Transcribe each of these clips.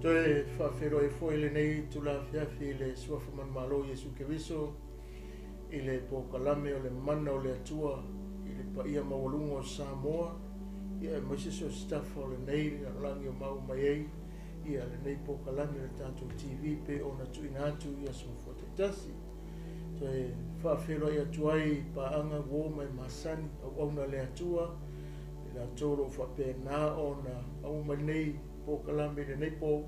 Toe faafeiloai foi lenei itula afiafi i le Suafa Manumalo o Iesu Keriso i le polokalame o le Mana o le Atua i le paia maualuga o Samoa, ia aemaise so o se tafa o lenei lalolagi o maua mai ai ia lenei polokalame o le tatou TV pei ona tuuina atu i aso mafua taitasi. Toe faafeiloai atu ai i paaga uo ma e masani, auauna a le Atua, i latou o lo o faapena ona maua mai lenei polokalame i lenei po,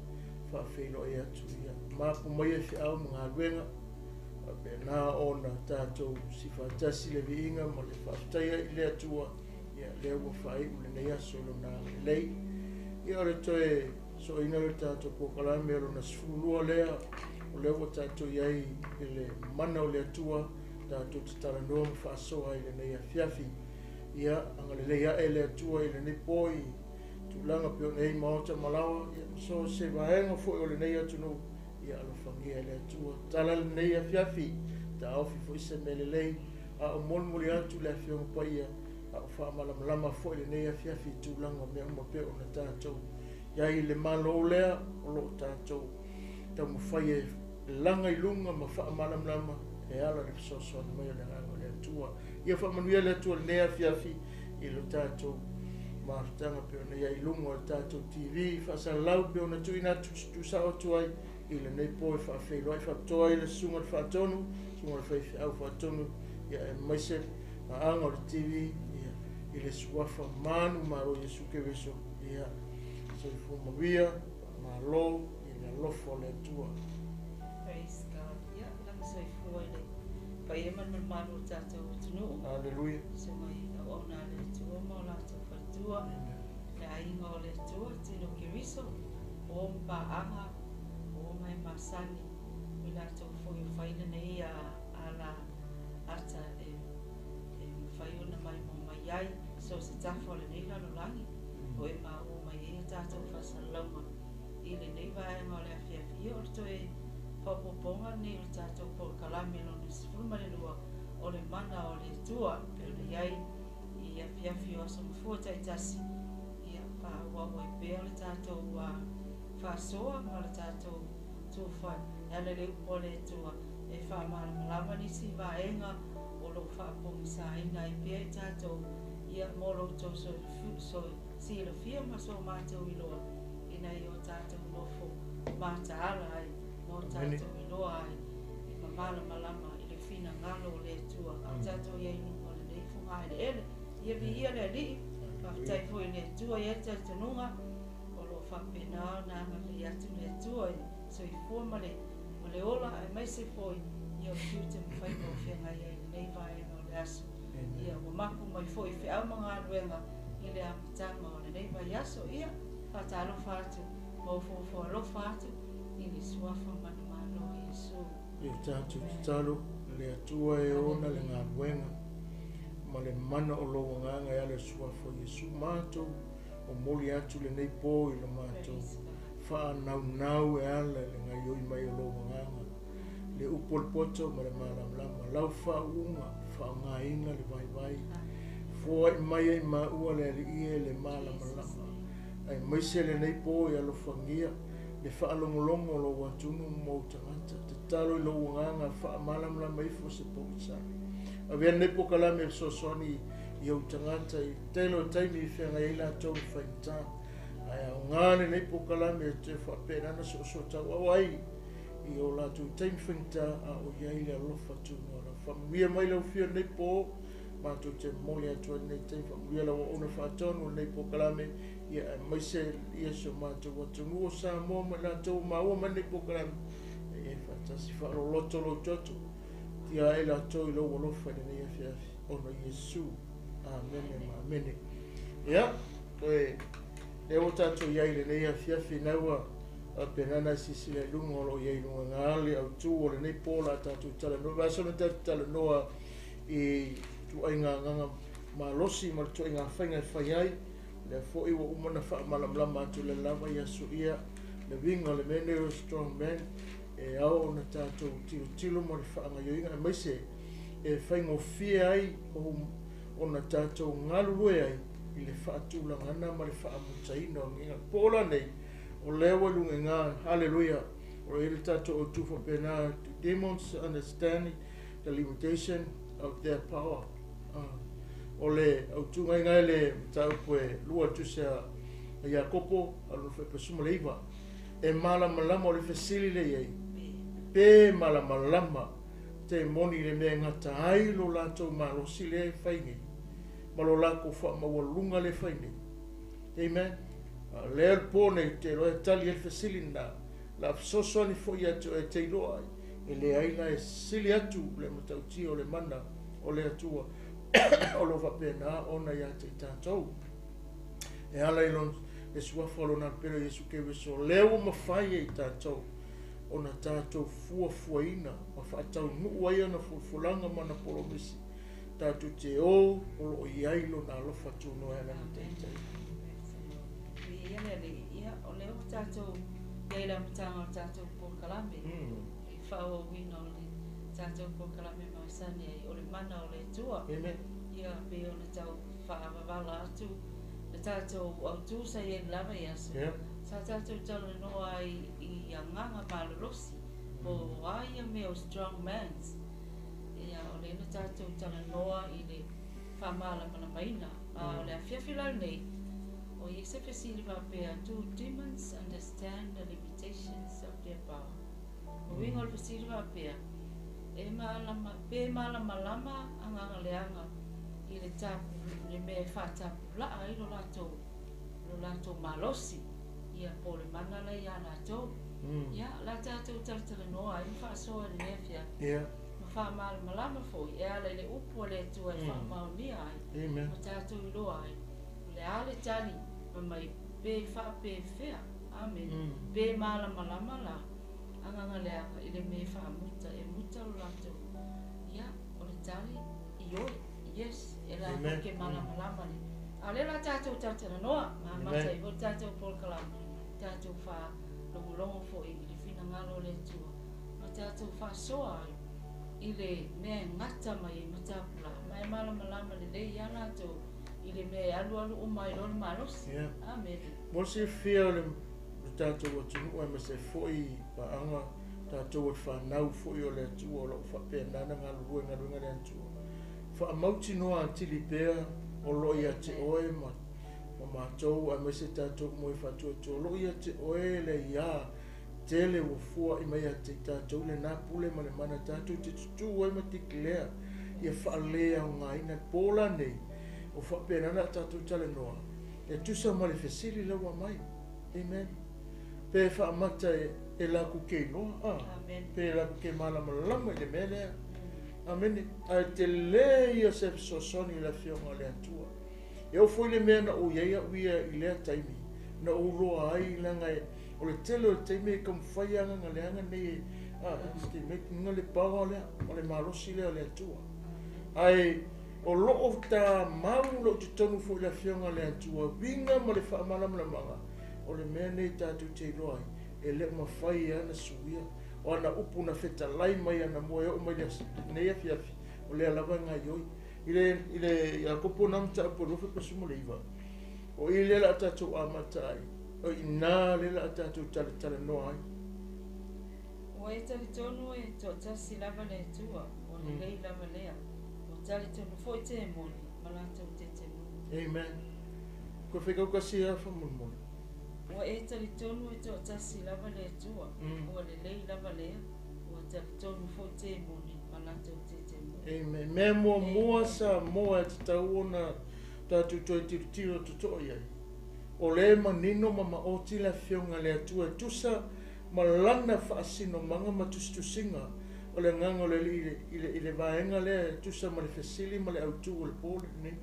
faafeiloai atu ia mapu maia feau ma galuega, faapena ona tatou sifatasi le viiga ma le faafetaia i le Atua, ia lea ua faaiu lenei aso i lona agalelei. Ia o le toe soaina o le tatou polokalame o lona 12 lea, o lea ua tatou i ai i le mana o le Atua, tatou te talanoa ma faasoa i lenei afiafi. Ia agalelei ae le Atua i lenei po i tulaga pei ona i ai maota ma laoa, ia so o se vaega foi o lenei atunuu, ia alofagia e le Atua. Tala lenei afiafi, taofi foi se mea lelei, a o molimoli atu le Afioga Paia, a o faamalamalama foi lenei afiafi i tulaga o mea uma pei ona tatou i ai i le Malo lea o lo o tatou taumafai e laga i luga ma faamalamalama e ala i le fesoasoani mai o le Agaga o le Atua. Ia faamanuia le Atua i lenei afiafi i lo tatou mafutaga pei ona i ai i luga o le tatou TV faasalalau pei ona tuuina atu tuusao atu ai i lenei po e faafeiloai faapitoa ai le Susuga i le Faatonu, Susuga i le Faifeau Faatonu, ia aemaise paaga o le TV ia, i le Suafa manumalo Iesu Keriso. Ia, soifua manuia, faamalo i le alofa o le Atua. Praise God. Ia, lagi soifua i le paia ma le mamalu o le tatou atunuu. Haleluia. Susuga i auauna a le Atua ma o latou faletua. Le aiga o le Atua, Tino Keriso, o ma paaga, o ma e masani, o i latou foi o fai lenei ala ata e mafai ona maimoa mai ai so o se tafa o lenei lalolagi, o e maua mai ai a tatou faasalalauga i lenei vaega o le afiafi. Ia, o le toe faaopoopoga lenei o le tatou polokalame lona 12 o le Mana o le Atua, pei ona i ai i afiafi o aso mafua taitasi, ia faaauau ai pea le tatou faasoa ma le tatou tufa e ala i le upu a le Atua e faamalamalama nisi vaega o lo o faapogisaina ai pea i tatou, ia mo lo outou silafia ma so matou iloa, ina ia o tatou nofo mataala ai ma o tatou iloa ai i ma malamalama i le finagalo o le Atua, a o tatou i ai i luga o lenei fogaeleele. Ia viia le Alii, faafetai foi i le Atua i ai le talitonuga o lo o faapena ona agalelei atu le Atua i le soifua ma le ola, aemaise foi ia o tiute ma faiva o feagai ai i lenei vaega o le aso. Ia ua mapu mai foi feau ma galuega i le amataga o lenei vaiaso. Ia faatalofa atu ma ofoofo alofa atu i le Suafa manumalo o Iesu. Ia tatou tatalo le Atua e ona le galuega ma le mana o lou agaga e ala i le Suafa o Iesu. Matou momoli atu lenei po i lo matou faanaunau e ala i le gaioi mai o lou agaga, le upu o le poto ma le malamalama, lau faauuga, faaaogaina le vaivai, foai mai ai maua le Alii e le malamalama, aemaise lenei po e alofagia le faalogologo o lou atunuu ma ou tagata. Tatalo i lou agaga faamalamalama ifo se pogisa. Avea lenei polokalame e fesoasoani i ou tagata i tele o taimi i feagai ai latou i faigata. Ae aoga lenei polokalame e toe faapena ona soosootauau ai i o latou taimi faigata a o i ai le alofa tunoa. Lau faamanuia mai lau Afioga lenei po, matou te momoli atu ai lenei taimi, faamanuia lau auauna faatonu o lenei polokalame, ia aemaise ia si o matou atunuu o Samoa ma i latou ua maua mai lenei polokalame, ia i ai faatasi faaloloto lou toto, tia ai latou i lou alofa i lenei afiafi, ona Iesu. Amene ma amene. Ia, toe lea ua tatou i ai i lenei afiafi, na ua faapena na silasila i luga o lo o i ai i luga ngā le autu o lenei po la tatou talanoa. Vaiaso na tatou talanoa i ituaiga agaga malosi ma le ituaiga faiga e fai ai. Lea foi ua uma ona faamalamalama atu le lava i aso ia le uiga o le mea nei o le strong man, e ao ona tatou tilotilo ma le faagaoioiga, aemaise e faigofie ai ona tatou galulue ai i le faatulagaga ma le faamutaina o ngega. Po o la nei, O lea ua i luga i ina, haleluia, o lo o i ai le tatou autu faapena, do demons understand the limitation of their power? O le autuga i ina i le mataupu e lua i le tusi a Iakopo, a lona 19, e malamalama, o le fesili lea i ai, pe malamalama te moni i le mea e gata ai lo latou malosi lea e fai nei, ma lo latou faamaualuga lea e fai nei. Amen. A o lea le po nei, te iloa e tali ai le fesili lena, o le a fesoasoani foi ia te oe e te iloa ai, e leai la e sili atu le matautia o le mana o le Atua o lo o faapena ona ia te i tatou. E ala i lona, le suafa o lona Alupele o Iesu Keriso, lea ua mafai e i tatou ona tatou fuafuaina ma faataunuu ai ana fulufulaga ma ana polomisi, tatou te o o lo o i ai lona alofa tunoa e ala i taitai. Viia le Alii. Ia, o lea ua tatou i ai i le amataga o le tatou polokalame, i le faaauauina o le tatou polokalame masani ai, o le mana o le Atua. Amen. Ia, pei ona tau faavavala atu le tatou autu sa i ai i le la vaiaso, sa tatou talanoa ai i agaga malolosi, po o a ia mea o strong mans. Ia, o lea na tatou talanoa i le faamalamalamaina, a o le afiafi la lenei, o i ai se fesili faapea, do demons understand the limitations of their power? O uiga o le fesili faapea, e malama, pe malamalama agaga leaga i le tapu, le mea e faatapulaa ai lo latou, lo latou malosi, ia po o le mana la ia latou. Ia, o le a tatou talatalanoa ai ma faasoa i lenei afiafi. Ma faamalamalama foi e ala i le upu a le Atua e faamaonia ai. Ma tatou iloa ai, o le a le tali ma mai pe faapefea. Amene. Pe malamalama la agaga leaga i le mea e faamuta, e muta lo latou. Ia, o le tali, ioe, yes, e latou ke malamalama le. A o lea la tatou talatalanoa, ma amata ai foi le tatou polokalame, tatou faalogologo foi i le finagalo o le Atua, ma tatou faasoa ai i le mea e gata mai ai matapula, ma e malamalama lelei ia latou i le mea e alualu uma ai loa le malosi. Amene. Mo le silafia o le tatou atunuu aemaise foi paaga tatou o le fanau foi o le Atua o lo o faapena ona galulue i galuega a le Atua. Faamautinoa atili pea o lo o ia te oe ma matou aemaise tatou uma e faatuatua o lo o ia te oe le ia tele ua fua'i mai ia te i tatou lena pule ma le mana tatou te tutū ai ma declare ia faaleaogaina le po la nei o faapena ona tatou talanoa e tusa ma le fesili la ua aumai. Amen. Pe faamata e latou ke iloa, a? Pe latou ke malamalama i le mea lea. Amene. Ae tele ia se fesoasoani i le Afioga a le Atua. E oo foi le mea na ou i ai au ia i lea taimi, na ou iloa ai leaga e, o le tele o le taimi e taumafai agaga leaga nei e, a, estimate ina le power lea, ma le malosi lea o le Atua. Ae o lo o tamau lou totonu foi i le Afioga a le Atua, uiga ma le faamalamalamaga o le mea nei tatou te iloa ai, e le o mafai e ana suia. O ana upu na fetalai mai anamua e oo mai lenei afiafi, o lea lava e gaioi. I le, i le Iakopo na mataupu e 29, o i lea o le a tatou amata ai, o i ina lea o le a tatou talatalanoa ai. Ua e talitonu e toatasi lava le Atua, ua lelei lava lea. Ua talitonu foi temoni ma latou tetemu. Amen. Koe whaikaukasi a whamolemole. Ua e talitonu e toatasi lava le Atua, ua lelei lava lea, ua talitonu foi temoni ma latou tetemu. Amen. Mea muamua Samoa e tatau ona tatou toe tilotilo totoa i ai, o lea e manino ma maoti le Afioga a le Atua e tusa ma lana faasinomaga ma tusitusiga o le Agaga o le Alii i le vaega lea e tusa ma le fesili ma le autu o le po lenei.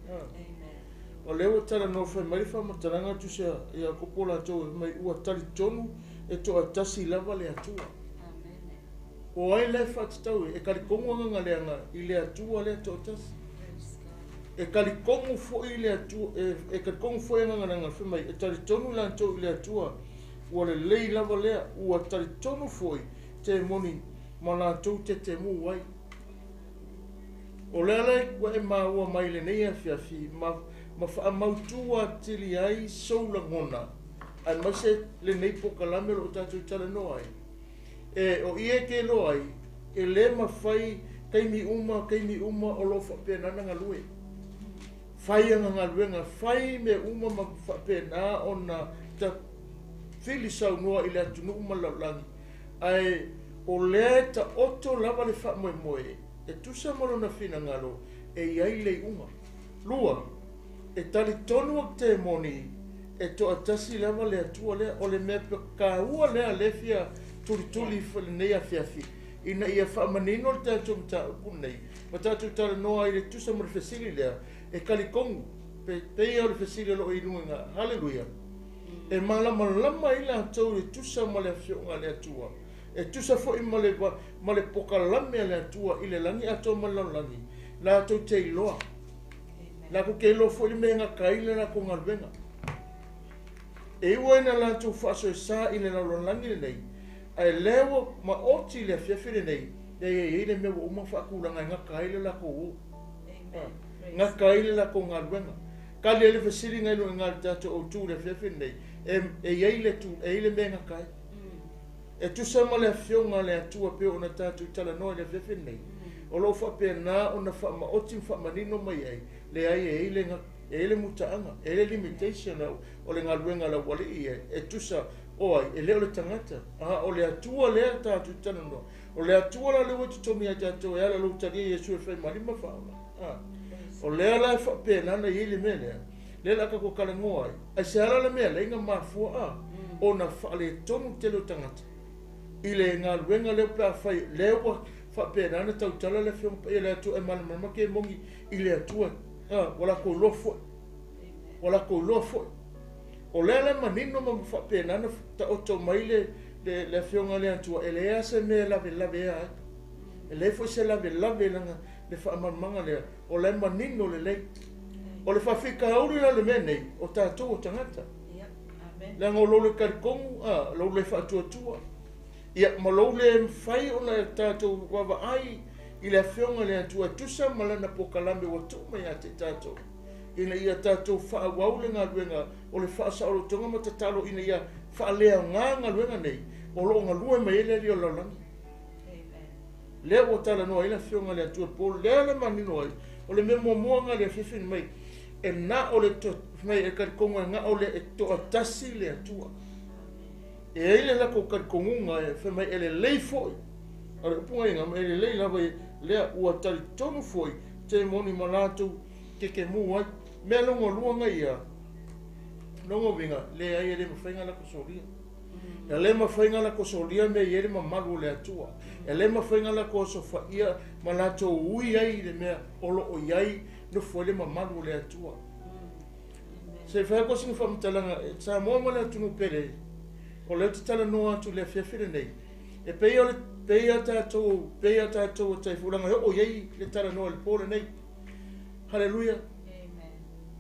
O lea ua talanoa fai mai le faamatalaga tusa ia Iakopo latou e fai mai ua talitonu e toatasi lava le Atua. O ai la e faatatau e talitonu agaga leaga i le Atua lea toatasi. E talitonu foi le Atua, e talitonu foi agaga leaga fai mai e talitonu latou i le Atua ua lelei lava lea, ua talitonu foi temoni ma latou tetemu ai. O lea la ua e maua mai lenei afiafi ma faamautu atili ai sou lagona. Aemaise lenei polokalame o lo o tatou talanoa ai. E, o i e ke iloa ai, e le mafai taimi uma, taimi uma o lo o faapena ona galue. Fai ana galuega, fai mea uma ma faapena ona tafili saunoa i le atunuu ma le lalolagi, ae o lea e taoto lava le faamoemoe e tusa ma lona finagalo e i ai le iuga. 2, e talitonu a temoni e toatasi lava le Atua lea. O le mea taua lea lea e fia tulituli i lenei afiafi, ina ia faamanino le tatou mataupu lenei, ma tatou talanoa ai i le tusa ma le fesili lea, e talitonu, pei o le fesili o lo o i luga i ina. Haleluia! E malamalama ai latou i le tusa ma le afioga a le Atua, e tusa foi ma le, ma le pokalame a le Atua i le lagi atoa ma le lalolagi, latou te iloa. Latou te iloa foi le mea e gata ai le latou galuega. E iu ai na latou faasoesa i le lalolagi lenei, ae lea ua maoti le afiafi lenei, lea e i ai le mea ua uma ona faatulaga e gata ai le latou o. Gata ai le latou galuega. Tali ai le fesili na i luga i le tatou autu i le afiafi lenei, e i ai le, e i ai le mea e gata ai. E tusa ma le Afioga a le Atua pei ona tatou talanoa i le afiafi lenei, o lo o faapena ona faamaoti ma faamanino mai ai, leai e i ai le, e i ai le mutaaga, e i ai le limitation o le galuega a le aualii ia, e tusa o ai, e le o le tagata, a o le Atua lea tatou te talanoa. O le Atua la lea ua totogi ia tatou e ala i lou talia Iesu e fai ma Alii ma Faaola. A, o lea la e faapena ona i ai le mea lea, lea o le a tatou talanoa ai. Aisea la le mea lea ina mafua a ona faaletonu le tele o tagata i le galuega lea pe afai lea ua faapena ona tautala le Afioga Paia le Atua e malamalama ke moni i le Atua, a, ua latou iloa foi. Ua latou iloa foi. O lea la e manino ma faapena ona taoto mai le, le, le Afioga a le Atua, e leai lava se mea e lavelavea ai. E leai foi se lavelave i lana, le faamalamalamaga lea, o la e manino lelei. O le faafitauli la o le mea nei, o tatou o tagata. Leaga o lou le talitonu, a, lou le faatuatua, ia, ma lou le mafai ona tatou vaavaai i le Afioga i le Atua e tusa ma Lana polokalame ua tuu mai ia te tatou, ina ia tatou faaauau le galuega o le faasaolotoga ma tatalo ina ia faaleaoga galuega nei o lo o galue mai ai le Alii o le lalolagi. Lea ua talanoa ai le Afioga i le Atua po lea le manino ai, o le mea muamua lena i le afiafi mai, e na o le to, mai e talitonu e na o le e toatasi le Atua. E ai le latou talitonuga e fai mai e lelei foi. O le upu ia e lelei lava lea ua talitonu foi te moni ma latou kekemu ai. Mea lona lua na ia, lona uiga, leai e le mafai ona latou solia. E le mafai ona latou solia mea e i ai le mamalu o le Atua. E le mafai ona latou osofaia ma latou ui ai i le mea o lo o i ai nofo ai le mamalu o le Atua. Se i fai atu sina faamatalaga, Samoa ma le atunuu pele, o lea ou te talanoa atu i le afiafi lenei, e pei o le, pei a tatou, pei a tatou o taifulaga e oo i ai le talanoa i le po lenei. Haleluia.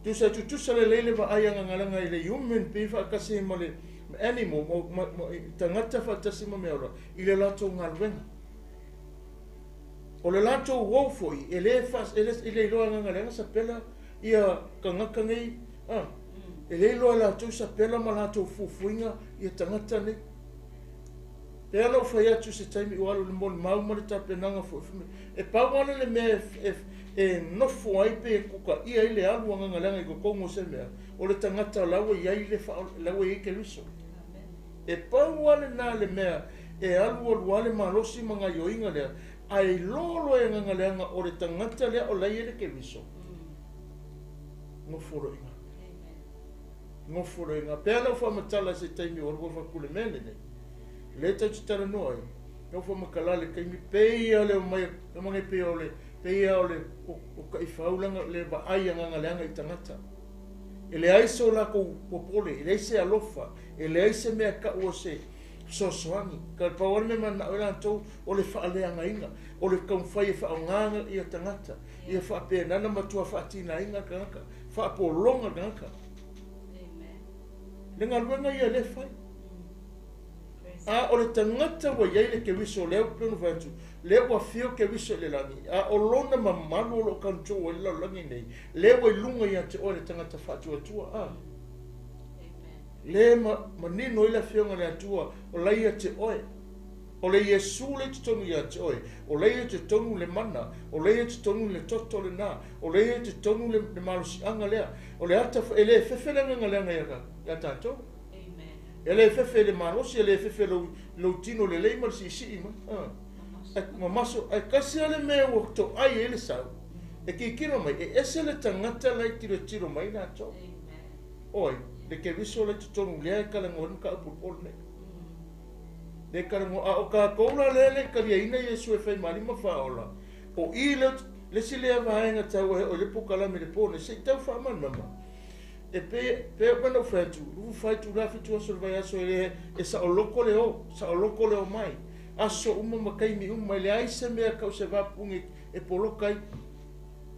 Tusa e tutusa lelei le vaai a Gagalaga i le human being faatasi ma le animal, ma, ma, tagata faatasi ma meaola i le latou galuega. O le latou uo foi, e le, fa, e le, e le iloa e Gagalaga sapela ia tagata nei, a, e le iloa e latou sapela ma latou fuafuaina ia tagata nei. Pea na ou fai atu se taimi ua alu i le molimau ma le tapenaga foi, e pau lava le mea e, e nofo ai pe e kukaia ai le alu a Gagaleaga i totonu o se mea, o le tagata la ua i ai le faa, la ua i ai Keriso. E pau lava lena le mea e alualu lava le malosi ma gaioiga lea, ae iloa loa e Gagaleaga o le tagata lea o la e i ai le Keriso, nofo loa i ina. Nofo loa i ina. Pea lau faamatala i se taimi ua alu atu le mea lenei, lea tatou te talanoa ai, lau faamatala le taimi, pei lava le omai, omai pei o le, pei lava o le, o taifau lana, le vaai a Gagaleaga i tagata. E leai so latou popole, e leai se alofa, e leai se mea tau o se fesoasoani. Ka pau lava le mea mananao ai latou, o le faaleagaina, o le taumafai e faaaoga ia tagata, ia faapena ona matua faatinaina tagata, faapologa tagata. Le galuega ia lea e fai. A o le tagata ua i ai le Keriso, lea ua pei ona fai atu, lea ua afio Keriso i le lagi, a o lona mamalu o lo o control ai le lalolagi nei, lea ua i luga ia te oe le tagata faatuatua. A. Lea e manino ai le Afioga i le Atua o la e ia te oe. O le Iesu lea i totonu ia te oe, o la e ia totonu le mana, o la e ia totonu le toto lena, o la e ia totonu le malosiaga lea. O le ata e le fefe le agaga leaga ia tatou. E le fefe i le malosi, e le fefe i lou tino lelei ma le siisii mai. Mamaso, ae kasi lava le mea ua toai ai le sau, e kikino mai, e ese le tagata la e tilotilo mai latou. Oi, le Keriso la i totonu lea e talanoa ai le mataupu i le po lenei. Lea e talanoa, a o tatou la lea e le i taliaina Iesu e fai ma Alii ma Faaola, o i lea, le isi lea vaega taua e oo i le polokalame i le po lenei, se i tau faamalamalama. E pei, pei ona ou fai atu, 24 itula, 7 aso o le vaiaso e le, e saoloto le o, saoloto le omai. Aso uma ma taimi uma, e leai se mea tau se vapuni e poloka ai.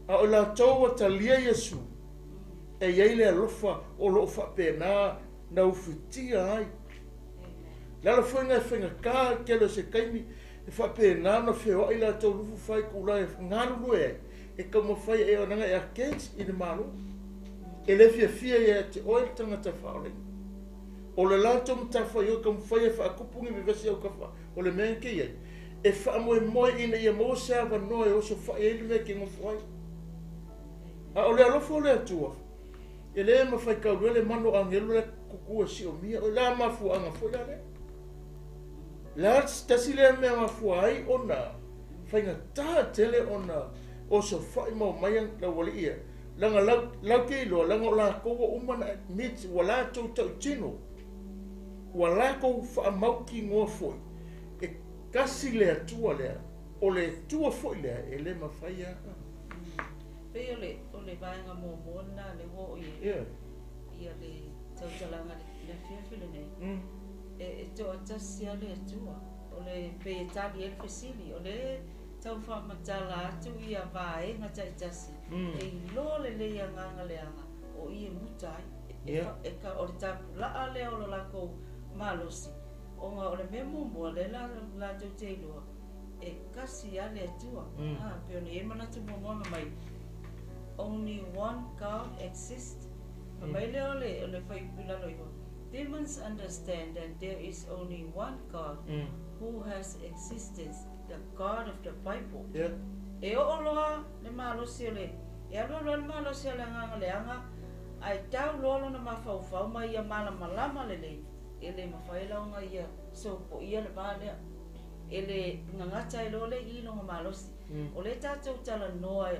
A o i latou ua talia Iesu, e i ai le alofa o lo o faapena na ufitia ai. Le ala foi lena e faigata le tele o se taimi e faapena ona feoai latou 24 itula e galulue ai, e taumafai e leaga e against i le Malo. E le fiafia ia te oe le tagata faaolaina. O le latou matafaioi e taumafai e faatupu ni vevesi autafa o le mea e te i ai, e faamoemoe ina ia maua se avanoa e osofai ai le mea e te nofo ai. A o le alofa o le Atua, e le mafai taulua le mano agelu la tutu e siomia oe. La mafuaaga foi la lea. La tasi lea mea mafua ai ona faigata tele ona osofai ma omai laualii ia. Leaga lau te iloa, leaga o latou ua uma ona admit, ua latou tautino, ua latou faamautinoa foi, e tasi le Atua lea, o le Atua foi lea e le mafai lava. Pei o le, o le vaega muamua lena lea ua oo i ai ia le tautalaga i le afiafi lenei. E toatasi lava le Atua. O le, pei e tali ai le fesili, o le tau faamatala atu ia vaega taitasi e iloa lelei agaga leaga o i e muta ai. E, o le tapulaa lea o lo latou malosi, ona o le mea muamua lea la latou te iloa, e kasi lava le Atua. Ah, pei ona i ai manatu muamua ma mai, only one God exists. Fai mai lea o le, o le fuaiupu i lalo iho, demons understand that there is only one God who has existence, the God of the Bible. E oo loa le malosi o le, e alualu ai le malosi o le agaga leaga, ae tau loa lona mafaufau ma ia malamalama lelei, e le mafai la ona ia sopoia le va lea. E le gagata ai loa le i lona malosi. O lea tatou talanoa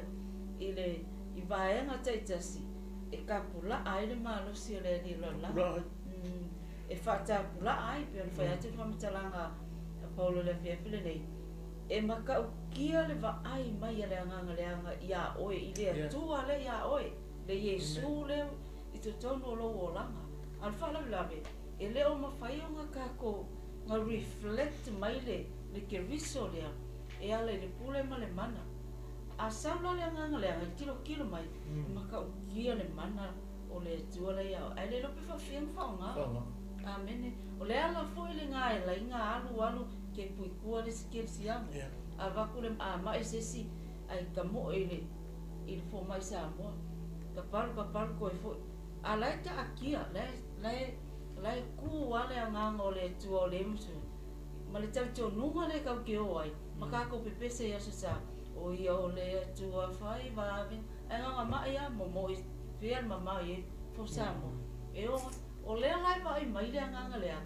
i le i vaega taitasi e tapulaa ai le malosi o le alii o le lalolagi. E faatapulaa ai, pei ona fai atu le faamatalaga a Paulo i le afiafi lenei, e matautia le vaai mai a le agaga leaga iā oe, i le Atua lea iā oe, le Iesu lea i totonu o lou olaga. A o le faalavelave, e le o mafai ona tatou na reflect mai le le Keriso lea e ala i le pule ma le mana. A sau la le agaga leaga e tilotilo mai, e matautia le mana o le Atua lea iā oe, ae le iloa pe faafia ona faaaoga. Amene. O le ala foi lena e laina alu alu ke puikua le isi kerisiano. Avatu le maʻamaʻi se isi ae tamoe i le i le fomai Samoa. Ka palu ka palu toe foi. A la e taatia, la e la e la e kū lava le agaga o le Atua o le musu ma le talitonuga lea tatou te o ai ma tatou pepese i aso sa, o ia o le Atua fai vave ae gagamaʻi lava momoʻi fea le mamao i ai fo Samoa. E o o lea la e vaai mai le agaga leaga,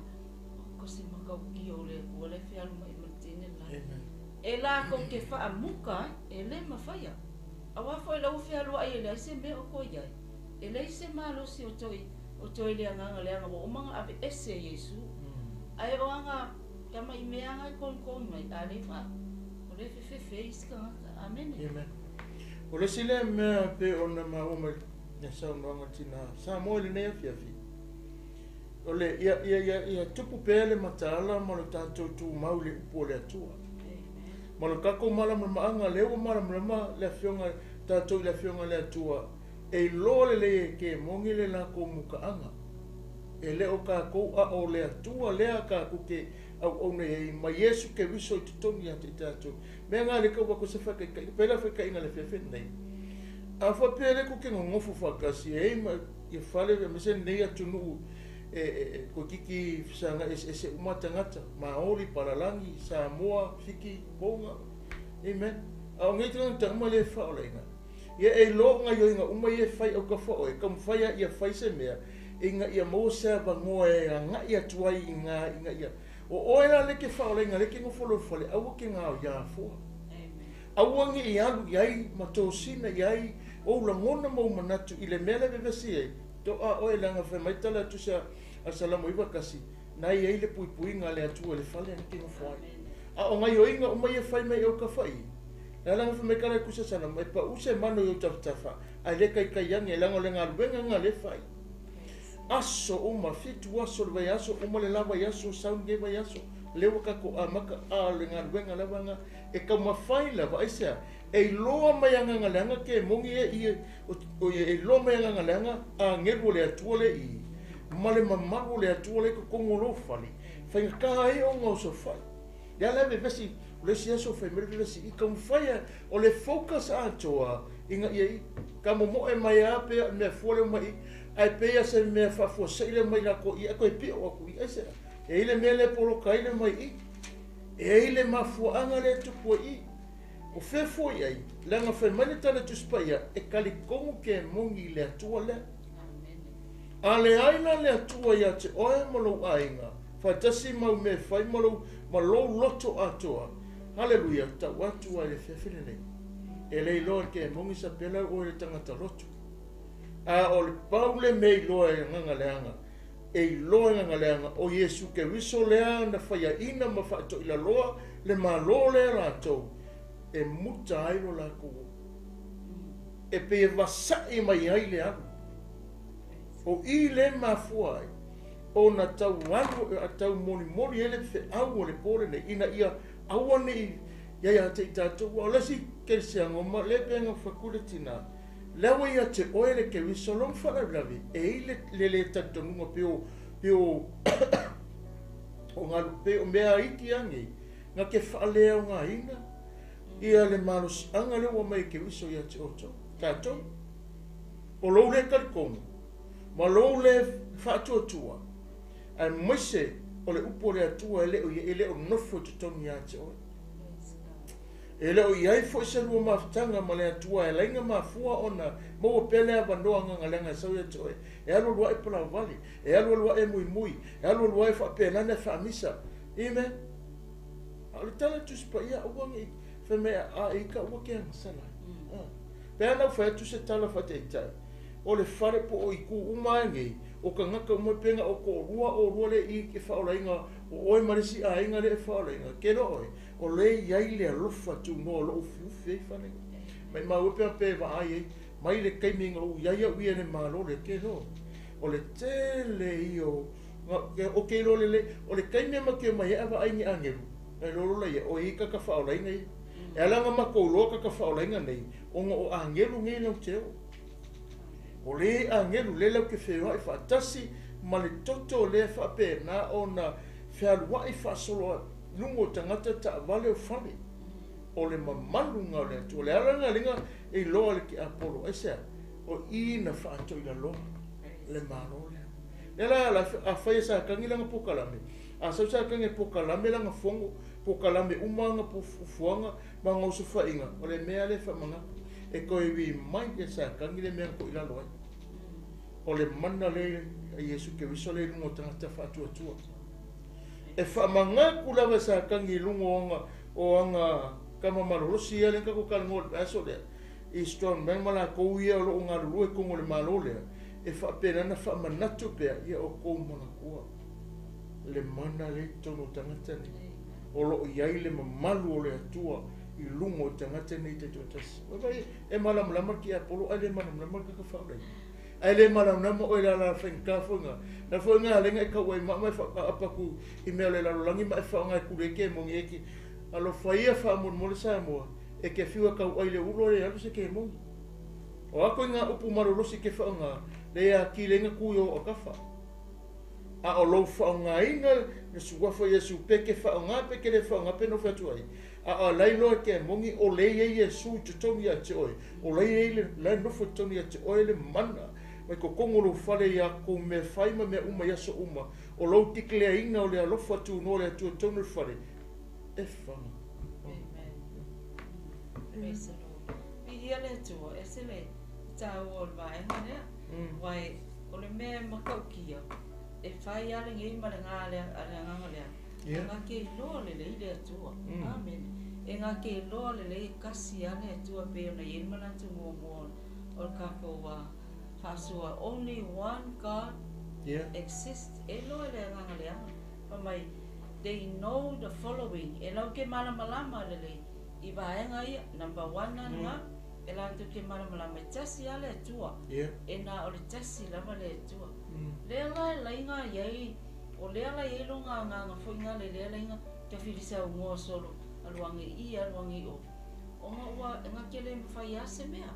o ko se matautia o le Atua lea e fealu mai ma le teine le la. E latou te faamuta ai, e le mafaia. Aua foi la ua fealuai e leai se mea o toe i ai. E leai se malosi o toe o toe le agaga leaga ua uma ona aveese e Iesu. Ae o aga tama i mea aga e konikoni mai, a le fa, o le fefefe isi tagata. Amene. Amen. O le isi lea mea pei ona maua mai le saunoaga tina Samoa i lenei afiafi, o le ia, ia, ia, ia tupu pea le mataala ma lo tatou tumau i le upu o le Atua. Ma lo tatou malamalamaaga, lea ua malamalama le afioga tatou i le afioga a le Atua, e iloa lelei e kemoni le latou mutaaga. E le o tatou a o le Atua lea tatou te auauna i ai ma Iesu Keriso i totonu ia te i tatou. Mea nga le tau avatu se faataitaiga, pei la faataitaiga i le afiafi lenei. A faapea lea tou te nonofo faatasi e ai ma ia fale aemaise lenei atunuu E toeitiiti fesagai eseese uma tagata, Maori, Palalagi, Samoa, Fiti, Tonga. Amen. A o nei tagata uma le faaolaina. Ia e iloa o gaioiga uma ia e fai autafa o oe, taumafai lava ia fai se mea ina ia maua se avanoa e agai atu ai i ina ina ia O oe la lea e te faaolaina lea e te nofo lou fale, aua te gaoia fua. Aua ne i alu i ai ma tosina i ai ou lagona ma ou manatu i le mea lea e vevesi ai, toa oe leaga fai mai tala tusi a Salamo 91, na i ai le puipuiga a le Atua i le fale na te nofo ai. A o gaioiga uma ia e fai mai e ou kafa i, le ala na fai mai tala tusi a Salamo, e pau se mano i ou tafatafa, ae le taitai ane, leaga o le galuega lena lea e fai. Aso uma, 7 aso o le vaiaso, uma le la vaiaso, sau lenei vaiaso, lea ua tatou amata, a o le galuega lava lena e taumafai lava, aisea? E iloa mai agaga leaga ke moni e i, o ia e iloa mai agaga leaga agelu o le Atua le i, ma le mamalu o le Atua le i totonu o lou fale, faigata ai ona osofai. Le ala e vevesi, o le isi aso fai mai le vevesi i taumafai a, o le focus atoa ina ia i, ka momoe mai a pe o le mea fua lea mai i, ae pei a se mea faafuasei lea mai latou i, ae toe pio atu i, aisea? E i le mea lea poloka ai le mai i. E ai le mafuaaga lea e tupu ai i. O fea foi ai, leaga fai mai le tala Tusi Paia, e talitonu ke moni i le Atua lea. A leai la le Atua ia te oe ma lou aiga, faatasi mau mea e fai ma lou, ma lou loto atoa. Haleluia, tau atu ai le afiafi lenei. E le iloa ke moni sa pela oe le tagata lotu. A o le pau le mea iloa e agaga leaga, e iloa e agaga leaga, o Iesu Keriso lea na faiaina ma faatoilaloa le Malo lea latou e muta ai lo latou o. E pei e vasaʻi mai ai le alu. O i le mafua ai ona tau alu a tau molimoli ai le feau o le po lenei ina ia aua ne i ia ia te i tatou. Ua o le isi kerisiano ma le pe na fai atu le tina, lea ua ia te oe le Keriso lona faalavelave e i le le le talitonuga pe o pe o o galu pe o mea iti a nei na te faaleaogaina ia le malosiaga lea ua mai e Keriso ia te outou tatou. O lou le talitonu ma lou le faatuatua, aemaise o le upu o le Atua e le o e le o nofo i totonu ia te oe. E le o i ai foi se lua mafutaga ma le Atua e laina mafua ona maua pea le avanoa agaga leaga e sau ia te oe, e alualu ae palauvale, e alualu ae muimui, e alualu ae faapena e faamisa. Amen. A o le tala Tusi Paia, aua ne i fai mai a e ika ua ke agasala ai. Pe ana ua fai atu se tala faataitai, o le fale po o itu uma ai nei, o tagata uma pe na o toalua olua le i ke faaolaina o oe ma le isi aiga le e faaolaina, ke loa oe, o le i ai le alofa tunoa o loo ufiufi ai fale. Maimau e pea pe vaai ai, mai le taimi na ou iai au ia le Malo le ke loa. O le tele ia o, o ke iloa lelei, o le taimi e matou omai ai a vaai ni agelu, na iloa loa laia, o i kaka faaolaina ia. E ala ona matou iloa kaka faaolaina nei, ona o agelu nei lau te o. O le agelu le lau te feoai faatasi ma le toto lea faapena ona fealuai faasolo luga o tagata taavale o fale. O le mamalu lena o le Atua. O le ala lena lena e iloa le tiapolo. Aisea? O i na faatoilaloa le Malo lea. Lea la la afai e Satani lana pokalame, a sau Satani e pokalame lana fono, pokalame uma ana fuafuaga ma ana osofaiga, o le mea lea e faamanatu, e toe remind e Satani le mea na toilalo ai. O le mana lea a Iesu Keriso lea i luga o tagata faatuatua. E faamanatu lava e Satani i luga o ana, o ana tama malolosi ia lea na tatou talanoa i le vaiaso lea, i strongman ma latou ia o lo o galulue i totonu o le Malo lea, e faapena ona faamanatu pea ia outou manatua le mana lea i totonu o tagata nei, o lo o i ai le mamalu o le Atua i luga o tagata nei taitoatasi. Ua vaai, e malamalama le tiapolo ae le malamalama le tagata faaolaina. Ae le malamalama oe i le ala faigata foi lena. Na foi ngā lenga e kau ai maa ma e whakaapa atu i mea o le lalolagi ma e whaonga e kule e ke mongi e ki. Alofa ia faamolemole Samoa, e ke whiu e kau ai le ulo e alu se ke mongi. O ako i ngā upu malolosi ke whaonga, le ia ki lenga kui o akafa. A o lou whaongaina le suafa Iesu pe ke whaonga pe ke le whaonga pe no whatu ai. A o lai loa ke mongi o le ia Iesu i totonu ia te oe. O lai ia le lai nofo i totonu ia te oe le mana. mai totonu o lou fale i a kou mea fai ma mea uma i aso uma, o lou declare-ina o le alofa tunoa o le Atua i totonu o le fale, e faga. Amen. Praise the Lord. Viia le Atua, ese le taua o le vaega lea. Aua o le mea e matautia, e fai lava lenei ma lena a le agaga lea. E na te iloa lelei le Atua. Amene. E na te iloa lelei e tasi lava le Atua e pei ona i ai le manatu muamua o le tatou faasoa, only one God exists. E iloa e le agaga leaga. Fai mai, they know the following, e latou te malamalama lelei i vaega ia, number one lava lena, e latou te malamalama e tasi lava le Atua, e na o le tasi lava le Atua. Lea la e laina i ai, o lea la e i ai lona agaga foi na le lea laina tafilisaunoa solo alu ane i i alu ane i o, ona ua na te le mafai lava se mea.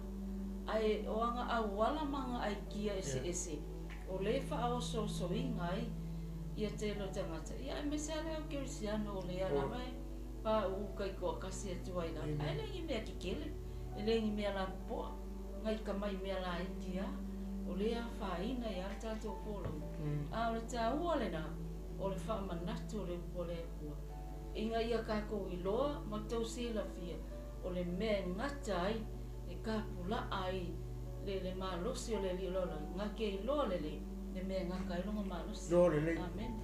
Ae o ana auala ma ana aikia eseese, o lea e faaosoosoina ai ia tele o tagata, ia aemaise lava le au kerisiano o lea lava e pauu taitoatasi atu ai lava. Ae le ni mea kekele, e le ni mea lapopoa, nai tamai mea laiti lava, o lea e afaina ai lava le tatou folauga. A o le taua lena o le faamanatu o le upu a le Atua, ina ia tatou iloa ma tou silafia o le mea e gata ai, e tapulaa ai le malosi o le Alii o le lalolagi, na te iloa lelei le mea e gata ai lona malosi. Iloa lelei. Amene.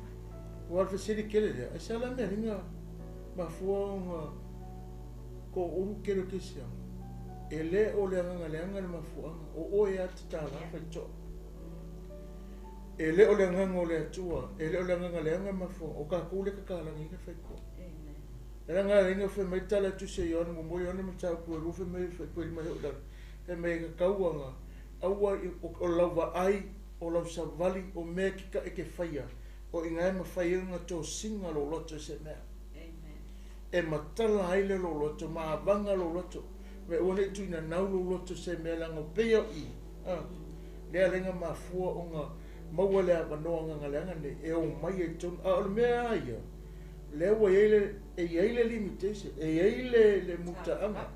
Ua o le fesili tele lea, aisea la mea liga mafua ona ko ulu kele o kerisiano? E le o le agaga leaga le mafuaaga, o oe lava te tala faitoa. E le o le agaga o le Atua, e le o le agaga leaga le mafuaaga, o tatou lea e tatalagiina faitoa. E leaga a inga fai mai tala tusi a Ioane muamua Ioane mataupu e lua fai mai fai lima e oo i lalo, fai mai e tatau ona aua o lau vaai, o lau savali, o mea e te faia, o i ina e mafai ai ona tosina lou loto i se mea. E matala ai le lou loto, ma avaga lou loto, ma aua ne i tuuina nau lou loto i se mea leaga o pei o i, lea laina mafua ona maua le avanoa agaga leaga nei e omai ai i totonu. A o le mea lava ia, lea ua i ai le, e i ai le limitation, e i ai le mutaaga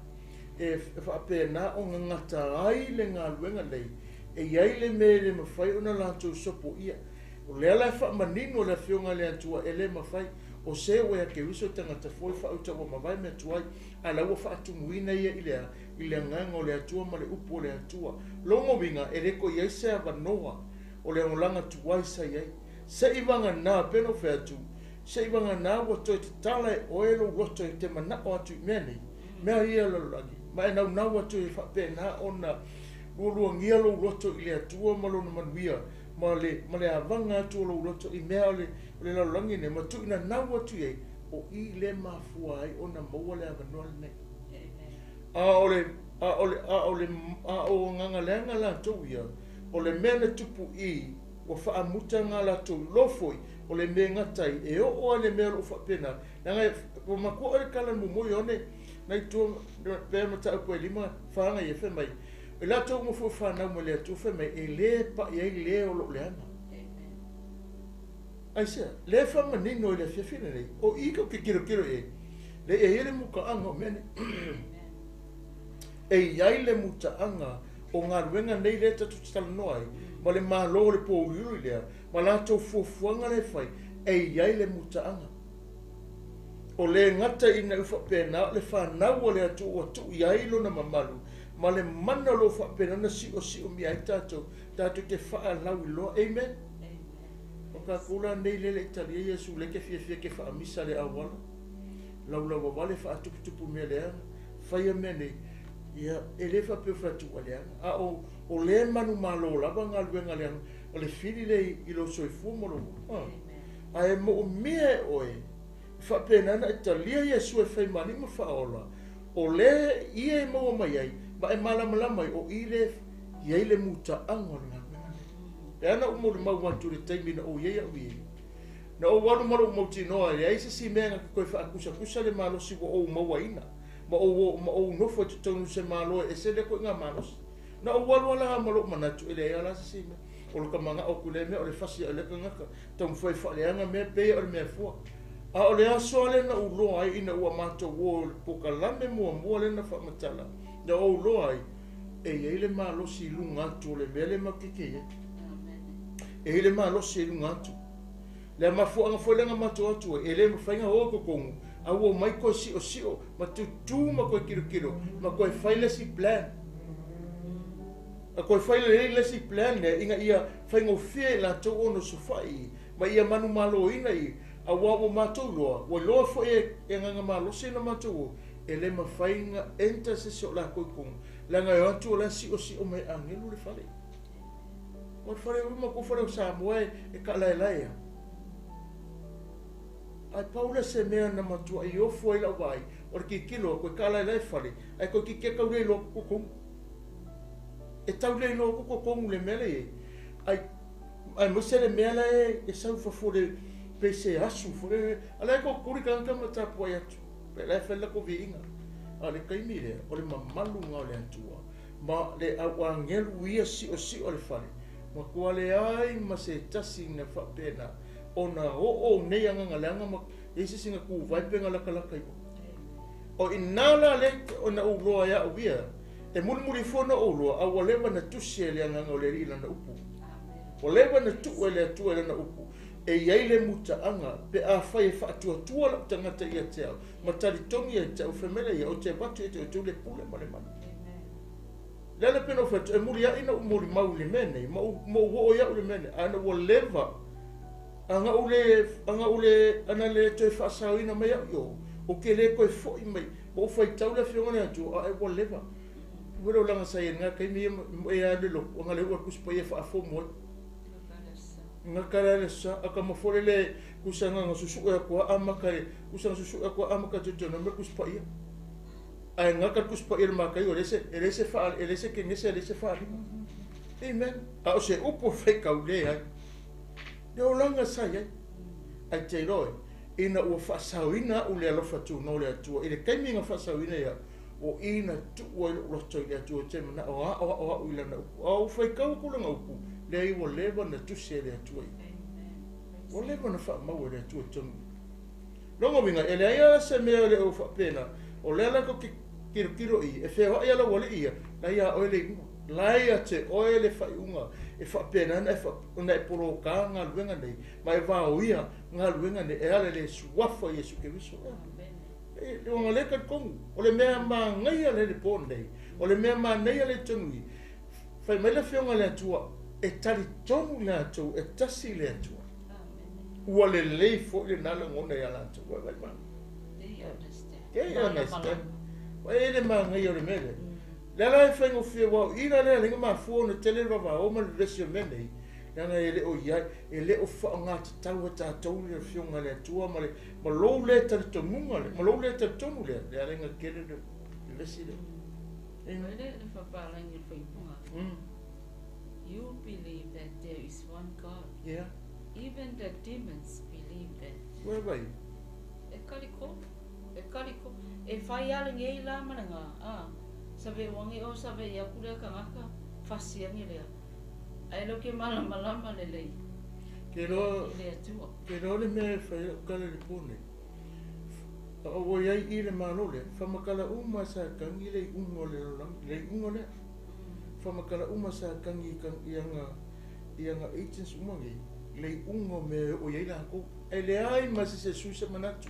e faapena ona gata ai le galuega nei, e i ai le mea e le mafai ona latou sopoia. O lea la e faamanino le Afioga i le Atua e le mafai, o se ua ia Keriso i tagata foi faauta ua mavae mea tuai, a la ua faatumuina ia i le a, i le agaga o le Atua ma le upu o le Atua. Lona uiga e le toe i ai se avanoa o le olaga tuai sa i ai. Se i vagana, pei ona ou fai atu, se i vagana ua toe tatala e oe lou loto e te manao atu i mea nei, mea ia o le lalolagi, ma e naunau atu e faapena ona lualuagia lou loto i le Atua ma Lona manuia, ma le, ma le avaga atu o lou loto i mea o le, o le lalolagi nei, ma tuuina nau atu i ai, o i le mafua ai ona maua le avanoa lenei. A o le, a o le, a o le, a o agaga leaga latou ia, o le mea na tupu i, ua faamuta ngā latou iloa foi, o le mea e gata ai, e oo lava i le mea o lo o faapena, leaga e, ua matua oe le tala muamua Ioane, nai tua, pea mataupu e lima, fa aga ia, fai mai, i latou uma foi ua fanau mai le Atua, fai mai, e le pai ai le o lo o leaga. Aisea? Lea e faamanino i le afiafi lenei, o i tou te tilotilo i ai, lea e i ai le mutaaga o mea nei. E i ai le mutaaga o galuega nei lea tatou te talanoa ai, ma le Malo o le pōuliuli lea, ma latou fuafuaga lea e fai, e i ai le mutaaga. O le gata ina ua faapena o le fanau a le Atua ua tuu i ai lona mamalu, ma le mana o lo o faapena ona siosiomia ai tatou, tatou te faalauiloa. Amen. O tatou la nei lea e le i talia Iesu lea e te fiafia e te faamisa le auala, laulauavale faatuputupu mea leaga, faia mea nei, ia, e le faapea ua fai atu ua leaga, a o, o lea e manumalo lava galuega leaga, o le fili lea i lou soifua ma lou ola. Ae moomia e oe, e faapena ona e talia Iesu e fai ma Alii ma Faaola, o lea ia e maua mai ai, ma e malamalama ai, o i lea e i ai le mutaaga o le galuega lea. E ala ona ou molimau atu i le taimi na ou i ai au i ai, na ou alu ma lou mautinoa e leai se isi mea na te toe faakusakusa le malosi ua ou mauaina, ma ou ma ou nofo i totonu o se Malo e ese lea ituaiga malosi. Na ou alu lava la ma lou manatu e leai lava la se isi mea. O le manao atu i lea mea o le fasi ae o lea tagata, taumafai e faaleaga mea pei o le mea fua. A o le aso lava lea na ou iloa ai ina ua matou o i le polokalame muamua lea na faamatala, na ou iloa ai, E i ai le malosi i luga atu o le mea lea matou te kē ai. E i ai le malosi i luga atu. Le mafuaaga foi lea na matou o atu ai, e le mafai ona o i totonu, a ua omai toe siosio ma tutū ma toe tilotilo ma toe fai le isi plan. Ma toe fai lelei le isi plan lea ina ia faigofie i latou ona osofai i ma ia manumaloina i, aua ua matou iloa, ua iloa foi e agaga malosi ona matou o, e le mafai ona enter se isi o latou i totonu, leaga e o atu o la e siosio mai e agelu le fale. O le fale uma ko fale o Samoa e taalaelae a. Ae pau lea se mea na matuai ofo ai lau vaai, o le tilotilo atu e taalaelae fale, ae toeitiiti lava tau le iloa atu totonu. E tau le iloa atu totonu le mea la e i ai. Ai aemaise le mea la e sau i fafo le pei se asu foi lele, a o la e tootuli tagata ma tapuai atu, pe la e fai le latou viiga. A o le taimi lea, o le mamalu lena o le Atua ma le au agelu ia siosio le fale, matua leai ma se tasi na faapena ona oo nei agaga leaga ma leai se isi na tuvae pe na latalata i o. O i ina la lea na ou iloa ai au ia, e mulimuli ifo ona ou iloa, a ua leva na tusi e le agaga o le Alii lana upu. Ua leva na tuu e le Atua i lana upu, e i ai le mutaaga pe afai e faatuatua lou tagata ia te au, ma talitonu ia te au, fai mai lea ia, ou te avatu ia te outou le pule ma le mana. Le ala pei ona ou fai atu, e muliai na ou molimau i le mea nei, ma ou, ma ou oo ia'u i le mea nei, ae na ua leva, ana ou le, ana ou le, ana le toe faasaoina mai au i o, ou te le toe foi mai, ma ou faitau le Afioga i le Atua, ae ua leva. Ua le olaga sa i ai i lena taimi ia, ma e alu i le lotu, ana le u'a le Tusi Paia e faafomo ai. Gata le le sa, a ka mafole le kusa nga susu'e atu a amata e, kusa nga susu'e atu a amata e Deuteronomio le Tusi Paia. Ae gata le Tusi Paia i le Mataio, e leai se, e leai se faa, e leai se Kenese, e leai se faaaliga. Amen. A o se upu e faitau leai. Le olaga sa i ai. Ae te iloa e, ina ua faasaoina a'u le alofa tunoa o le Atua, i le taimi na faasaoina ai a'u, o i na tuu ai lo'u loto i le Atua ou te mana'o aoao a'u i Lana upu. A ou faitau atu Lana upu, leai ua leva na tusi e le Atua i. Ua leva na faamau e le Atua i totonu. Lona uiga, e leai lava se mea e le o faapena, o lea la tou te tilotilo i, e feoai lava lau Alii ia, la ia oe le iuga. La ia te oe le faaiuga e faapena ona e, ona e poloka galuega nei, ma e vaoia galuega nei e ala i le Suafa o Iesu Keriso. E, ona lea e talitonu, o le mea manaia lea i le po nei, o le mea manaia lea i totonu i, fai mai le Afioga i le Atua, e talitonu latou e tasi le Atua. Ua lelei foi lena lagona ia latou. Ua vai mai. They understand. They understand. Ua e le manaia o le mea lea. Le ala e faigofie ua o i la lea lenga mafua ona tele le vavao ma le vevesi o le mea nei, leaga e le o i ai, e le o faaaogatatau e tatou le Afioga i le Atua ma le, ma lou le talitonuga lea, ma lou le talitonu lea, le ala inga tele le vevesi lea. Amen. Le le fapalangi o le faaiuga. You believe that there is one God. Yeah. Even the demons believe that. Ua vai. E kaliko, e kaliko, e fai ale ngei la ma le nga, a, save wangi o save ia ku lea kangaka, fasi angi lea. Ae lo ke malamalama lelei. Ke loa, I le Atua. Ke loa le mea e fai ai a'u tala i le po nei. A ua i ai i le Malo lea, whamakala uma sa tangi le iuga o le lalolagi, le iuga lea. Whamakala uma sa tangi i anga, i anga agents uma nei, le iuga o mea e oo i ai lakou. Ae leai ma se se sui se manatu.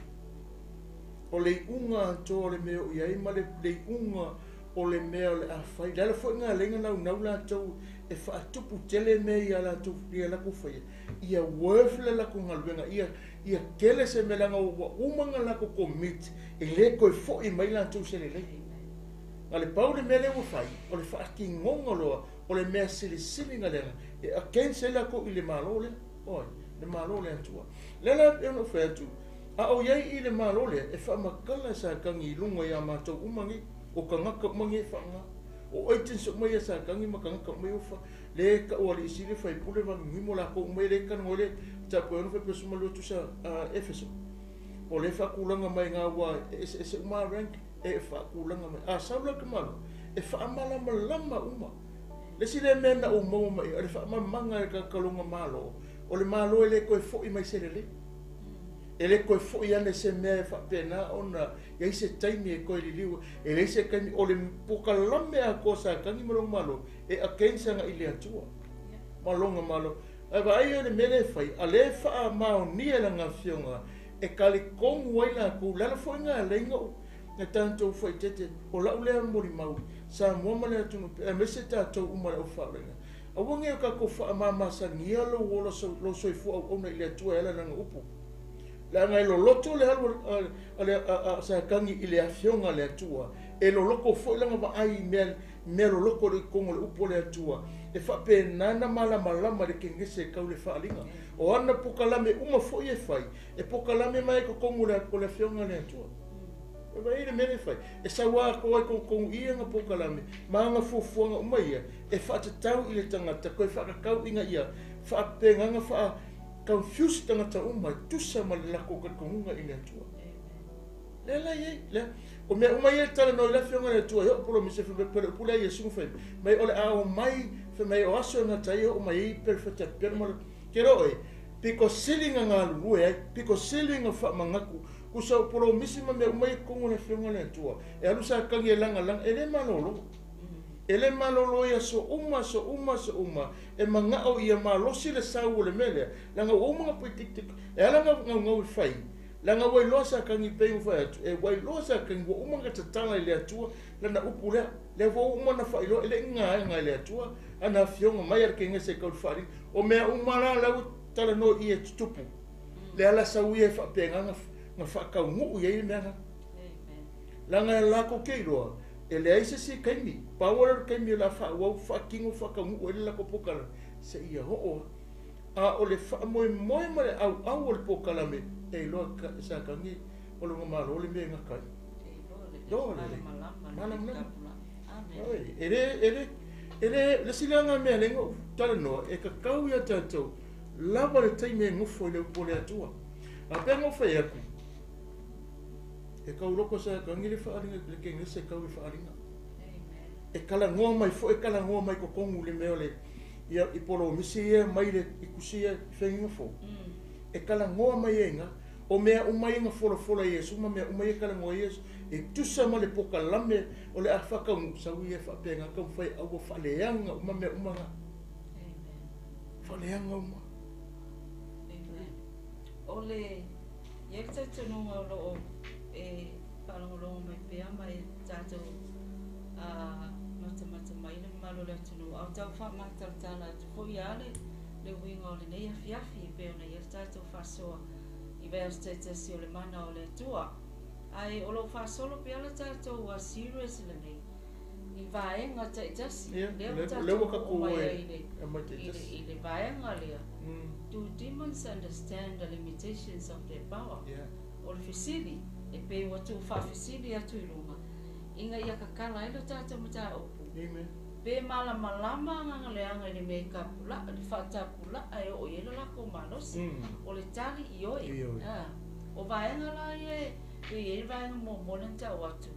O le iuga atoa o le mea e oo i ai ma le, le iuga o le mea o le a fai. Le ala foi lena e ala ai ona naunau latou e faatupu tele mea ia latou, ia latou faia, ia worth le latou galuega, ia, ia tele se mea leaga ua uma ona latou commit, e le toe foi mai latou se lelei. Na le pau le mea lea ua fai, o le faatinoga loa o le mea silisili na leaga e against ai latou i le Malo lea, oi, le Malo o le Atua. O le ala e ono fai atu, a o i ai i le Malo lea, e faamatala e Satani i luga ia matou uma nei, o tagata uma nei e faaaoga. O agents uma ia a Satani ma tagata uma ia ua fa, le e tau alii sili faipule vaginimo latou uma ia lea e talanoa ai le mataupu e ono fai pe 12 tusa Efeso. O lea e faatulaga mai na ua eseese uma rank e faatulaga mai. A sau la le tamaloa, e faamalamalama uma. Le isi lea mea na ou maua mai o le faamalamalamaga e le tagata loga Malo, o le Malo e le toe foi mai se lelei. E le toe fo'i ane se mea e faapena ona i ai se taimi e toe liliu, e leai se taimi o le polokalame atoa Satani ma lona malo e against agai i le Atua ma lona malo. Ae vaai o le mea lea e fai, a lea e faamaonia e lana afioga e talitonu ai latou, o le ala foi lena e ala ai ona ou na tatou faaeteete, o lau lea molimau, Samoa ma le atunuu aemaise tatou uma le aufaigaluega. Aua ne i o tatou faamamasagia lou ola lou soifua auauna i le Atua e ala i Lana upu. Leaga e loloto le alu a le a Satani i le afioga a le Atua, e loloto foi lana vaai i mea mea loloto o lo o i totonu o le upu a le Atua. E faapena ona malamalama le kenese e tau le faaaliga. O ana pokalame uma foi e fai, e pokalame mai i totonu o le afioga a le Atua. E vaai le mea lea e fai, e sau atoa i totonu i ana pokalame ma ana fuafuaga uma ia e faatatau i le tagata, toe faatatau ina ia faapena ona faa confuse tagata uma e tusa ma le latou talitonuga i le Atua. Lea la e i ai, lea. O mea uma ia e talanoa i le Afioga i le Atua e oo polomisi fai mai pele upu lea a Iesu na fai mai o le a omai fai mai o aso e gata ai e oo mai ai perofeta pepelo ma ke iloa oe pito sili na galulue ai pito sili na faamanatu tusa o polomisi ma mea uma ia i totonu o le Afioga a le Atua e alu Satani e lagalaga e le malolo e le malolo i aso uma aso uma aso uma e manao ia malosi le sau o le mea lea leaga ua uma ona predict e ala ona naunau e fai Leaga ua iloa Satani pei ona fai atu, e ua iloa Satani ua uma ona tatala e le Atua lana upu lea. Lea ua uma ona faailoa e le i gaega e le Atua ana afioga mai a le Kenese e tau le faaaliga. O mea uma la la ua talanoa i i e tutupu. Lea la sau ia e faapena na faataunuu i ai le mea lena. Leaga e latou te iloa, e leai se isi taimi, pau lava lea o le taimi o le a faaauau faatino faataunuu ai le latou polokalame seia oo A o le faamoemoe ma le auau o le polokalame e iloa e Satani o lona malo le mea e gata ai. Iloa lelei. Malamalama. Oi, e le, e le, e le, le isi lea mea lea na ou talanoa, e tatau ia tatou lava le taimi e nofo i le upu a le Atua. A pea na ou fai atu, e tauloko Satani le faaaliga, le kenese e tau le faaaliga. E talanoa mai foi, e talanoa mai totonu i le mea o le, ia i polomisi ia mai le i tusi ia i feagaiga fou, e talanoa mai ai ina, o mea uma ia na folafola e Iesu ma mea uma ia e talanoa ai Iesu, e tusa ma le pokalame o le a faataunuu, sau ia e faapena taumafai a ua faaleaga uma mea uma na. Faaleaga uma. Amen. O le i ai le talitonuga o lo o e faalogologo mai pea ma e tatou matamata mai le mamalu o le atunuu, a o tau faamatalatala atu foi lava le, le uiga o lenei afiafi e pei ona i ai le tatou faasoa i vaiaso taitasi o le mana o le Atua. Ae o lo o faasolo pea le tatou series lenei i vaega taitasi. Ia, Lea ua lea tatou ua oo tatou mai o ai e i le, aumai i le, taitasi. i le vaega lea, Do demons understand the limitations of their power? Ia. O le fesili, e pei ua tuufaafesili atu i luga, ina ia kakala ai lo tatou mataupu, Amen. pe malamalama agaga leaga i le mea i kapula'a, le faatapula'a e oo i ai lo lakou malosi. O le tali, ioe. Ioe. A, o vaega la ia e pei e i ai le vaega muamua lea na tau atu,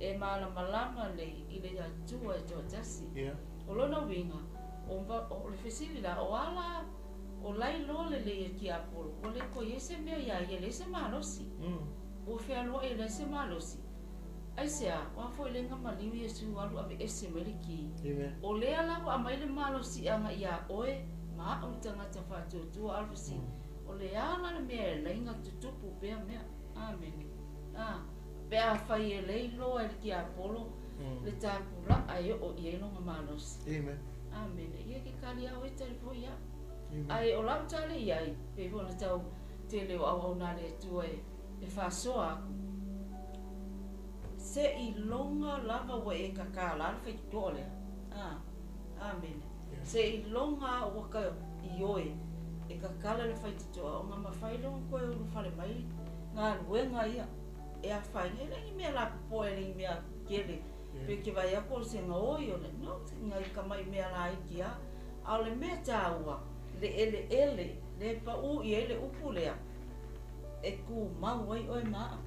e malamalama lelei i le Atua e toatasi. Ia. O lona uiga, o, o le fesili la, o a la O lailoa lelei e tiapolo, ua le toe i ai se mea iā ia, leai se malosi. Ua fealuai e leai se malosi. Aisea, o a foi lea na maliu Iesu alu aveese mai le ki. O lea la ua aumai le malosiaga iā oe ma a'u le tagata faatuatua alofesili, o le a la le mea e laina tutupu pea mea? Amene. A, pe afai e leiloa e le tiapolo le tapula'a e oo i ai lona malosi. Amene. Ia ke kali a oe tali foi ia. Ae o lau tali i ai, pei foi ona tau tele o auauna a le Atua e, e faasoa aku, se iloga lava ua e kakala le faitotoa lea. A, amene. Se iloga ua ka ioe e kakala le faitotoa, ona mafai lea ona toe ulufale mai galuega ia e afaina. E le ni mea lapopoa, e le ni mea tele. Pe ke vaai atu o se gaoi o le, no, nai tamai mea laiti lava. A o le mea taua, le eleele lea e pau i ai le upu lea, e tumau ai oe ma au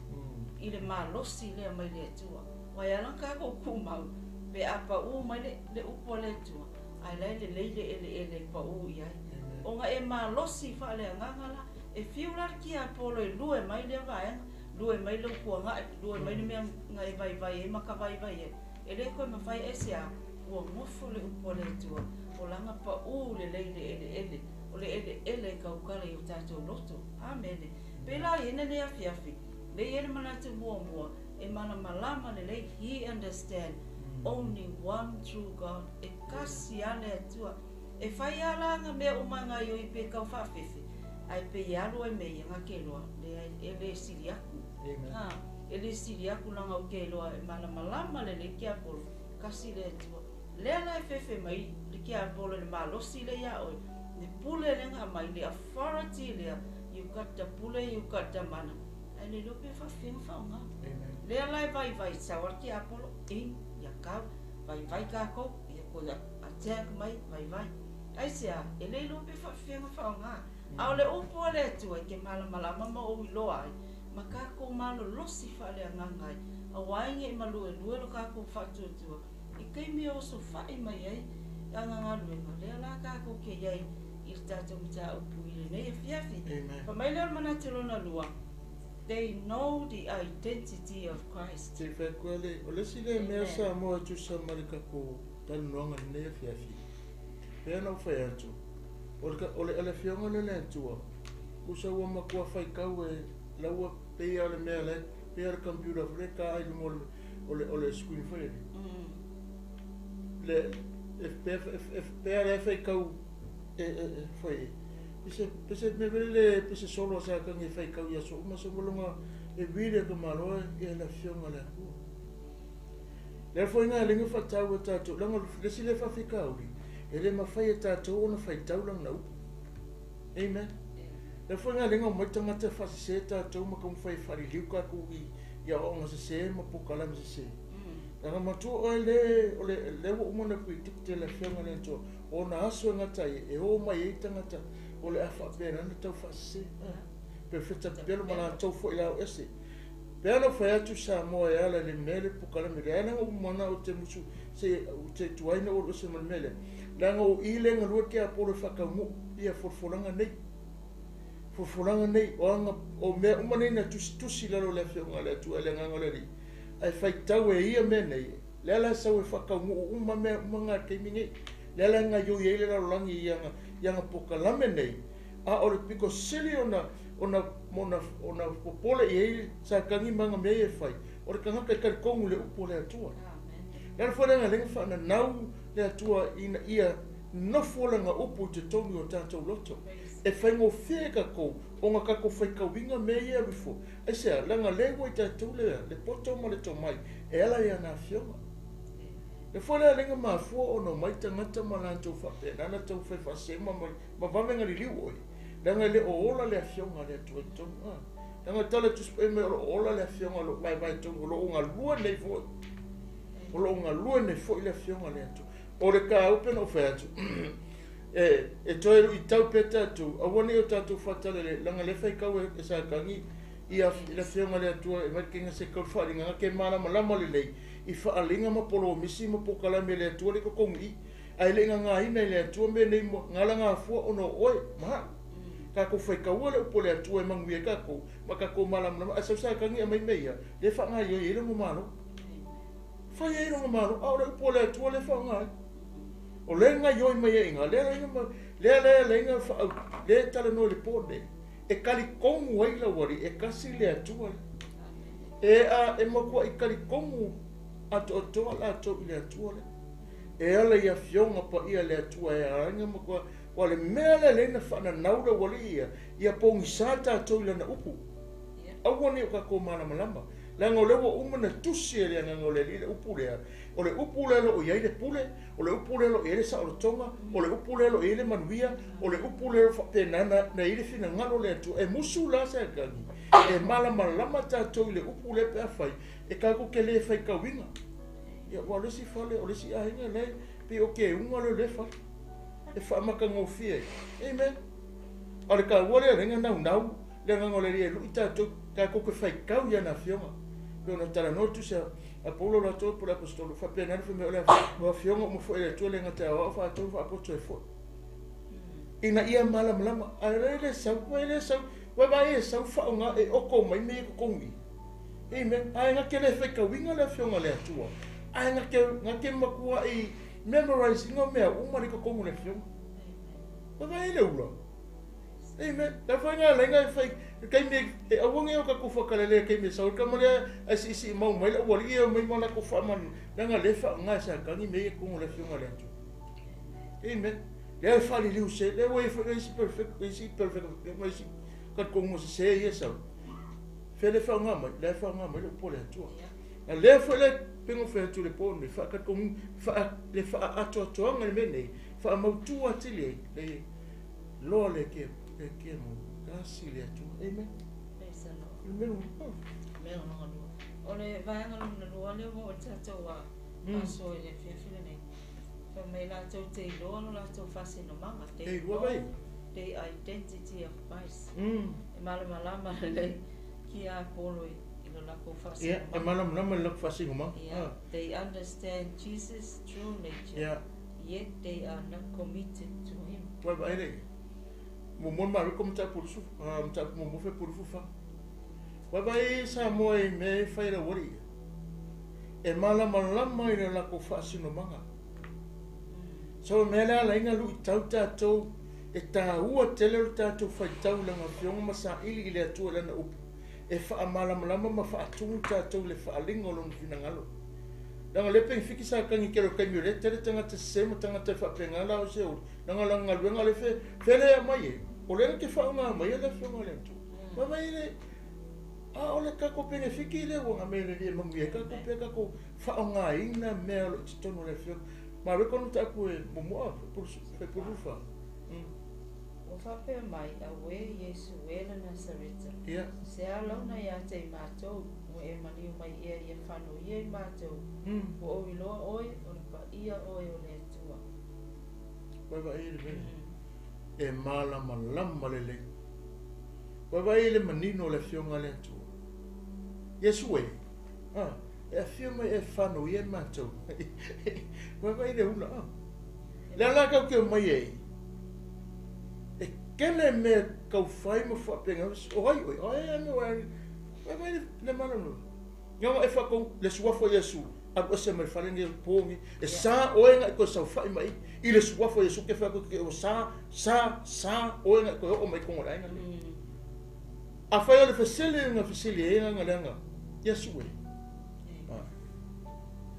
i le malosi lea mai le Atua. Aua e ala ona tatou tumau pe a pau mai le, le upu a le Atua, ae la e lelei le eleele e pau i ai. Ona e malosi faaleagaga la, E fiu la le tiapolo e lue mai lea vaega, lue mai lou puaga'i, lue mai le mea na e vaivai ai ma ka vaivai ai. E le toe mafai aisea? Ua nofo le upu a le Atua, o lana paū lelei i le eleele, o le eleele e tautala i o tatou loto. Amene. Pei la i ai lenei afiafi, lea e i ai le manatu muamua, e malamalama lelei, he understand only one true God, e tasi lava le Atua. E fai lava la ana mea uma e gaoioi pe tau faafefe, ae pei e alu ai me ia na te iloa, leai, e le sili atu. Ha, e le sili atu leaga ou te iloa e malamalama lelei tiapolo, tasi le Atua. Lea la e fefe mai le tiapolo i le malosi lea ia oe, le pule lea na aumai, le authority lea, you got the pule, you got the mana, ae le iloa pe faafefea ona faaaoga. Lea la e vaivai sau a le tiapolo, ing, ia kau, vaivai tatou, ia toe attack mai, vaivai. Aisea? E le iloa pe faafefea ona faaaoga. A o le upu a le Atua e te malamalama ma ou iloa ai, ma tatou malolosi faaleagaga ai, aua ai ne i maluelue lo tatou faatuatua i taimi e osofai mai ai ana galuega, lea la tatou te i ai i le tatou mataupu i lenei afiafi. Fai mai lea o le manatu lona lua, They know the identity of Christ. Te fai atu le, o le isi lea mea Samoa e tusa ma le tatou talanoaga i lenei afiafi, pei ona ou fai atu, o le, o le, o le Afioga lea le Atua, tusa ua matua faitau e laua pei lava o le mea la e, pei lava o le computer foi lea e ta ai i luga o le, o le screen foi lele. Le, e, pe, e, pe a le faitau e, e, e, foi e, pese, pese me vele le, pese solo sa kangi e faitau ia so uma so molonga e vile ka malo e le Afioga le Atua. Le foi ngā lenga whatau e tātou, langa le si le whawhikauri, e le mawhai e tātou ona whaitau langa na upu. Amen. Le foi ngā lenga o mai tangata whasise e tātou ma kamu whai whariliu kākou i ia o se se ma pokalame se se. Langa matua oe le, o le, le ua uma na predict e le Afioga le Atua, o na aso e ngata ai, e o mai ai tangata o le a whaapena na tau whaasese. Pe feta pelo ma latou foi la o ese. Pe ana fai atu Samoa e ala i le mea le pokalame le ana o mana o te musu se o te tuaina o ese ma le mea lea. Leaga o i le galue ke apolo e whakaumu ia folafolanga nei. Folafolanga nei o anga o mea uma nei na tusi tusi lalo le Afioga le Atua e le agaga o le Alii. Ae faitau e ia mea nei, le ala e sau e whakaumu uma mea uma ngā taimi nei. Le ala e ngaioi ai le lalolagi i anga, i anga pokalame nei, a o le piko sili ona, ona, ona, ona popole i ai sa kangi ma anga mea ia e fai, o le kangaka e talikongu le upu o le Atua. Le ala foi le aga lenga whaananau le Atua ina ia nofo langa upu i te tonu o tātou loto. E whaingofie e kakou, o ngā kako whaikauinga mea ia rifo. Ai sea, langa lewa i tātou lea, le poto ma le tomai, e ala ia nā fionga. Le foi lea lenga mafua ona mai tangata ma latou faapena na tau fai faasema ma, ma vave liliu oe. Leaga e le o ola le afioga a le Atua i totonu. Ah. Leaga tala tusi paia mai o lo o ola le afioga o lo o vaevae tonu, o lo o galue nei foi. O lo o galue nei foi le afioga a le Atua. O le kāupe na ou fai atu, e, e toe luitau pea tatou, aua ne i o tatou faatalale, leaga le faitau e, e Satani ia le afioga a le Atua e mai le kega se kau faaaliga ke malamalama lelei i faaaliga ma polomisi ma pokalame a le Atua le totogi i ae le gagāina i le Atua mea nei mo galagafua ona o oe ma a'u. Tatou faitaua le upu a le Atua e manuia ai tatou ma tatou malamalama ae sau Satani e aumai mea ia lea e faagaoioi ai lona Malo. Fai ai lona Malo a o le upu a le Atua lea e faaaoga ai. O lea e gaoioi mai ai i ina, lea lea lea lea lea faau lea e talanoa i le po nei e talitonu ai lau Alii e tasi le Atua lea. E a e matuai talitonu atoatoa latou i le Atua lea. E ala i afioga paia le Atua e aiga ma koa, ua le mea lea lea na whaananau le wali ia, ia pogisa tātou i lana upu. Aua ne i o tatou malamalama. Leaga o lea ua uma na tusi e le Agaga o le Alii le upu lea, o le upu lea o lo o i ai le pule, o le upu lea o lo o i ai le saolotoga, o le upu lea o lo o i ai le manuia, o le upu lea o lo o faapena na, na i ai le finagalo o le Atua. E musu la Satani, e malamalama tatou i le upu lea pe afai, e tatou te le faitauina. Ia, aua o le isi fale, o le isi aiga la e pei o keuga lea o lea fale. E faamatagofie ai. Amen. A o le taua lea lenga naunau, le agaga o le Alii e lui tatou, tatou te faitau i ana afioga. Pei ona talanoa le tusi a Paulo latou po o le Aposetolo, faapena le fai mai o le afioga uma foi a le Atua le gata e aoao faatou faapoto ai foi. Ina ia malamalama, ae le le sau, e le sau. Ua vaai e sau faaoga e oko mai mea i totogi. Amen. Ae na te le faitauina le afioga a le Atua. Ae na te matuai memorize ina mea uma le totonu o le afioga. Ua vaai le ula. Amen. La fai nga lenga e fai taimi e aua ne o tatou faakalele taimi e sau kama lea ai siisii mau mai le aualii e omai ma latou faamanu leaga lea e faaaoga e Satani mea ia i totonu o le afioga a le Atua. Amen. Lea e faaliliu se lea ua i ai foi isi perfect isi perfect ma isi talitonuga sesē ia e sau. Fea le faaaoga mai? Lea e faaaoga mai le upu a le Atua. A lea foi le pei ona fai atu i le po nei, faatalitonu faa le faaatoatoaga i le mea nei, faamautu atili ai le loa le ke le ke mo tasi le Atua. Amen. Praise the Lord. Le mea lona. Mea lona lua. O le vaega lona lua lea ua oo i le tatou aso i le afiafi lenei. Fai mai latou te iloa lo latou faasinomaga. They know the identity of Christ. E malamalama lelei ki Apolo i lo lakou faasinomaga. Ia, e malamalama i le lakou faasinomaga. Yeah, they understand Jesus true nature. Yeah. Yet they are not committed to him. Ua vaai le muamua le Mareko mataupu lusu mataupu muamua Fepuari 14. Ua vaai Samoa i mea e fai e le aualii ia. E malamalama i le lakou faasinomaga. So o le mea lea ala ai na luitau tatou e taua tele lo tatou faitau i Lana Afioga ma saili i le Atua i Lana Upu e faamalamalama ma faatumu tatou i le faaaliga o Lona finagalo. Leaga o lea penefiti sa tagi tele o taimi o lea tele tagata sese ma tagata e faapena la o se uli leaga lana galuega lea fe fe le aumai e o lea na te faaaoga mai e le Afioga a le Atua. Ma vai le a o le tatou penefiti lea ua na mea le e manuia ai tatou pea tatou faaaogaina mea o lo o i totonu o le Afioga. Ma record mataupu e muamua Fepuari 24. Ua faapea mai, Auē Iesu e le Nasareta, Ia. se a launa ia te i matou, ua e maliu mai ea ia fanoia i matou, ua ou iloa oe, o le paia oe o le Atua. Ua vaai i le mea e malamalama lelei. Ua vaai i le manino o le Afioga a le Atua. Iesu e, a, e afio mai e fanoia i matou. Ua vaai i le ula, a. Le ala kau te omai ai, e tele mea tau fai ma faapena, o ai oe, o ai a mea oe, ua vaai le malamalama. Leaga e faatonu le suafa o Iesu, alu ese mai le fale nei o le po nei, e sa oe na e toe saofai mai i le suafa o Iesu ke fai atu ke o sa, sa, sa oe na e toe oo mai i totonu o le aiga lenei. Afai o le fesili na fesili ai aga leaga Iesu e. Ah.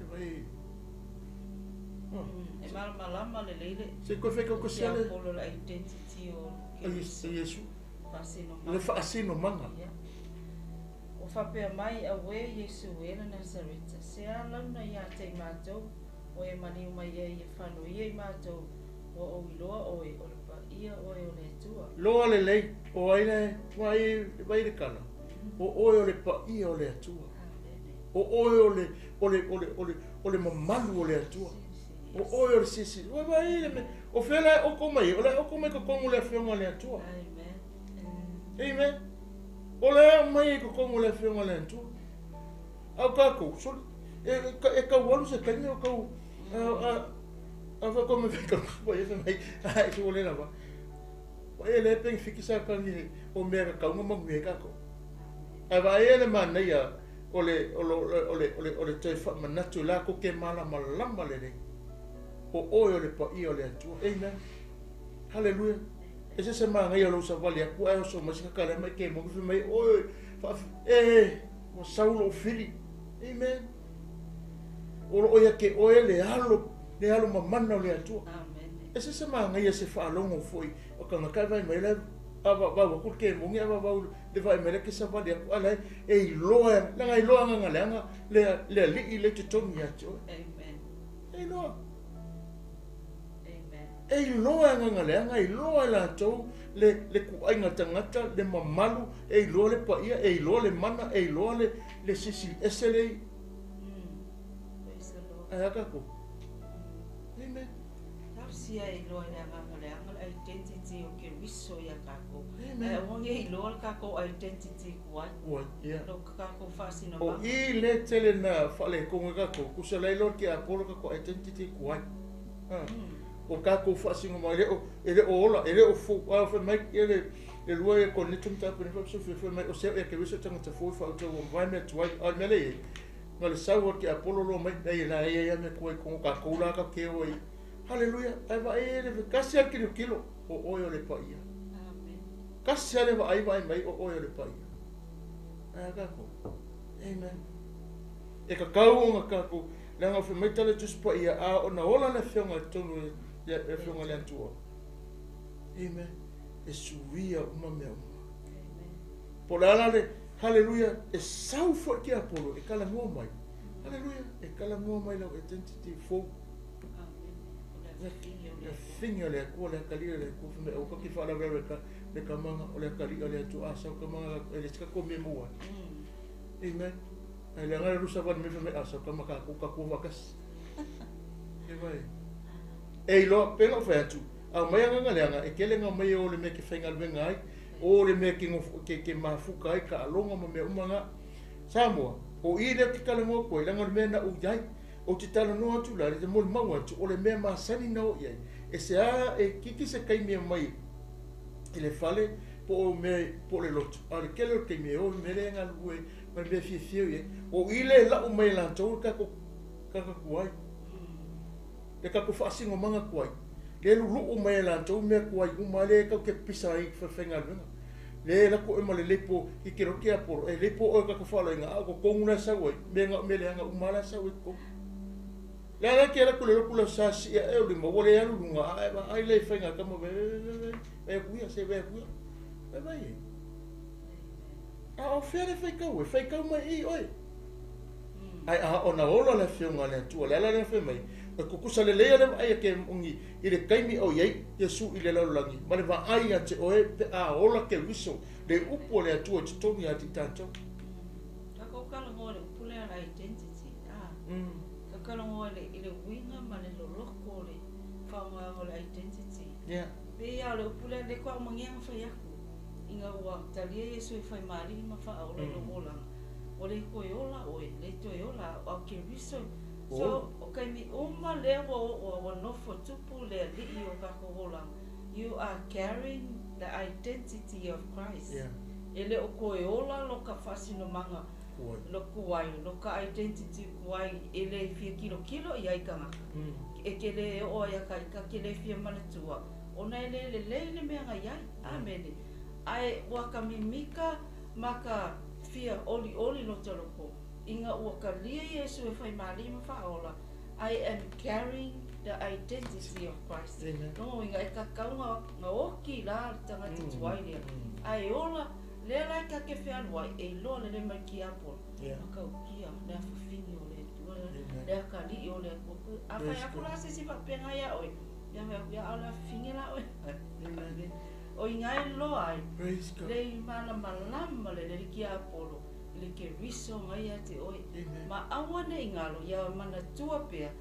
E vai. Ah. E malamalama lelei le Se koe fai kau Ke le Apolo le identity o Keriso. Iesu. Faasinomaga. Le faasinomaga. Ia. Ua faapea mai, Auē Iesu e le Nasareta, se a launa ia te i matou, ua e maliu mai ea ia fanoia i matou, ua ou iloa oe, o le paia oe o le Atua. Loa lelei, o ai le vai vai le kala, o oe o le paia o le Atua. Amene. O oe o le o le o le o le o le mamalu o le Atua. O oe o le sisi. Ua vai le me o fea la e oko mai, o la e oko mai totonu o le Afioga a le Atua. Amen. Amen. O le aumai i totonu o le Afioga a le Atua. A o tatou, soli, e tau alu se taimi o tau, a fai koe me fai kau pa ia fai mai, ai su o le lava. Wa e le penefiti sa tagi o mea ka kauga manuia ai tatou. Ae vaai e le manaia o le o le o le o le o le toe faamanatu i latou ke malamalama lelei. O oe o le paia o le Atua. Amen. Hallelujah. E se se manaia o lou savali atu ae oso mai se kakale mai ke mo fai mai oe e ua sau lou fili. Amen. O loo ia te oe le alo mamana o le Atua. Amen. E se se manaia se faalogo foi o tagata e vai mai le a vavau atu le kemoni a vavau le vai mai le ke savali atu ala e iloa leaga iloa agaga leaga le alii le totonu ia te oe. Amen. E iloa. Amen. E iloa agaga leaga, e iloa e latou le kuaiga tagata, le mamalu, e iloa le paia, e iloa le mana, e iloa le sisi ese le i. Praise the Lord. Ae a tatou. Amen. Tausia e iloa le agaga leaga le identity o Keriso ia takou. Amen. Ae aua ne iloa le takou identity kuai. Kuai, ia. Lo takou faasinomaga. O i le tele na faaletonu ai tatou, tusa la iloa le ke Apolo tatou identity kuai. O kākou faasinomaga e le o ola, e le o fou. A fai mai ia le lua ia Korinito mataupu nei faapasufia fai mai o sea ia Keriso tagata fou e faautau ua mavae mea tuai. A o le mea lea e i ai, na o le sau o le tiapolo loa mai, leai la e i ai lava mea tuai i totonu o tatou la tatou te o ai. Haleluia! Ae vaai e le tasi lava le tilotilo, o oe o le paia. Tasi lava le vaai, vaai mai o oe o le paia. Ae a tatou? Amen. E tatau ona tatou, leaga fai mai tala Tusi Paia, a ona ola le Afioga i totonu o le Afioga i le Atua. Amen. E suia uma mea uma. Po o le a la le, haleluia, e sau foi le tiapolo e talanoa mai. Haleluia, e talanoa mai lau identity fou. Le afifine o le Atua, le atalii o le Atua, fai mai aua tatou te faalavelave i le tamaga, o le atalii o le Atua, a sau tamaga e le se tatou mea e maua ai. Amen. Ae leaga le rusa vale mai fai mai, a sau tama tatou tatua faatasi. E vai. E iloa, pei ona ou fai atu, aumai agaga leaga, e tele na aumai o le mea e te faigaluega ai, o le mea e te mafuta ai taaloga ma mea uma na. Samoa, o i lea ou te talanoa atu ai, leaga o le mea na ou i ai. Ou te talanoa atu la, te molimau atu, o le mea masani na oo i ai, e se a e kiki se taimi e aumai i le fale, po o mea, po o le lotu, a o le tele o le taimi e o i mea lea e galulue ai, ma le mea e fiafia i ai. O i lea e lau mai e latou le tatou tagata tuai, le tatou faasinomaga tuai, lea e luluu mai e latou mea tuai uma lea tatou te pipisa ai i falefaigaluega. Lea e alu atu oe ma le leipo i te lote a polo, e leipo oe i tatou faaaloaloga, a o totonu la e sau ai, mea na o mea leaga uma la e sau ai i totonu. Le a la e te alu atu i le lotu le Aso Sa sii ae o lima, ua le alu i luga, a e vaai lea i faiga a tama, vaai, vaai, vaai, vaai atu ia, se vaai atu ia. Vaai, vaai e. A o fea le faitau e? Faitau mai i oe. Ae a ona ola le Afioga a le Atua, le ala lea fai mai, e tutusa lelei a le vaai a ke ongi i le taimi o i ai Iesu i le lalolagi, ma le vaai ia te oe pe a ola Keriso, le upu a le Atua i totonu ia te i tatou. Tatou talanoa i le upu lea o le identity, a. Tatou talanoa i le uiga ma le loloko o le faaaogaina o le identity. Yeah. Pei lava o le upu lea, lea faatoa uma nei ona fai atu, ina ua talia Iesu e fai ma Alii ma Faaola i lou olaga, ua le toe ola oe, le toe ola au, a o Keriso. So, o taimi uma lea ua oo a ua nofo tupu le Alii o tatou olaga, you are carrying the identity of Christ. Yeah. E le o toe ola lo ka faasinomaga lo tuai, lo ka identity tuai e le fia kilokilo i ai tagata. E ke le oo ai a ka ika ke le fia manatua, ona e le lelei le mea na iai. Amene. Ae ua ka mimika ma ka fia olioli lo te loko, ina ua kalia Iesu e fai ma Alii ma Faaola, I am carrying the identity of Christ. Amen. Lona uiga e tatau na oki la le tagata tuai lea. Ae ola, lea la e ta te fealuai, e iloa lelei mai tiapolo, matautia le afafine o le Atua, le atalii o le Atua. A fai atu la se isi faapena ia oe, ia fai atu, ia a o le afafine la oe. Amen. O i ina e loa ai, Praise God. le i malamalama lelei le tiapolo i le Keriso na ia te oe. Amen. Ma aua ne i galo, ia manatua pea,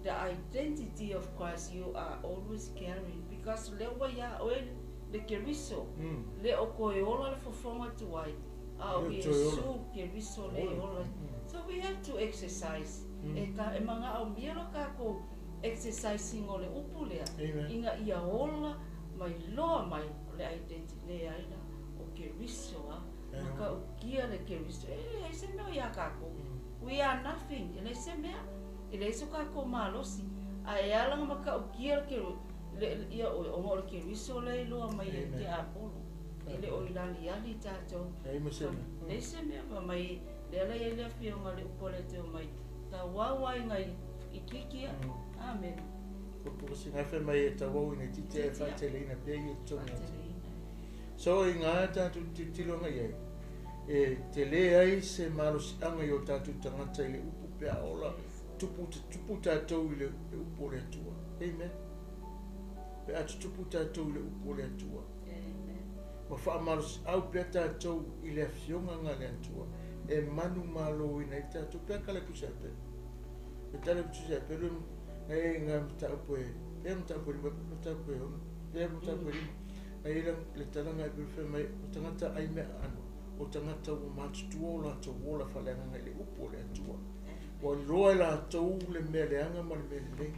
the identity of Christ you are always carrying, because lea ua ia oe le Keriso, le o toe ola le fofoga tuai, a o Le toe ola. Iesu Keriso le Ola. ola. So we have to exercise. E ka e manaomia lo tatou exercising o le upu lea, Amen. ina ia ola mai loa mai o le identity leai la o Keriso a. Amen. Matautia le Keriso. E leai se mea o ia tatou. We are nothing. E leai se mea. E leai so tatou malosi. Ae e ala ona matautia le Keriso, ia oe, ona o le Keriso lea e iloa mai e Amen. tiapolo. E le o i laliali tatou. Leai ma se mea. Leai se mea fai mai, lea la e i ai le afioga le upu a le Atua mai, tauau ai nai itiiti ia. Amene. Pupukusiga fai mai e tauau ina itiiti ae faateleina pea ia i totonu o le atunuu. Faateleina. So i ngā tatou tilotilo anga i ai, e tele ai se malosiaga i o tatou tagata i le upu pe a ola tupu tupu tatou i le upu o le Atua. Amen. Pe a tutupu tatou i le upu o le Atua. Amen. Ma faamalosiau pea tatou i le afioga nga le Atua e manumaloina ai tatou pe a tala tusa e pelu. E tala tusa e pelu na e ngā mataupu e pea mataupu e lima mataupu e ono pea mataupu e lima na i le tala nga e pelu fai mai o tagata ai mea aano o tagata ua matutua o latou ola faaleagaga i le upu o le Atua. Ua iloa e latou le mea leaga ma le mea lelei.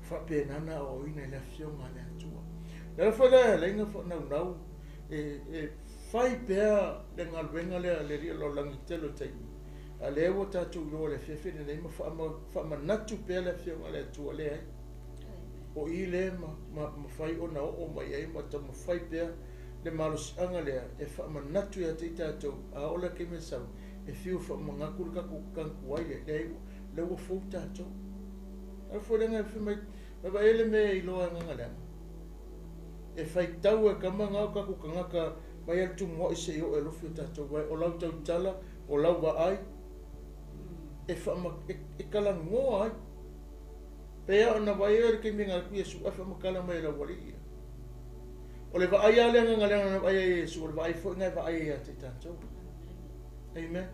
Faapena ona aoaoina i le Afioga a le Atua. O le ala foi lea e ala ai ona faanaunau e fai pea le galuega lea a le Alii o le lalolagi i le tele o taimi, a o lea ua tatou iloa i le afiafi lenei ma faamanatu pea le Afioga a le Atua, leai, o i lea e mafai ona oo mai ai ma taumafai pea le malosiaga lea e faamanatu ia te i tatou, a oo la i le taimi e sau, e fiu e faamanatu le tatou tanu tuai lea, leai, lea ua fou tatou. A foi lea fai mai, vaai le mea e iloa e agaga leaga. E faitau e kama ngā o tatou tagata mai lava le tumuai seia oo e alofi o tatou ai. O lau tautala, o lau vaai, e faama, e talanoa ai. Pei lava ona vaai ai le taimi na alu atu Iesu ae faamatala mai e le aualii ia. O le vaai lava lea agaga leaga na vaai ai e Iesu, o le vaai foi lena e vaai ai ia te i tatou. Amen.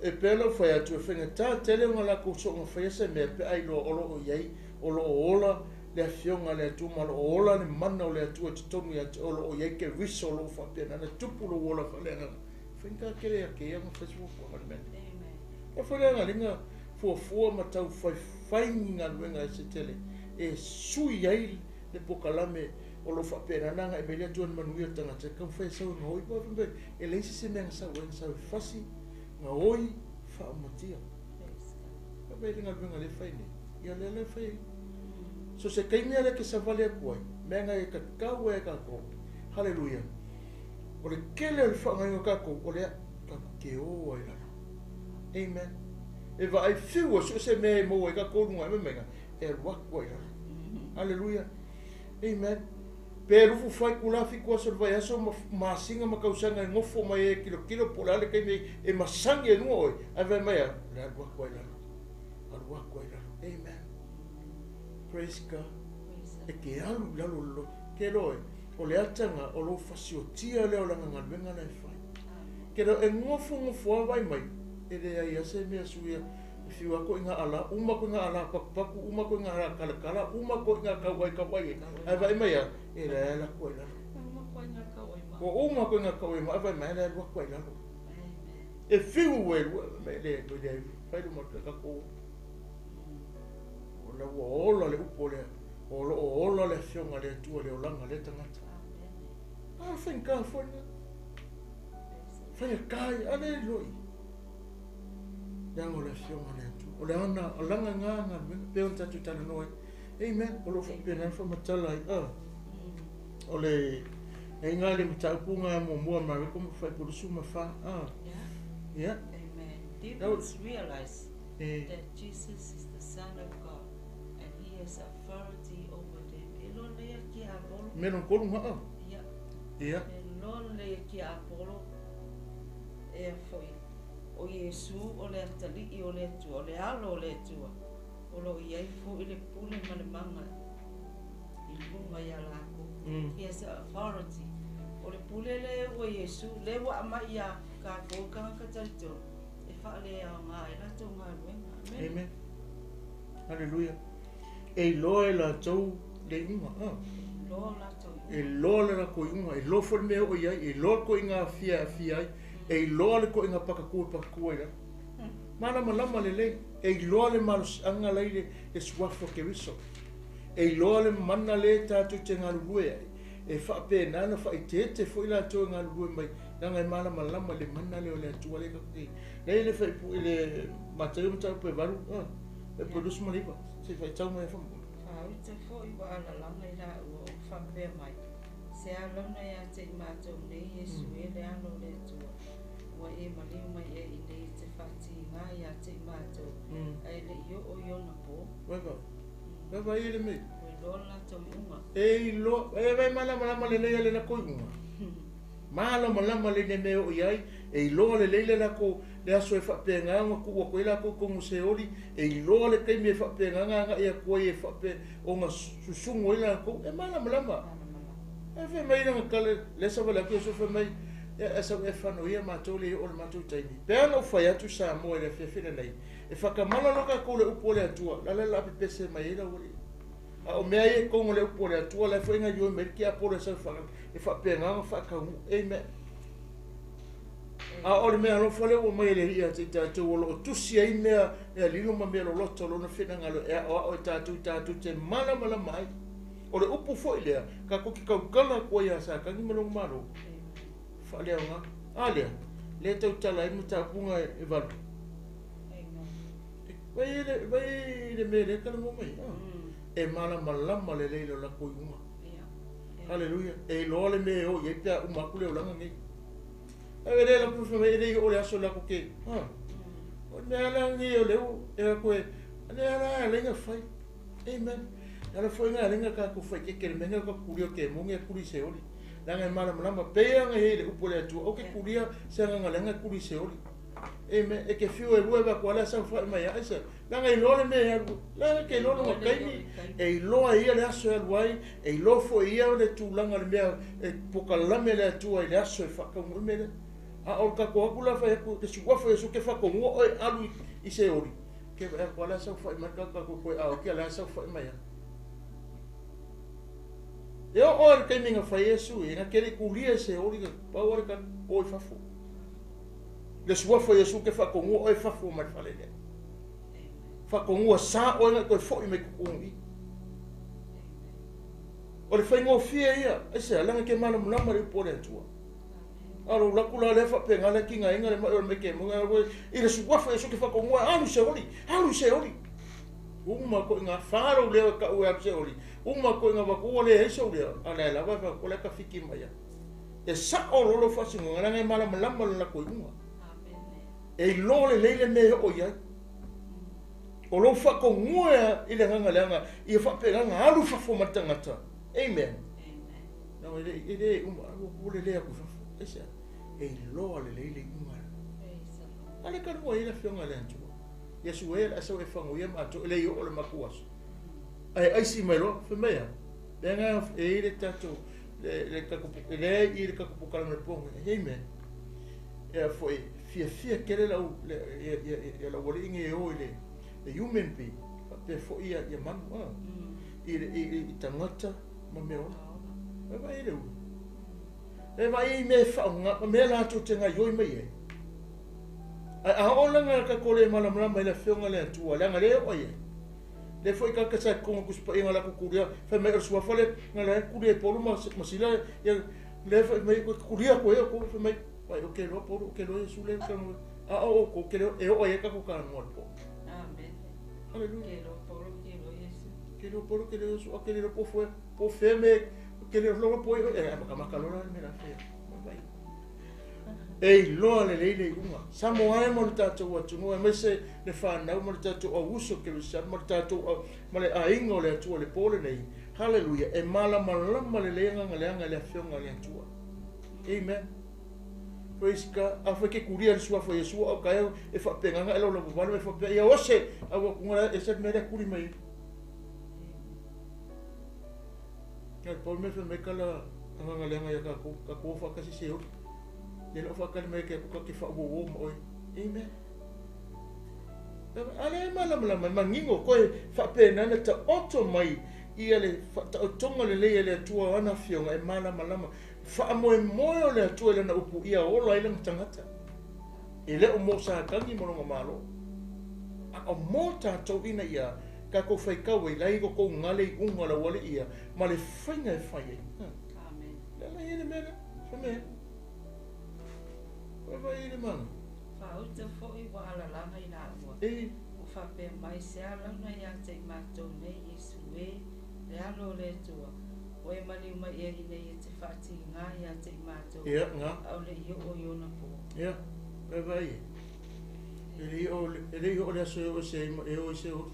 E pei ona ou fai atu, e faigata tele ona latou soona faia se mea pe a iloa o lo o i ai, o lo o ola le Afioga a le Atua ma o lo o ola le mana o le Atua i totonu ia te oe, o lo o i ai Keriso o lo o faapena ona tupu lou ola faaleagaga. E faigata tele ia te ia ona fai se fuafuaga i le mea lea. E foi le agaga fuafua ma tau faifai ni galuega e se tele e sui ai le polokalame o lo o faapena ona agai mai le Atua i le manuia o le tagata, e taumafai e sau e gaoi. Aua fai mai, e leai se isi mea na sau ai, na sau e fasi, gaoi, faaumatia. Fai mai le galuega lea e fai nei, ia lea la e fai ai. So se taimi lava lea e te savali atu ai, mea na e tatau ai e tatou. Haleluia. O le tele o le faaaogaina o tatou, o lea tatou te o ai i lalo. Amen. E vaai fiu e so o se mea e maua ai tatou i luga e mai mai, e alu atu ai i lalo. Haleluia. Amen. Pe lufu fai itula 7 aso o le vaiaso ma masina ma tausaga e nofo mai ai e tilotilo po o le a le taimi e masani ai i luga oe, ae fai mai a, o le alu atu ai i lalo. Alu atu ai i lalo. Amen. Praise God. E te alu i lalo o le loto. Ke loa e, o le ataga o lou fasiotia lea o lana galuega la e fai. Ke loa e nofonofo lava vai mai, e leai lava se mea suia. E fiu lava koe i ngā ala, uma koe i ngā ala pakupaku, uma koe i ngā ala kalakala, uma koe i ngā kauai kauai e. Ae vaai mai a, e leai ala atu ai lalo. Uma koe i ngā kauai maa. Ua uma koe i ngā kauai maa, vaai mai a leai alu atu ai lalo. E fiu e lua, me le, me le, fai lo ma tatou. O la ua ola le upu o le, o lo o ola le Afioga a le Atua i le olaga o lea tagata. A faigata foi lena. Faigata ia, a le iloa i. Leaga o le Afioga a le Atua. O le ana, o lana na galuega, pei ona tatou talanoa ai. Amen. O lo o faapena ona faamatala ai. Ah. O le, e ngā le mataupu ngā muamua Mareko ma whai 24. Ah. Yeah. Yeah. Amen. Demons realize that Jesus is the Son of God and he has authority over them. E loa lea ki a Apollo. Me lon kolu haa. Yeah. Yeah. E loa lea ki a Apollo. E foi. O Iesu o le Atalii o le Atua, o le Alo o le Atua, o lo o i ai foi le pule ma le mana i luga iā lakou. He has authority. O le pule lea ua Iesu, lea ua aumai iā kakou tagata talitonu, e faaleaoga ai latou galuega. Amen. Amen. Haleluia. E iloa e latou le iuga. Ah. E iloa latou iuga. E iloa le latou iuga, e iloa foi le mea e oo i ai, e iloa le koiga aafia e aafia ai, e iloa le koiga pakakū e pakakū ai lalo. Malamalama lelei, e iloa le malosiaga la i le Suafa o Keriso. E iloa le mana lea tatou te galulue ai, e faapena ona faaeteete foi latou e galulue mai, leaga e malamalama i le mana lea o le Atua lea tatou te i ai. Le faaipu i le Mataio mataupu e 8, faaipu e 29, se i faitau mai faamolemole. Faauta foi ua alalaga i laua o faapea mai, Se a launa ia te i matou nei Iesu e le Alo o le Atua, ua e maliu mai ea i inei e te faatigā ia te i matou, ae le i oo i ona po. Vaivai. Vaivai e le mea. Ua iloa le latou iuga. E iloa, e vai malamalama lelei a le latou iuga. Malamalama lelei le mea e oo i ai, e iloa lelei le latou, le aso e faapena ona tuu atu ai latou i totonu o Seoli, e iloa le taimi e faapena ona agai atu ai e faapea ona susugu ai latou, e malamalama. Ae fai mai lana tala, lea savali atu Iesu fai mai, Ia, e sau e fanoia matou le i oo i le matou taimi. Pe ana ou fai atu Samoa i le afiafi lenei, e whakamana loa tatou le upu o le Atua, la le la pepese mai ai laualii. A o mea ia i totonu o le upu o le Atua, la e foi gaioi mai le tiapolo e sau e faapena ona faataunuu. Amen. A o le mea alofa lea ua aumai e le Alii ia te i tatou o lo o tusi ai mea, mea lilo ma mea loloto o Lona finagalo e aoao e tatou i tatou te malamalama ai. O le upu foi lea, tatou te tautala atu ai ia Satani ma lona malo. Faaleaoga. A lea, lea e tautala ai mataupu na e valu. Vai le, vai le mea lea e talanoa mai ai. E malamalama lelei lo latou iuga. Haleluia. E iloa le mea e o i ai pe a uma atu le olaga nei. Ae le latou fai mai e le i oo le aso latou te, ha. O le mea la nei o lea e latou e, lea la e alai na fai. Amen. E ala foi na alai na tatou faitete le mea nei o tatou kulia o temoni e kuli i Seoli. Leaga e malamalama pei lava ona i ai le upu a le Atua, aua te kulia se agaga leaga e kuli i Seoli. Amen. E te fiu e lua e vaku a le saofai mai a aisa. Leaga e iloa le mea e alu, leaga ke iloa lona taimi, e iloa e ia le aso e alu ai, e iloa foi e ia le tulaga o le mea e pokalame le Atua i le aso e faataunuu ai mea lea. A o le tatou atu la fai atu, le suafa o Iesu ke faatonuga oe alu i Seoli, ke vaai atu a le saofai mai le tagata koe a oki a le saofai mai a. E oo lava i le taimi na fai ai Iesu ia, na te le i kulia i Seoli, na pau lava le tagata o i fafo. Le suafa o Iesu ke faatonua oe fafo mai le fale lea. Faatonua sa oe na toe foi mai totonu i. O le faigofie ia, aisea, leaga ke malamalama le upu a le Atua. A o lou laku la lea faapena lea tigaina le mai o le mai temoga i le suafa o Iesu ke faatonua alu i Seoli, alu i Seoli. Uma koʻi ngā whā lou leo e kaʻu e alu Seoli, uma koʻi ngā waka ua leai sou leo, a lae lava e whakakoa lea ka whiti mai a. E sa'o loa lou faasinoga leaga e malamalama le latou iuga. E iloa lelei le mea e oo i ai. O lou faatonuga i le agaga leaga ia faapena ona alu i fafo ma le tagata. Amen. Leaga e le, e le uma, ua lele atu i fafo. Aisea? E iloa lelei le iuga. A le talanoa ai le Afioga i le Atua. Iesu e, le a sau e faguia matou, e le i oo le matou aso. Ae aisi mai loa, fai mai a, leaga e i ai le tatou, le tatou, e leai i le tatou polokalame le po nei. Amen. E foi, fiafia tele lau, le, ia, ia, ia lau alii nei e o i le, le human being, faapea foi ia, ia manu, a, i, i, i, i tagata ma mea ola. E vaai i le ulu. E vaai i mea e faaaoga, ma mea latou te gaioi mai ai. Ae a oo laga tatou le malamalama i le Afioga i le Atua, leaga lea e oo ai ai. Lea foi tagata sa i totonu o Tusi Paia na latou tulia, fai mai o le suafa lea na la e tulia e Paulo ma Sila, ia, lea fai mai, tulia atu ai outou, fai mai, vai, ou te iloa Paulo, ou te iloa Iesu lea na talanoa, a o outou, ke e oo ai ai tatou talanoa i le po. Amen. Haleluia. Ke iloa Paulo, ke iloa Iesu. Ke iloa Paulo, ke iloa Iesu, a ke le iloa po fea, po fea me, ke le iloa po e, e makamaka loa la le mea la fea. Vai. E iloa lelei le iuga. Samoa e mo le tatou atunuu aemaise le fanau ma le tatou au uso kerisiano ma le tatou ma le aiga o le Atua i le po lenei. Haleluia! E malamalama lelei agaga leaga i le Afioga a le Atua. Amen. Praise God. Afai ke kulia le suafa o Iesu au ka e faapena na e laulauavale ma e faapea ia ose au atu na ese le mea lea kuli mai ai. Nā le pau mea fai mai kala agaga leaga ia kākou, kākou o faatasi se oli. Lea la o faatali mai ke atu ka te faauouo ma oe. Amen. A lea e malamalama, e manino, koe faapena na taoto mai ia le faataotoga lelei a le Atua o ana afioga e malamalama. Faamoemoe o le Atua i lana upu ia ola ai lana tagata. E le o mo Satani ma lona malo, a o mo tātou ina ia tatou faitau ai la i ko kou gale iuga o le auali'i ia ma le faiga e fai ai. Amen. Le ala i le mea lea. Fai mai. Fai vai i le mana. Faauta foi ua alalaga i laua. E. Ua faapea mai se alauna ia te i matou nei, Iesu e, le Alo o le Atua, ua e maliu mai ea ina ia te faatigā ia te i matou, Ia, nga. ʻaʻole i oo i ona pō. Ia, fai vai e. E le i oo, e le i oo le aso e oo se e oo i se oli.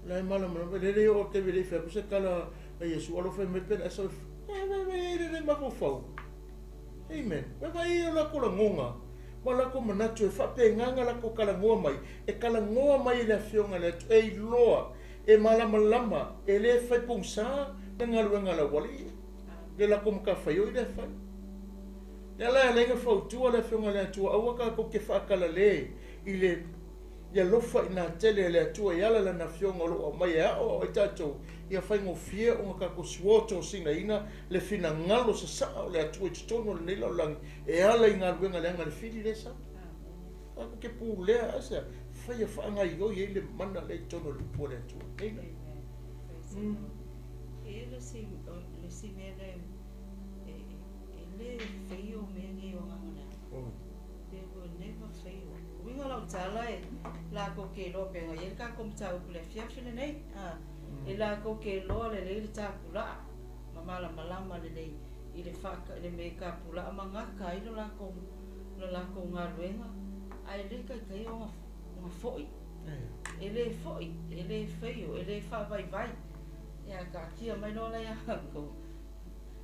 La e malamalama, e le i oo te vele i fai atu se tala a Iesu, alofa mai pe le aso e, vai vai e le le mafaufau. Amen. Vai vai e o lakou lagoga ma lakou manatu e faapegaga lakou talanoa mai, e talanoa mai e le Afioga i le Atua, e iloa, e malamalama, e le fai pogisa le galuega a le aualii, le lakou matafaioi lea e fai. Lea la e ala ai ona fautua le Afioga i le Atua, aua tatou te faakalale i le alofa inā tele a le Atua e ala i Lana Afioga o lo o aumai e aoao ai tatou Ia faigofie ona tatou suotosinaina le finagalo sasaa o le Atua i totonu o lenei lalolagi e ala i galuega leaga a le fili lea e sau. Tatou te pulea aisea? Faia faagaoioi ai le mana lea i totonu o le upu a le Atua. Amen. E i ai le isi mea lea e le fail mea nei o agaga leaga. They will never fail. Uiga o lau tala e lakou ke iloa pe na i ai le takou mataupu i le afiafi lenei. E lakou ke iloa lelei le tapulaa ma malamalama lelei i le faaka le mea tapulaa ma gata ai lo lakou lo lakou galuega ae le taitai ona ona foi. E le foi, e le fail, e le faavaivai. Ia taatia mai loa la ia latou.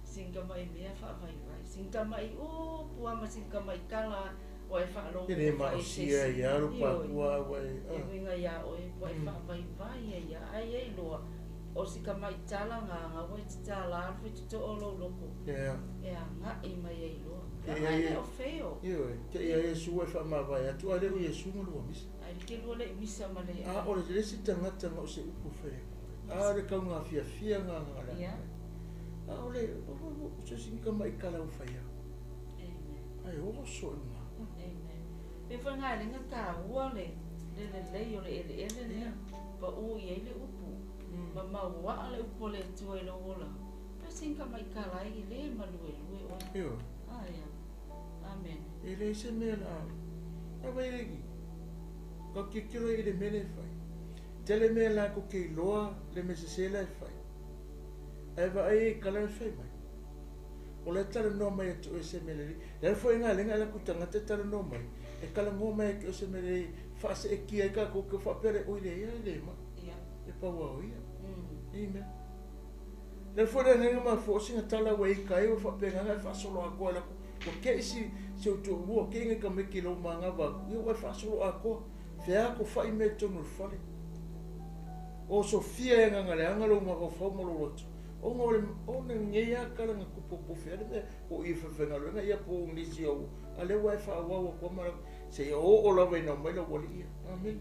Sina tamai mea faavaivai, sina tamai upu lava ma sina tamai tala lava ua e faalogo E le ua fai e se maosia isi. ai lava lou Ioe, patua a ua e e uiga ia oe ua e faavaivai ai lava. Ae i ai loa, o si tamai tala lena ua e tatala alu tootoo o lou loto e agai mai ai loa. Te Leaga i e ai le o fail. Ioe, te i ai Iesu ua e faamavae atu, a le o Iesu na lua misa. Ai le lua le i misa ma le. A o le isi tagata na o se upu e fai atu ai. A o le taugafiafia lena na leaga ai. A o le se isi tamai tala ua fai atu. Ae oso i luga. Amen. Pei foi na lenga taua le lelei o le eleele lea, pau i ai le upu, ma mauaa le upu a le Atua i lou olaga. Pei sina tamai tala ai e le maluelue oe. Ioe. Aia. Amen. E leai se mea la a vai le i. Ka tilotilo i le mea lea e fai. Tele mea latou te iloa le mea sese la e fai. Ae vaai i tala e fai mai. O la e talanoa mai ia te oe se mea lelei. Le ala foi lena lea na alu atu i tagata e talanoa mai, e talanoa mai ia te oe se mea lelei, faaseetia ai tatou te faapea lea, oi leai e le mai. E pau lava o ia. Amen. Le ala foi lea na mafua o sina tala ua ita ai ua faapena ona e faasolo atoa e latou. Ua te i si si ou toalua, ua te i nai tamaiti i lou manava atu, ia ua e faasolo atoa. Fea atu fai mea i totonu o le fale. O sofia e agaga leaga lou mafaufau ma lou loto, ona o le ona nei lava tala na tupu atu fea le mea po o i e faifaigaluega ia po o nisi au, a lea ua e faaauau atu lava ma seia oo lava ina omai lau alii ia. Amene.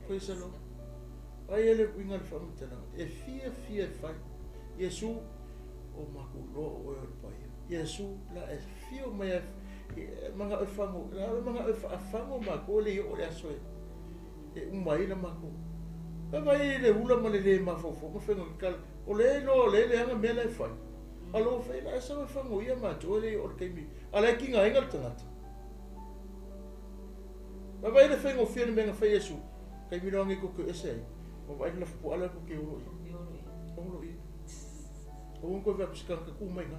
Praise the Lord. Aia le uiga o le faamatalaga, e fiafia e fai. Iesu, o matou loa o oe o le Paia. Iesu, la e afio mai e manao e fago, la e manao e faafago matou e le i oo i le aso e uma ai la matou. Vaai i le ula ma le le mafaufau ma faiga o le o lea e iloa o lea e leaga mea la e fai. A lo fai la e sau e fagoia matou e le i oo i le taimi, a la e tigaina le tagata. Vaai le faigofie o le mea na fai e Iesu, taimi loa nei tou te o ese ai, ma vaai le lafupuaa lea tou te olo i ai. Olo i ai. Aua ne i toe vaai atu i se tagata tu mai i ina.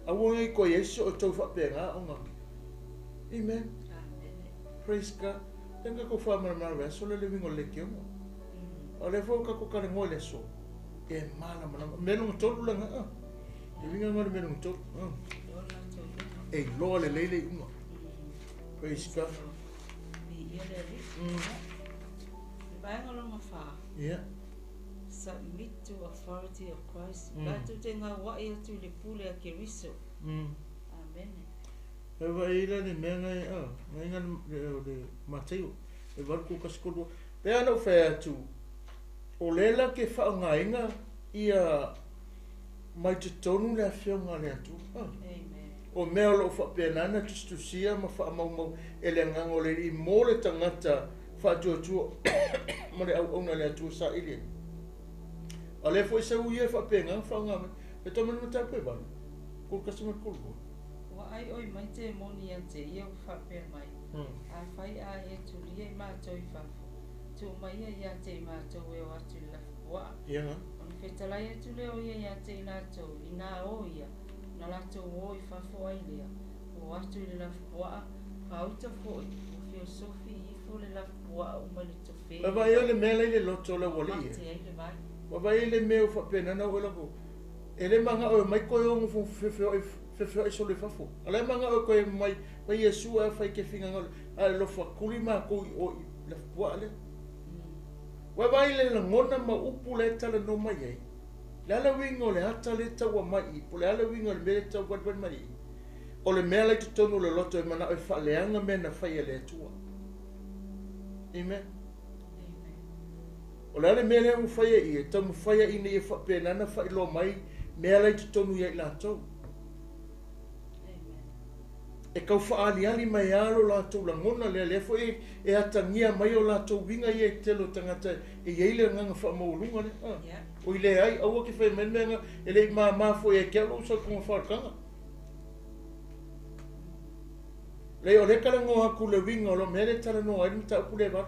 Aua ne i toe i ai se o tou faapena ona. Amen. Praise God. Lea na tatou faamalamalama i le aso lea le uiga o le leitioga. A o lea foi ua tatou talanoa i le aso, e malamalama. Mea lona tolu lena, a. Le uiga lena o le mea lona tolu. E iloa lelei le iuga. Praise God. Le vaega lona fa. Yeah. Submit to authority of Christ. Latou te gauai atu i le pule a Keriso. Amene. E vaai la le mea na e, a, na inga le, le Mataio, e valu kua kasi kolua. Pe ana ou fai atu, o lea la ke whaongainga ia mai totonu le afioga a le Atua. Amen. O mea o loo faapena na tusitusia ma faamaumau e le Agaga o le Alii mo le tagata faatuatua ma le auauna a le Atua saili ai. A o lea foi sau ia e faapena na faaaoga mai. E tau mai le mataupu e valu, kolu kasi ma le kolu lua. Ua ai oi mai te moni ia te ia ua faapea mai, Afai a e tulia i matou i fafo, tuu mai ia ia te i matou e o atu i le lafupuaa. Ia na. Ona fetalai atu lea o ia ia te i latou, inā o ia, ona latou o i fafo ai lea, ua o atu i le lafupuaa, gauta foi, ua feosofi ifo le lafupuaa uma i le tofe Ua vaai ai le mea la i le loto o le aualii e. mate ai le vai. Ua vaai ai le mea ua faapena ona oo i lako. E le manao e omai toe o nofo fefeoai fefeoai solo i fafo. A la e manao e toe omai mai Iesu ae fai ke finagalo ae alofa tuli matou i o i lafupuaa lea. Ua vaai le lagona ma upu la e talanoa mai ai. Le a le uiga o le ata lea e tau aumai i i, po o le a le uiga o le mea lea e tau valivali mai i i. O le mea la i totonu o le loto e manao e faaleaga mea na fai e le Atua. Amen. Amen. O le a le mea lea ua faia i i, e taumafai ai ina ia faapena ona faailoa mai mea la i totonu ia i latou. E tau faaaliali mai lava lo latou lagona lea, lea foi e atagia mai o latou uiga ia i le tele o tagata e i ai le agaga faamaualuga lea. A, oi leai, aua ke fai mai le mea na, e le i mama foi ia te au lou sau i. Leai, o lea e talanoa atu le uiga o lo mea lea e talanoa ai le mataupu lea e 8.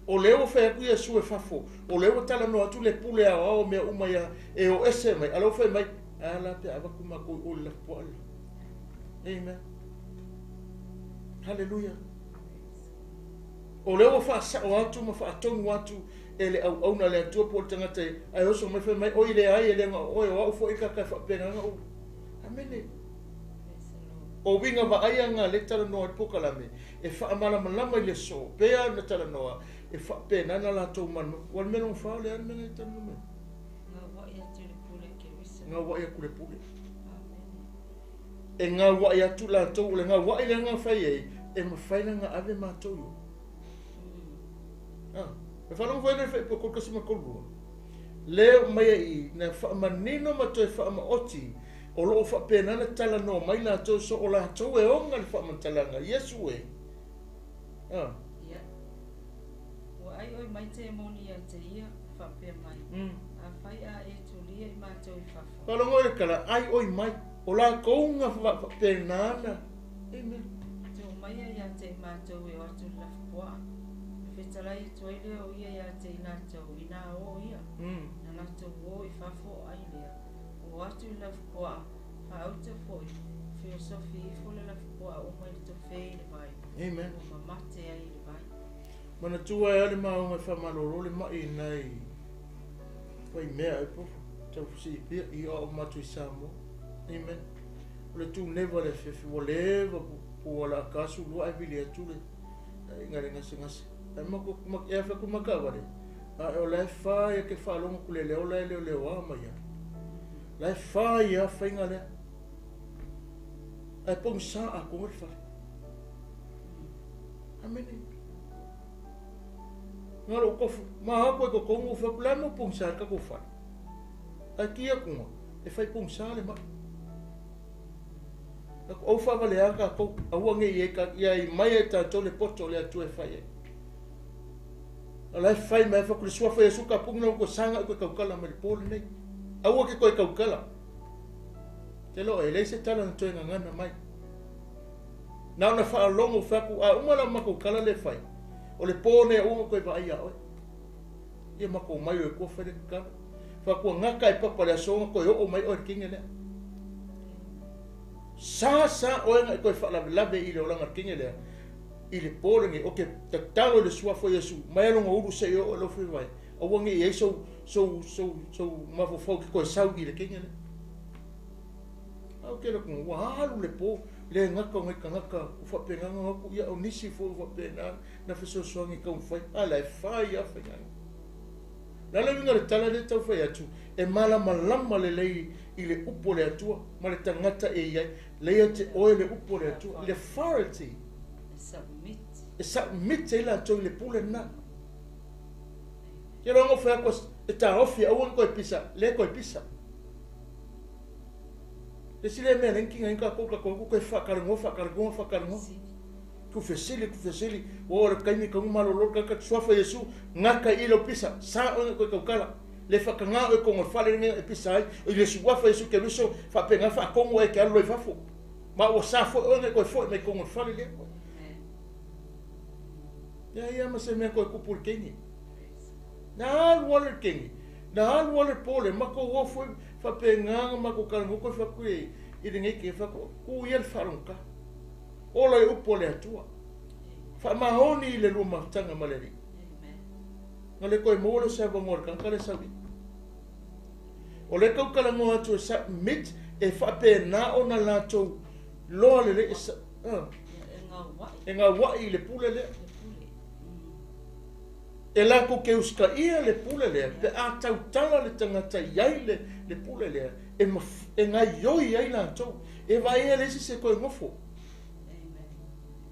O lea ua fai atu Iesu e fafo, o lea ua talanoa atu le pule aoao o mea uma ia e o ese mai, a o lea ua fai mai, a la pe avatu matou i o i le lafupuaa le. Amen. Haleluia. O lea ua faasao atu ma faatonu atu e le auauna a le Atua po o le tagata ae oso mai fai mai, oi leai, e le na o oe, o au foi kaka e faapena na ou. Amene. O uiga vaaia na le talanoa i le polokalame, e faamalamalama i le aso, pea na talanoa, e faapena na latou malamalama. Ua le mea lona fa o le a le mea na e talanoa mai? Gauai atu i le pule Keriso. Gauai atu le pule. E gauai atu latou, o le gauai lea na fai ai, e mafai ona ave matou i o. Ah, e faalogo foi le fai po 3.32. Lea mai ai na faamanino ma toe faamaoti o loo faapena na talanoa mai latou so o latou e ona le faamatalaga Iesu e. Ah. Ia. Ua ai oi mai te moni ia te ia, faapea mai. Afai a e tulia i matou i fafo. Faalogo le tala, ai oi mai. O latou na faapena na. Amen. Tuu maia ia te i matou e o atu le lafupuaa. Na fetalai atu ai lea o ia ia te i latou, ina o ia. Na latou o i fafo o ai lea. O atu i le lafupuaa, faauta foi, feosofi ifo le lafupuaa uma i le tofe i le vai. Amen. Ua mamate ai i le vai. Manatua e ale maoga e faamalolo le mai i nai fai mea e pofo. Tau siipia i o matu i Samoa. Amen. O le tu neva le fefe ua leva pu ala kasu lua e vili atu le inga le ngase ngase. Ai mako e afa ku maka wale. A o la e fa ia ke whaalongo kule leo la e leo leo a mai ia. La e fa ia whainga lea. Ai pong sa a konga le whare. Amene. Ngā lo kofu, ma ako e ko kongu whaku la mo pong sa ka ko whare. Ai kia kunga, e whai pong sa le mai. Ako au whawale a ka kou, aua nge i e ka, ia i mai e tātou le poto le atu e whai e. A la e whai mai whaku le sua whai e suka punga ko sanga ko kaukala mai le pōle nei. Aua ke koe kaukala. Te loa e leise tala na toe ngangana mai. Nā ona whaalongo whaku, a uma la mako kala le whai. O le pōne unga koe vaai a oe. Ia mako mai o e kua whai le kakala. Whakua ngaka e papa le asonga koe o mai oe le kinge lea. Sa sa oe nga i koe whaalave i le olanga le kinge lea. I le pōle nge, o ke tatalo le sua fo Iesu, mai alonga uru se i o lo fui vai. Aua nge i ei sou mafofau ki koe sau i le kinge lea. Au ke le kunga, ua alu le pō, le ngaka o ngai kangaka, o whapenganga ngaku, ia o nisi fo whapenga, na fesoasoani kau whai, ala e whai a whainganga. La le winga le tala le tau whai atu, e malama lama le lei i le upo le atua, ma le tangata e iai, leia te oe le upo le atua, le authority. E submit. E submit e la tau i le pule na. Ke rongo whai ako e tā ofi, aua koe pisa, le koe pisa. Le sile mea lenki ngai ka koka ko koe whakarongo, whakarongo, whakarongo. Ku fesili, ku fesili. O le kaimi ka ngumalo lo ka ka suafa Yesu, ngaka i lo pisa, sa o koe kaukala. Le whakanga o kongo whale nge e pisa ai, o le suafa Yesu ke luso, whapenga whakongo e ke alo i fafo. Ma o sa fo o nge koe fo me kongo whale le. Ia ia ma se mea koe kupu le kengi. Na alu ale le kengi. Na alu ale pole, mako o fo whapenganga mako karango koe whaku e i le ngeke whaku, ku ia le wharonga. Ola e upo le atua. Whamahoni i le lua mafutanga ma le ri. Nga le koe mō le sa vangoa le kangaka le sauri. O le kaukalangoa atu e submit e whapena o na lātou loa le le e ngā wai i le pule lea. E lākou ke uska ia le pule lea, pe a tautala le tangata iai le pule lea, e ngā ioi ai lātou, e vai e le isi se koe ngofo.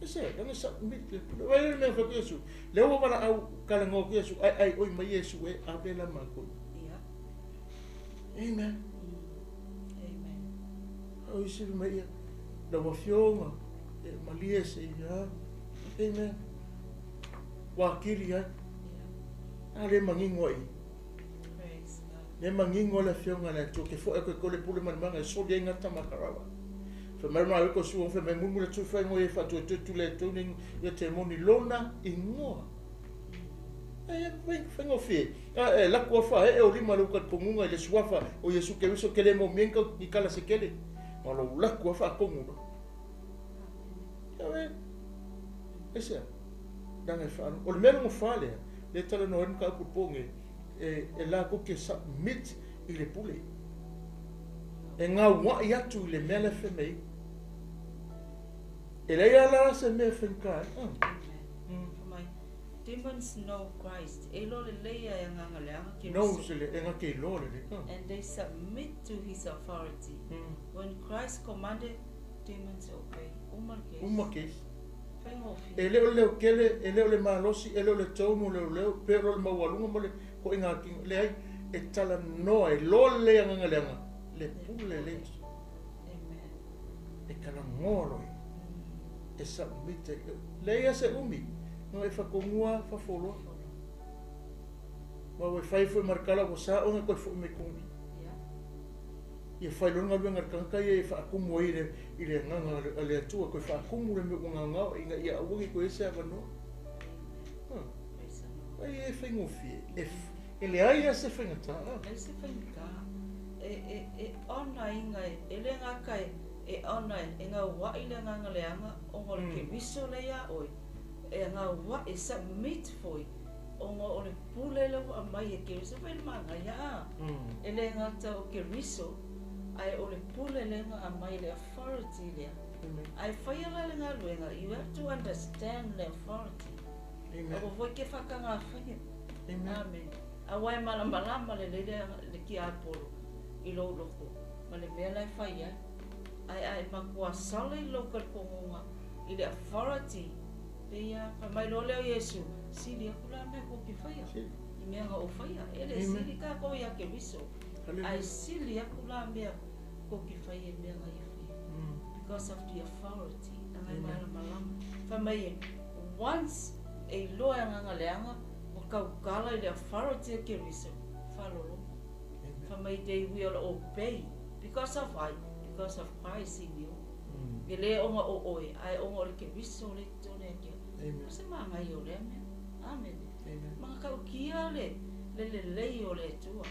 Ese, langa submit le pule. Vai le mea fai Iesu. Le ua wala au kalango ki Iesu, ai ai oi mai Iesu e ave la mako. Ia. Amen. Amen. Au isi mai ia. La wafionga e malie se ia. Amen. Wakili ai. Ia. Ale mangingo ai. Praise God. Le mangingo le fionga le tu ke fo e ko le pule man manga so le ngata makarawa. Fe mai mai ko su fe mai mumu le tu fe ngo e fa tu tu tu le tu ni ye te moni lona ingoa. E fe ngo fi. A e la ko fa e o lima lu ka kongunga le suafa o Yesu ke wiso kele mo mienka ni kala se kele. Ma lo la ko fa kongunga. Amen. Ese. Danga fa. O le mea ngo fa le. Le tala no en ka ku ponge e e la ko ke submit i le pule. E ngā wai atu i le mea le fe mei. E lei ala se mea whenkai. Amen. Fa mai, demons know Christ. E lo le leia e nganga leanga ke No riso. se le, e ngā ke lo le le. And they submit to his authority. When Christ commanded, demons obey. Uma le case. Uma case. Whaingofi. E leo leo kele, e leo le malosi, e leo le taumu leo leo, pe leo le maualunga mo le ko inga kinga. Le ai, e tala noa, e lo le nganga leanga. Le pule le, Amen. e kala ngoa loi. E submit. Le ia se umi. No e whakongua, whafoloa. Ma we whai fue markala ko sa onga koe fue me kongi. Ia. Ia whai longa luenga kanka ia e whaakumu ai i le nganga a le atua koe whaakumu le me unga ngao inga ia awangi koe ese awanoa. Praise the Lord. Ai e whaingofie. E le ai a se whaingata. E se whaingata. E ona inga e, e le ngaka e, e ona e, e ngā wai le nganga leanga, o ngā le ke wiso le ia oi. E ngā wai, e submit foi, o ngā o le pule le wa mai e ke wiso, whai manga ia. E le ngata o ke wiso, ai o le pule le ngā mai le authority lea. Amen. Ai whai ala le ngā luenga, you have to understand the authority. Amen. Awa foi ke whakanga whai. Amen. Amen. A wai malamalama le lele le ki apolo i lou loko. Ma le mea lai whai ai. Ai ai makua sala i lou kalikongonga i le authority. Pe ia, whai mai lo leo Yesu, sili aku la mea ko ki whaia. Si. I mea nga o whaia. E le Amen. sili ka ko ia ke wiso. Hallelujah. Ai sili aku la mea ko ki whaia i mea nga i whaia. Because of the authority. Angai Amen. malamalama. Whai mai e, once e iloa e nganga leanga, wa kaukala i le authority e ke riso, whalolongo. Amen. Whai mai they will obey. Because of why? Because of Christ in you. E le onga o oe, ai onga o le ke riso le tone e kia. Amen. Se maanga i o lea mea. Amen. Amen. Manga kaukia le, le le lei o le tua.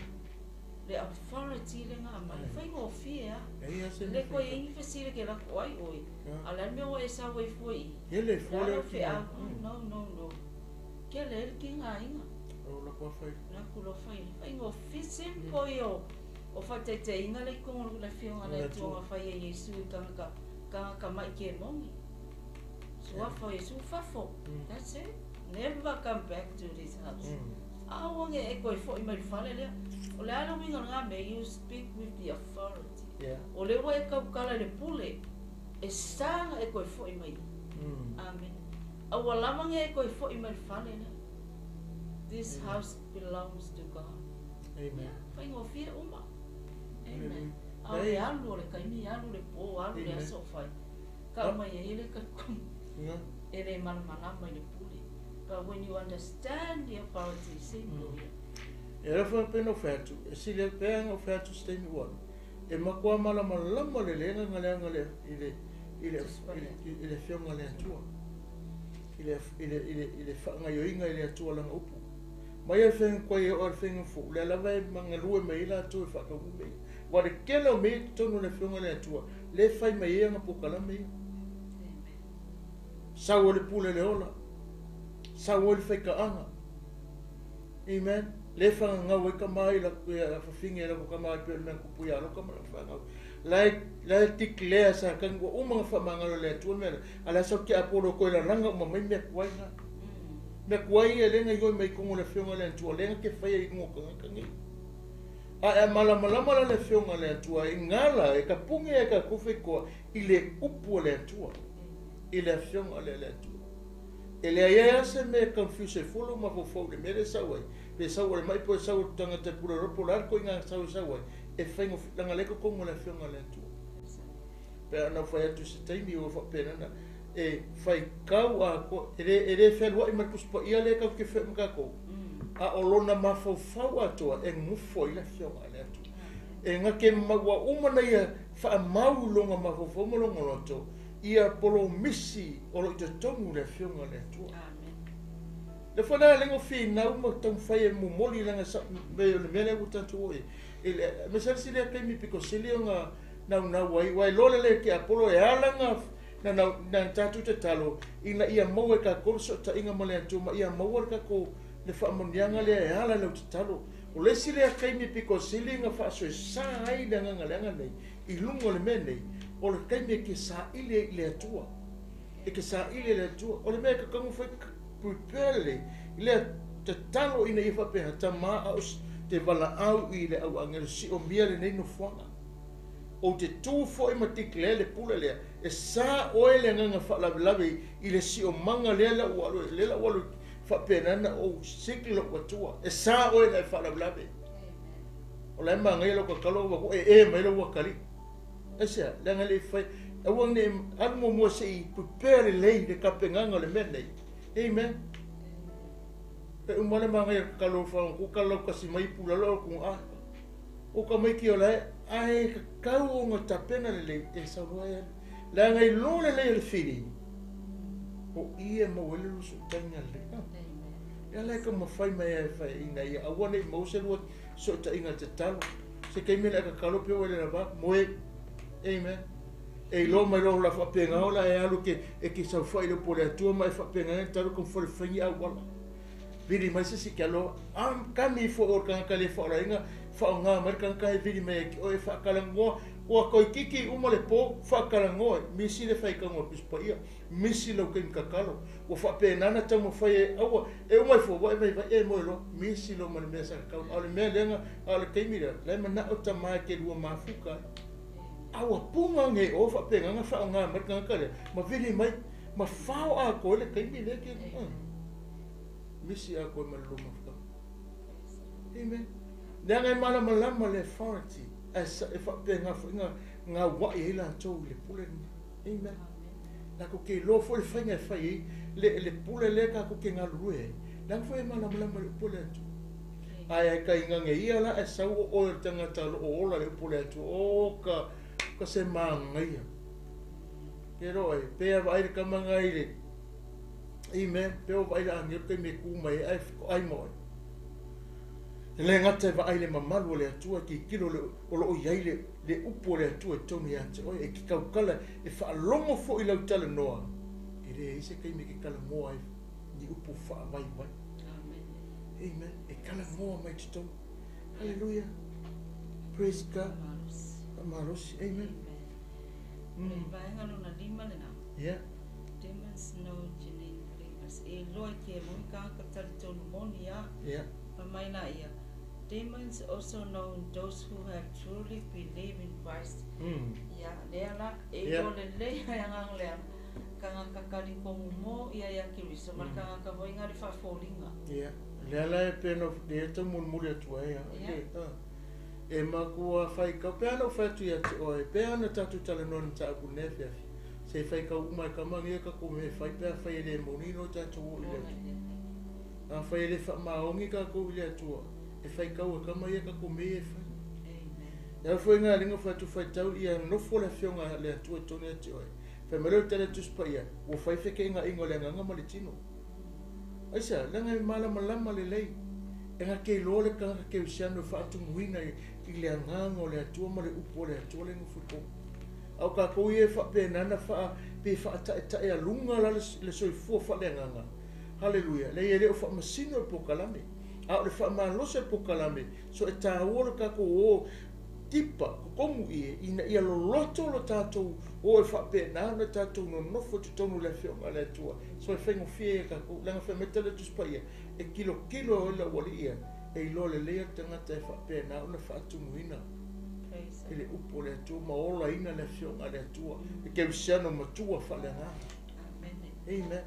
Le authority le ngā mai. Amen. Whai ngō a. E ia se Le mea koe whaingata. ingi whasire ke lako ai oi. Yeah. A le mea o e sa wei fue i. Ia le fo le Lalo ki fe ngā. a. No, no, no. Ke le le ki ngā inga. O la kua whai. La kulo whai. Whai ngō fi simple i o. O whai te te inga le kongo le whionga le Le tuanga whai e Yesu i kanga ka mai ke mongi. Sua fo Yesu fafo. That's it. Never come back to this house. Awange e koe fo i mai whale lea. O le ala winga ngā me, you speak with the authority. Yeah. O le wa e kaukala le pule, e sanga e koe fo i mai. Amen. Awa lama e koe fo i mai whale lea. This Amen. house belongs to God. Amen. Whai ngō whia uma. Amen. Amen. Au le alu o le kaimi, alu le pō, alu le Amen. aso whai. Ka mai e le kakumu. Yeah. E le malamalama i le pule. But when you understand the authority, simple. E rafa pena o whatu, e sile pēanga o whatu stemi wanu. E makua malama lama le lenga nga leanga le i le i le i le whionga le atua. I le i le i le i le whaanga yoinga i le atua langa upu. Mai e whenga koe e o le whenga fu, le lava e mangalue mai ila atua e whakaungu mei. Wa le kele o mei tonu le whionga le atua, le whai mai e anga pokala mei. Amen. Sau o le pule le ola. Sau o le whaikaanga. Amen. Le whanga ngau e ka mai la a whawhinge la ko ka mai pe mea kupu ia loka ma la whangau. Lai tik lea sa kangu o mga whamangalo le atua mea. Ala sau ki apolo koe la ranga uma mai mea kuai ngā. Mea kuai e lenga ioi mai kongo le whionga le atua. Lenga ke whaia i ngō kanga kangi. A e malamalama la le whionga le atua. I ngala e ka punge e ka kuwhe koa i le upu le atua. I le Afioga lea a le Atua. E leai ai lava se mea e confuse ai fua lou mafaufau i le mea lea e sau ai, pe sau o le mai po o sau o le tagata e pule loa po o le a le ituaiga sau e sau ai, e faigofie, leaga o lea e i totonu o le Afioga a le Atua. Pe a na fai atu i se taimi ua faapena ona e faitau atoa, e le, e le fealuai ma le Tusi Paia lea tatou te feoai ma tatou, a o lona mafaufau atoa e nofo ai le Afioga a le Atua. E na te mau, ua uma ona ia faamau i lona mafaufau ma lona loto ia polomisi o lo o i totonu o le Afioga a le Atua. Lea foi la lengo finau ma taumafai e momoli leaga sa, me, o le mea lea ua tatou oo i ai. I le, aemaise lava si lea taimi pito sili ona naunau ai, aua e iloa lelei e tiapolo e ala na, na, na, na tatou tatalo ina ia maua e tatou le sootaiga ma le Atua ma ia maua le tatou le faamanuiaga lea e ala i lau tatalo. O le isi lea taimi pito sili na faasoesa ai le agaga leaga nei i luga o le mea nei, o le taimi e te saili ai i le Atua. E te saili i le Atua. O le mea e tatau ona fai, prepare lelei i lea tatalo ina ia faapena, Tama, a o te valaau i le au agelo, siomia lenei nofoaga. Ou te tu foi ma declare le pule lea, e sa oe le agaga faalavelave i le siomaga lea la ua alu, lea la ua alu faapena na ou siki lou Atua. E sa oe na e faalavelave. O la e manaia lau tatalo ua ku e e mai lau atalii. Aisea? Leaga e le i fai, aua ne i alu muamua se i prepare lelei le tapenaga o le mea lenei. Amen. E uma le manaia o le tatalo o Fagatu, talautasi mai i Pulalo au ku a. O tamaiti o la e, ae tatau ona tapena lelei e sau loa e alu. Leaga i lo lelei o le feeling, o i e maua ai le lusootaiga lelei. Lea la e taumafai mai ai e fai ina ia aua ne i maua se lua sootaiga i le tatalo. Se taimi le tatalo pe ua le lava, moe. Amen. E iloa mai loa la faapena o la e alu ke, e ke saofai i le upu o le Atua ma e faapena e tatalo taumafai le fai ni auala. Vili mai se isi ke aloha. A kami ifo o le tagata le faaolaina, faaaoga mai le tagata e vili mai ai ke oe e faatalanoa. Ua toeitiiti uma le po, faatalanoa e misi le faitauga o le Tusi Paia, misi lau taimi tatalo. Ua faapena ona taumafai e aua e uma ifo ua e vaivai e moe loa, misi loa ma le mea sa tatau. A o le mea lea na, a o le taimi lea, la e manao tama e te lua mafuta ai. A ua puna nei o faapena ona faaaoga mai le tagata lea, ma vili mai, ma fao atoa ai le taimi lea ke, misi atoa ma le lua mafuta. Amen. Leaga e malamalama le authority, ae e faapena foi na gauai ai latou i le pule lena. Amen. Latou te iloa foi le faiga e fai ai le, le pule lea tatou te galulue ai. Leaga foi e malamalama i le upu a le Atua. Ae ai ka inage ia la e sau o oe o le tagata o lo o ola i le upu a le Atua. O ka, ka se manaia. Ke roa e, pe a vaai le tama na i le, Amen. Pe o vaai le agelu taimi e ku mai ai, ae ai ma oe. E le gata e vaai le mamalu o le Atua, e tilotilo le, o lo o i ai le, le upu o le Atua i totonu ia te oe, e te tautala, e faalogo foi i lau talanoa, e leai se taimi e te talanoa ai ni upu faavaivaI. Amen. Amen. E talanoa mai totonu. Hallelujah. Praise God. Faamalosi. Amen. Le vaega lona lima lena. Yeah. Demons know genuine believers. E iloa i ke moni kānaka talitonu moni a. Yeah. Fai mai la ia, Demons also know those who have truly believed in Christ. Ia, lea la, e iloa lelei ai agaga leaga, kangaka talitonu mo ia ia Keriso ma le kangaka foi nga le faafoliga. Ia, lea la e pei ona lea e taumolimoli atu ai a. Ia. E makua faitau, pe ana ou fai atu ia te oe, pe ana tatou talanoa i le mataupu i lenei afiafi, se i faitau uma e kama nei a tatou mea e fai pe afai e le moni loa tatou oo i le Atua. Afai e le faamaoni tatou i le Atua, e faitau e kama ia tatou mea ia e fai. E ala foi ngā ringa fai atu faitau ia nofo le afioga a le Atua i totonu ia te oe. Fai mai lea o le tali a Tusi Paia, ua fai fekeingaiga o le agaga ma le tino. Aisea? Leaga e malamalama lelei, e gake iloa le tagata kerisiano e faatumuina i le agaga o le Atua ma le upu a le Atua le nofo i totonu. A o tatou ia e faapena na faa, pe faataetaealuga la le soifua faaleagaga. Haleluia! Leai, e le o faamasino le polokalame, a o le faamalosi o le polokalame, so e taua lo tatou o tipa totonu i e, ina ia loloto lo tatou o e faapena ona tatou nonofo i totonu o le Afioga a le Atua, so e faigofie ai e tatou. Leaga fai mai tala Tusi Paia, e tilotilo ai le aualii ia, e iloa lelei ai le tagata e faapena ona faatumuina i le upu a le Atua ma olaina le Afioga a le Atua, le kerisiano matua faaleagaga. Amen.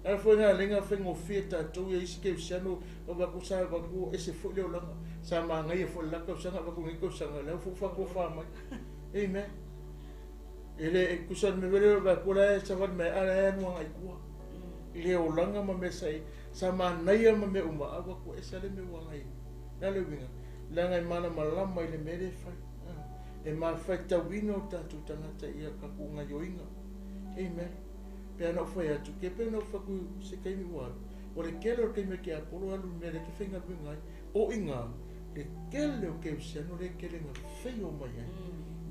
A foi na lenga faigofie tatou ia isi kerisiano vaku sa vaku ese foi le olaga sa magaia foi le la tausaga vaku lenei tausaga lea foi ua faatofa mai. Amen. E le e tusa le mea foi lea o le vaku la e savali mai a la e alu agai i tua i le olaga ma mea sa i sa manaia ma mea uma a ua atu ese lava le mea ua agai ai. O le a le uiga? Leaga e malamalama i le mea lea e fai. E mafaitauina o tatou tagata i a tatou gaioiga. Amen. Pe ana ou fai atu, ke pe ana ou fai atu i se taimi ua alu, o le tele o le taimi a ke Apolo e alu i le mea lea e te faigaluega ai, o i ina le tele o kerisiano lea e tele ina feio mai ai.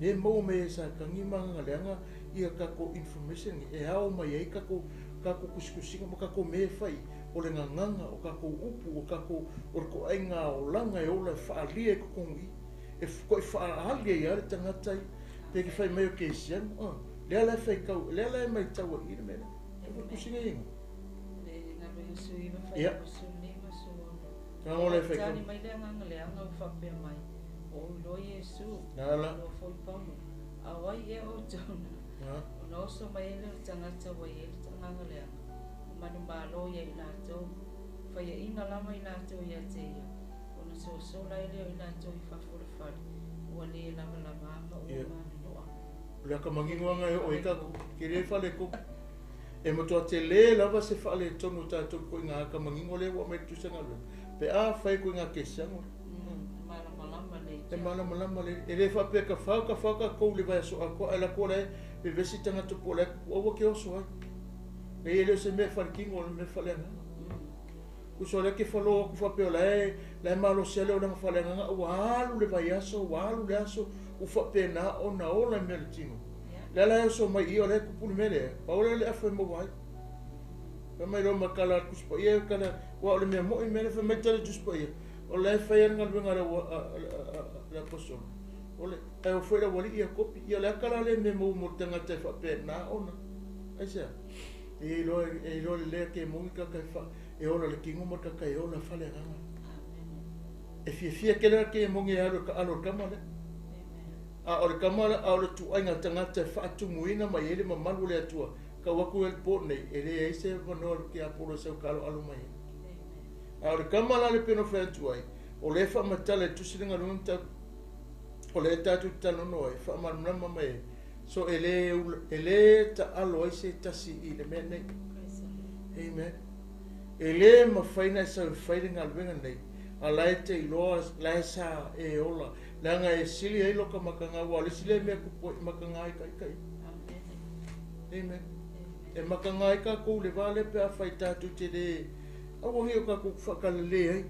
Lea e maua mai ai e Satani ma lana leaga ia tatou information e ao mai ai tatou tatou tusitusiga ma tatou mea e fai, o le gagana, o tatou upu, o tatou o le toaiga olaga e ola e faaalia i totonu i i, e toe faaali ai lava le tagata ia, pe te fai mai o kerisiano, a, lea la e faitau, lea la e maitau ai i i le mea lea. E foi tusiga ia ina. Le galuega sui va fai 15 16. Tago le faitau. Tali mai le agaga leaga ua faapea mai, Ua ou iloa Iesu, ua iloa foi Paulo, a o ai ea outou na? Ona oso mai ai lea o le tagata ua i ai le agaga leaga, ua manumalo ia i latou, faiaina lava i latou ia te ia, ona sosola ai lea o i latou i fafo o le fale, ua le lavalavā ma ua maninoa. O le aka manino lava e oo ai tatou, tele faaletonu. E matua tele lava se faaletonu o tatou i ituaiga aka manino lea ua aumai i le Tusi a Galuega, pe afai ituaiga kerisiano lea. E malamalama lelei. E le faapea ka fa ka fa tatou i le vaiaso atoa ae lako la e vevesi tagata po o la e tupu aua ke oso ai. Leai e le o se mea e faletino o le mea faaleagaga. Uso lea ke falo atu faapea o la e la e malosi lava le olaga faaleagaga ua alu le vaiaso ua alu le aso ua faapena ona ola i mea o le tino. Lea la e oso mai i i o la e tupu le mea lea, pau lea o le afu e maua ai. Fai mai loa ma tala a le Tusi Paia, e tala, aua o le mea moi le mea lea, fai mai tala i le Tusi Paia, o la e fai lava le galuega a le Aposolo, o le, ae o foi le aualii ia kopi. Ia o le aka la lea mea maua mo le tagata e faapena ona, aisea? E iloa, e iloa lelei a ke moni tagata e fa, e ola le tino ma le tagata e ola faaleagaga. E fiafia tele la ke moni e alu e taalo i le tama lea. A o le tama, a o le ituaiga tagata e faatumuina mai ai le mamalu o le Atua, tau atu ia i le po nei, e leai se avanoa o le tiapolo e sau taaloalo mai ai. A o le tama la le pei ona fai atu ai, o lea e faamatala i le tusi le galuega na o lea tatou te talanoa ai, e faamalamalama mai ai, so e le, e le taalo ai se tasi i le mea nei. Amen. E le mafai ona e sau e fai le galuega nei, a la e te iloa, la e sa e ola, leaga e sili ai loka makaga, aua o le isi lea mea e tupu ai, e makaga ai taitai. Amen. E makaga ai tatou i le va lea pe afai tatou te le aua nei o tatou faakalale ai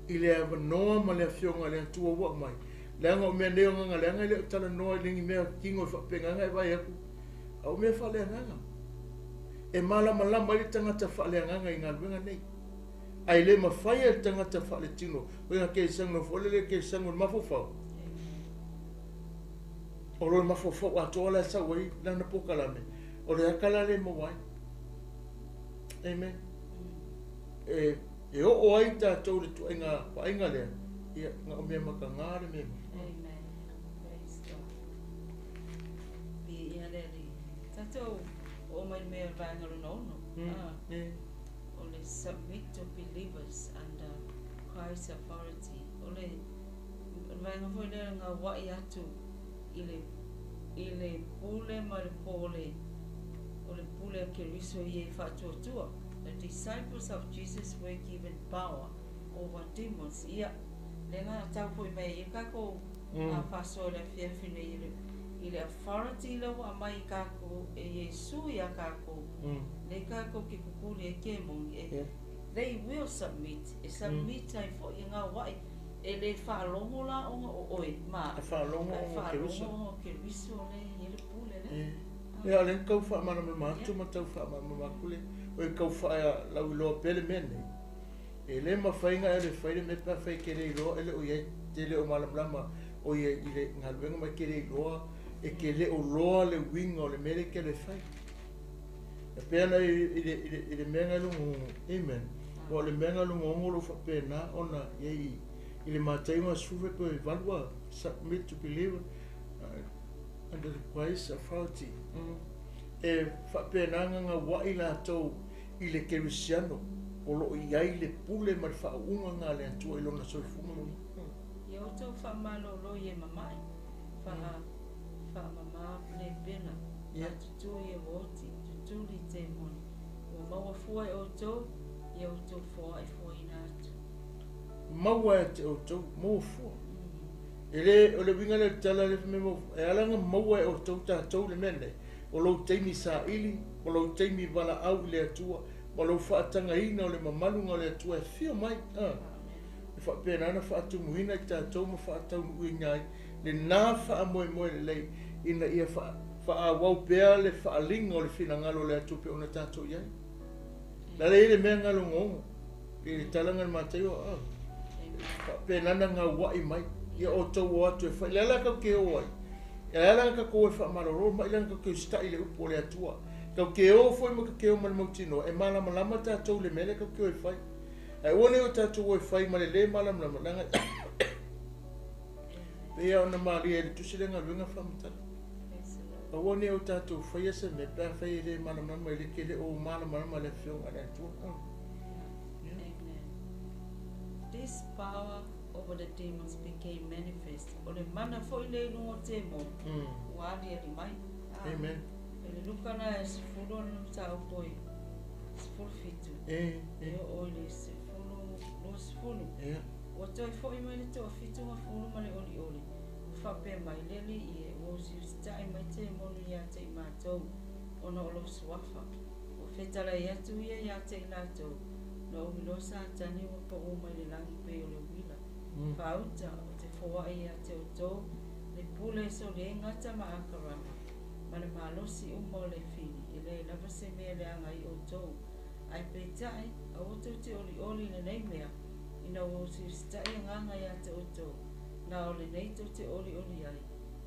i le avanoa ma le Afioga i le Atua ua aumai. Leaga o mea nei o agaga leaga e le o talanoa i le ni mea kino e faapena e vaai atu, a o mea faaleagaga. E malamalama ai le tagata faaleagaga i galuega nei. Ae le mafai e le tagata faaletino, o ina keresago foi lele keresago i le mafaufau. O lo mafaufau atoa la e sau ai lana polokalame, o le aka la le maua ai. Amen. E, e oo ai tatou i le tuaiga vaaiga lea, ia, na o mea makaga le mea mai. Amen. Praise God. Viia le Alii. Tatou oo mai le mea o le vaega lona ono. Ah. O le submit to believers under Christ's authority. O le vaega foi lea gauai atu i le i le pule ma le po o le o le pule a Keriso ia i faatuatua. The disciples of Jesus were given power over demons. Ia, lea na tau foi mai ai kākou faasoa i le afiafi nei i le i le authority lea ua aumai i kākou e Iesu iā kākou. Lea kākou ke kukuli ai kemoni e they will submit, e submit ai foi e gauai. E le faalogo la ona o oe ma. E faalogo ona o Keriso. E faalogo ona o Keriso lea e i ai le pule lea. Ia, o lea na tau faamalamalama atu ma tau faamalamalama atu le, oi tau faalauiloa pea le mea nei. E le mafai ona e alu e fai le mea pe afai e te le iloa e le o i ai, te le o malamalama o i ai i le galuega ma e te le iloa, e te le o loa le uiga o le mea lea e te alu e fai. E pei ona i le, i le, i le mea na lugougo, amen. Aua o le mea na lugougo o lo o faapena ona i ai i le Mataio 18 a, submit to believer under the Christ authority. E faapena ona gauai latou i le kerisiano o lo o i ai le pule ma le faauuga na a le Atua i lona soifua maloloina. Ia outou faamalolo i e mama'i, faamama lepena, faatutu i e ua oti, tutuli i temoni, ua maua fua e outou ia outou foa'i fuaina atu. Maua ia te outou, maua fua. E le, o le uiga lea o le tala lea fai mai maua fua, e ala ona maua e outou tatou le mea lenei, o lou taimi saili, o lou taimi valaau i le Atua, ma lou faatagaina o le mamaluga o le Atua e afio mai, a, e faapena ona faatumuina i tatou ma faataunuuina ai lena faamoemoe lelei ina ia faaauau pea le faaaliga o le finagalo o le Atua pei ona tatou i ai. La le i le mea galogoogo i le talaga le Mataio, a, faapena ona gauai mai ia outou o atu e fai. Le ala kau ke o ai, e ala ka kou e faamalolo mai lana kau ke usitai i le upu o le Atua. Kau ke o foi ma ke o ma le mautinoa, e malamalama tatou le mea lea kau ke o e fai. Ae aua ne i o tatou o e fai ma le lē malamalama, leaga pei lava ona malie i le tusi lea galuega faamatala. Aua ne i o tatou faia se mea pe afai e le malamalama, e le ke le o malamalama le afioga a le Atua. Amen. This power over the demons became manifest. O le mana foi lea i luga o temoni, ua aliali mai. Amen. E le Luka na e 10 ona mataupu e 17. E oo i le 10, 20. Ua toe foi mai le toafitu gafulu ma le olioli, ua faapea mai, Le Alii e, ua usiusita'i mai temoni ia te i matou, ona o lou suafa. Ua fetalai atu ia ia te i latou, na ou iloa Satani ua paū mai le lagi pei o le uila. Faauta, ou te foa'i ia te outou le pule e soli ai gata ma akarava, ma le malosi uma o le fili, e leai lava se mea e leaga ai outou. Ae peitai, aua tou te olioli i lenei mea, ina ua usiusita'i agaga ia te outou, na o lenei tou te olioli ai,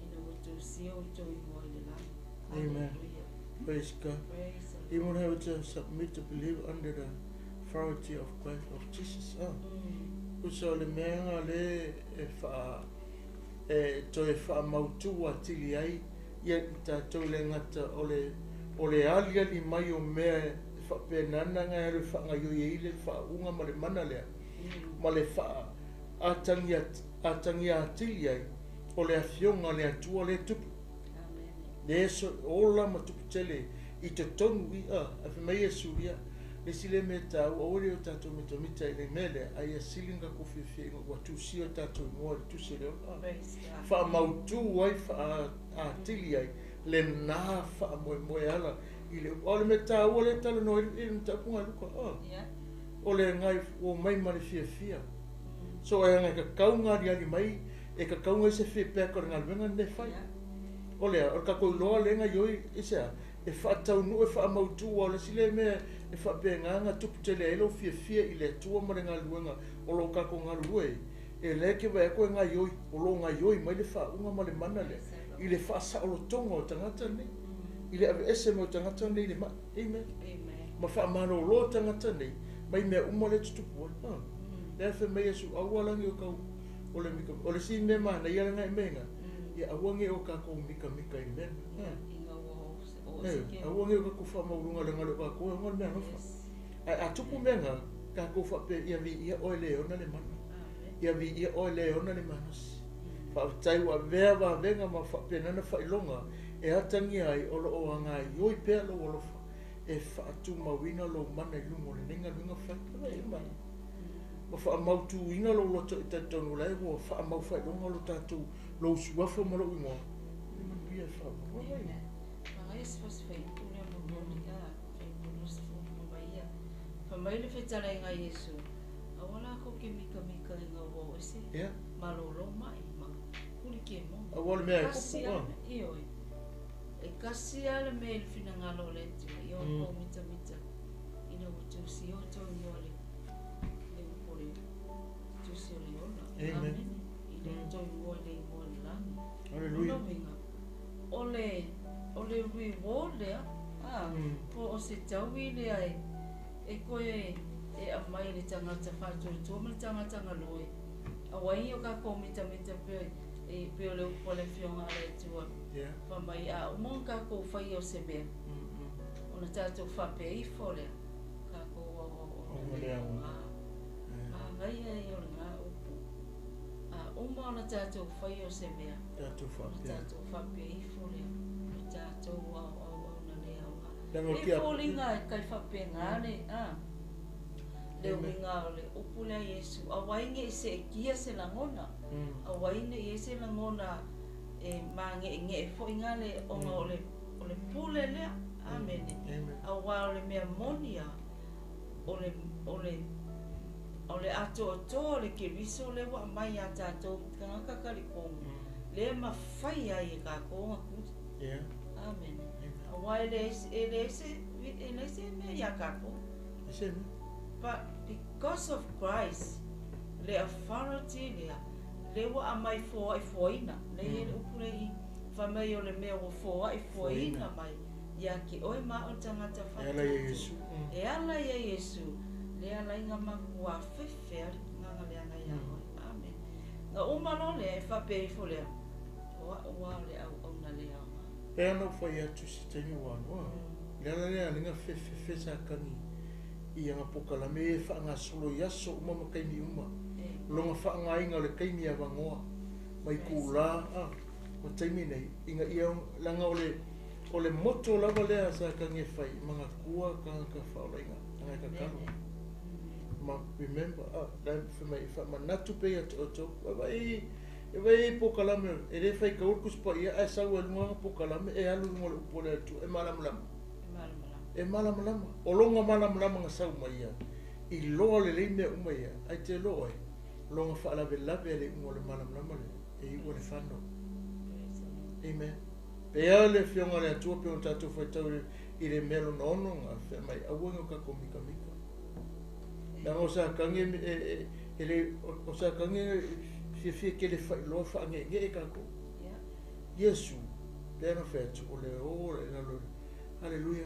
ina ua tusia outou igoa i le lagi. Amen. Hallelujah. Praise God. Praise the Demon Lord. have to submit to believe under the authority of Christ, of Jesus. Usa o le mea nga le e wha, e toe whaamautu atili ai ia i tātou le ngata o le aliali mai o mea e whaapenana nga e whaangaioi e i le whaunga ma le mana lea. Ma le wha atangia, atangia atili ai o le afioga le Atua le tupu. Amen. Le so ola ma tupu tele i te tonu i a, a fai mai Iesu ia, le si le mea tāu, aua le o tātou mitamita i le mea lea, ai ia sili nga ko fiafia inga ua tusia o tātou ingoa le tusi le ola. Praise God. Whaamautu ai, whaatili ai, le nā whaamoemoe ala i le upu. O le mea tāua le tala no i le matapunga Luka, a. O le ngai o mai ma le fiafia. So e ngai ka kau ngā riari mai, e ka kau ngai se feedback o le galuega lenei fai. O lea, o le kakou iloa le gaioi i se a, e faataunuu e faamautu ua o le isi lea mea e faapegaga tupu tele ai lou fiafia i le Atua ma le galuega o loo kakou galulue ai. E lea ke vaai atu e gaioi, o loo gaioi mai le faauga ma le mana lea i le faasaolotoga o tagata nei, i le aveese mai o tagata nei i le mai. Amen. Amen. Ma faamalōlō tagata nei mai mea uma lea e tutupu ai. Lea fai mai Iesu, aua lagi o kau o le mika, o le si mea manaia lena e mea ia aua nge o kakou mikamika i mea. Aua nge o kakou faamauluga le gale o kakou e ona le mea alofa. Ae a tupu mea nga, kakou faapea ia viia oe le ona le mana. Ia viia oe le ona le malosi. Faafetai ua avea vavega ma faapenana faailoga e atagia ai o loo agaioi pea lou alofa e faatumauina lou mana i luga o lenei galuega fai. Ma faamautuina lou loto i talitonu la e ua faamau faailoga o lo tatou lou suafa ma lou igoa. Le manuia e faavavau ai. Magaia se fasi faiupu lea momoli a faiupu 20 ma maia. Fai mai le fetalaiga a Iesu, aua la kou ke mikamika i ngā ua o ese, malōlō mai, ma kuli ke mo. Aua le mea e Kasi kupu, a le, ioe. E kasi a le mea i le finagalo o le Atua, i o kou mitamita, ina ua tusi o tau igoa le, le upu o le tusi o le ola. Amen. Amen. I le tau igoa i le igoa o le lagi. Hallelujah. Lona uiga, o le reward lea, po o se taui lea e, e koe e aumai i le tagata faatuatua ma le tagata galue. Auai o kakou mitamita pe e pei o le upu a le Afioga a le Atua, fai mai, a uma ona tatou faia o se mea, ona tatou faapea ifo lea, tatou auauna le aoga. Manaia ia o lena upu. A uma ona tatou faia o se mea, ona tatou faapea ifo lea, o tatou auauna le aoga. E foliga e tai faapena le, a, le uiga o le upu lea a Iesu, aua ai ne i seetia se lagona, aua ai ne i i ai se lagona e mage'ege'e foi gale ona o le o le pule lea. Amene. Aua o le mea moni lava, o le o le o le atoatoa o le Keriso lea ua aumai ia tatou tagata talitonu, lea e mafai ai e tatou ona tuli. Amene. Aua e leai e leai se e leai se mea ia tatou. But because of Christ, le authority lea, lea ua aumai foaifoaina, lea e i ai le upu lea i i, fai mai o le mea ua foaifoaina mai ia te oe ma au le tagata faatuatua, e ala ia Iesu, lea ala ai na matua fefe ai le tulaga leaga ia oe. Amen. Na uma loa lea, e faapea ifo lea, o au lava o le auauna le aoga. E ana ou fai atu se taimi ua alu a, le ala lea alinga fefefe sa kani i aga pokalame ia e faagasolo i aso uma ma taimi uma. Lona faaaogaina o le taimi avanoa mai itulā a ma taimi nei ina ia leaga o le o le moto lava lea sa kani e fai manatua tagata faaolaina leaga e tatalo ma remember a la fai mai faamanatu pea ia te outou vaavaai E vaai ai pokalame e le faitaua le Tusi Paia ae sau ai luga lana pokalame e alu i luga o le upu a le Atua e malamalama. E malamalama. O lona malamalama na sau mai ia iloa lelei mea uma ia ae te iloa oe lona faalavelave a le iuga o le malamalama lea e iu le fano. Amen. Pea le afioga a le Atua pe ona tatou faitau i le mea lona ono na fai mai aua ne i o tatou mitamita. Leaga o Satani e, e le, o Satani e fiafia tele faailoa faange'ege'e tatou. Iesu, pei ona fai atu, o le o i lalo, haleluia,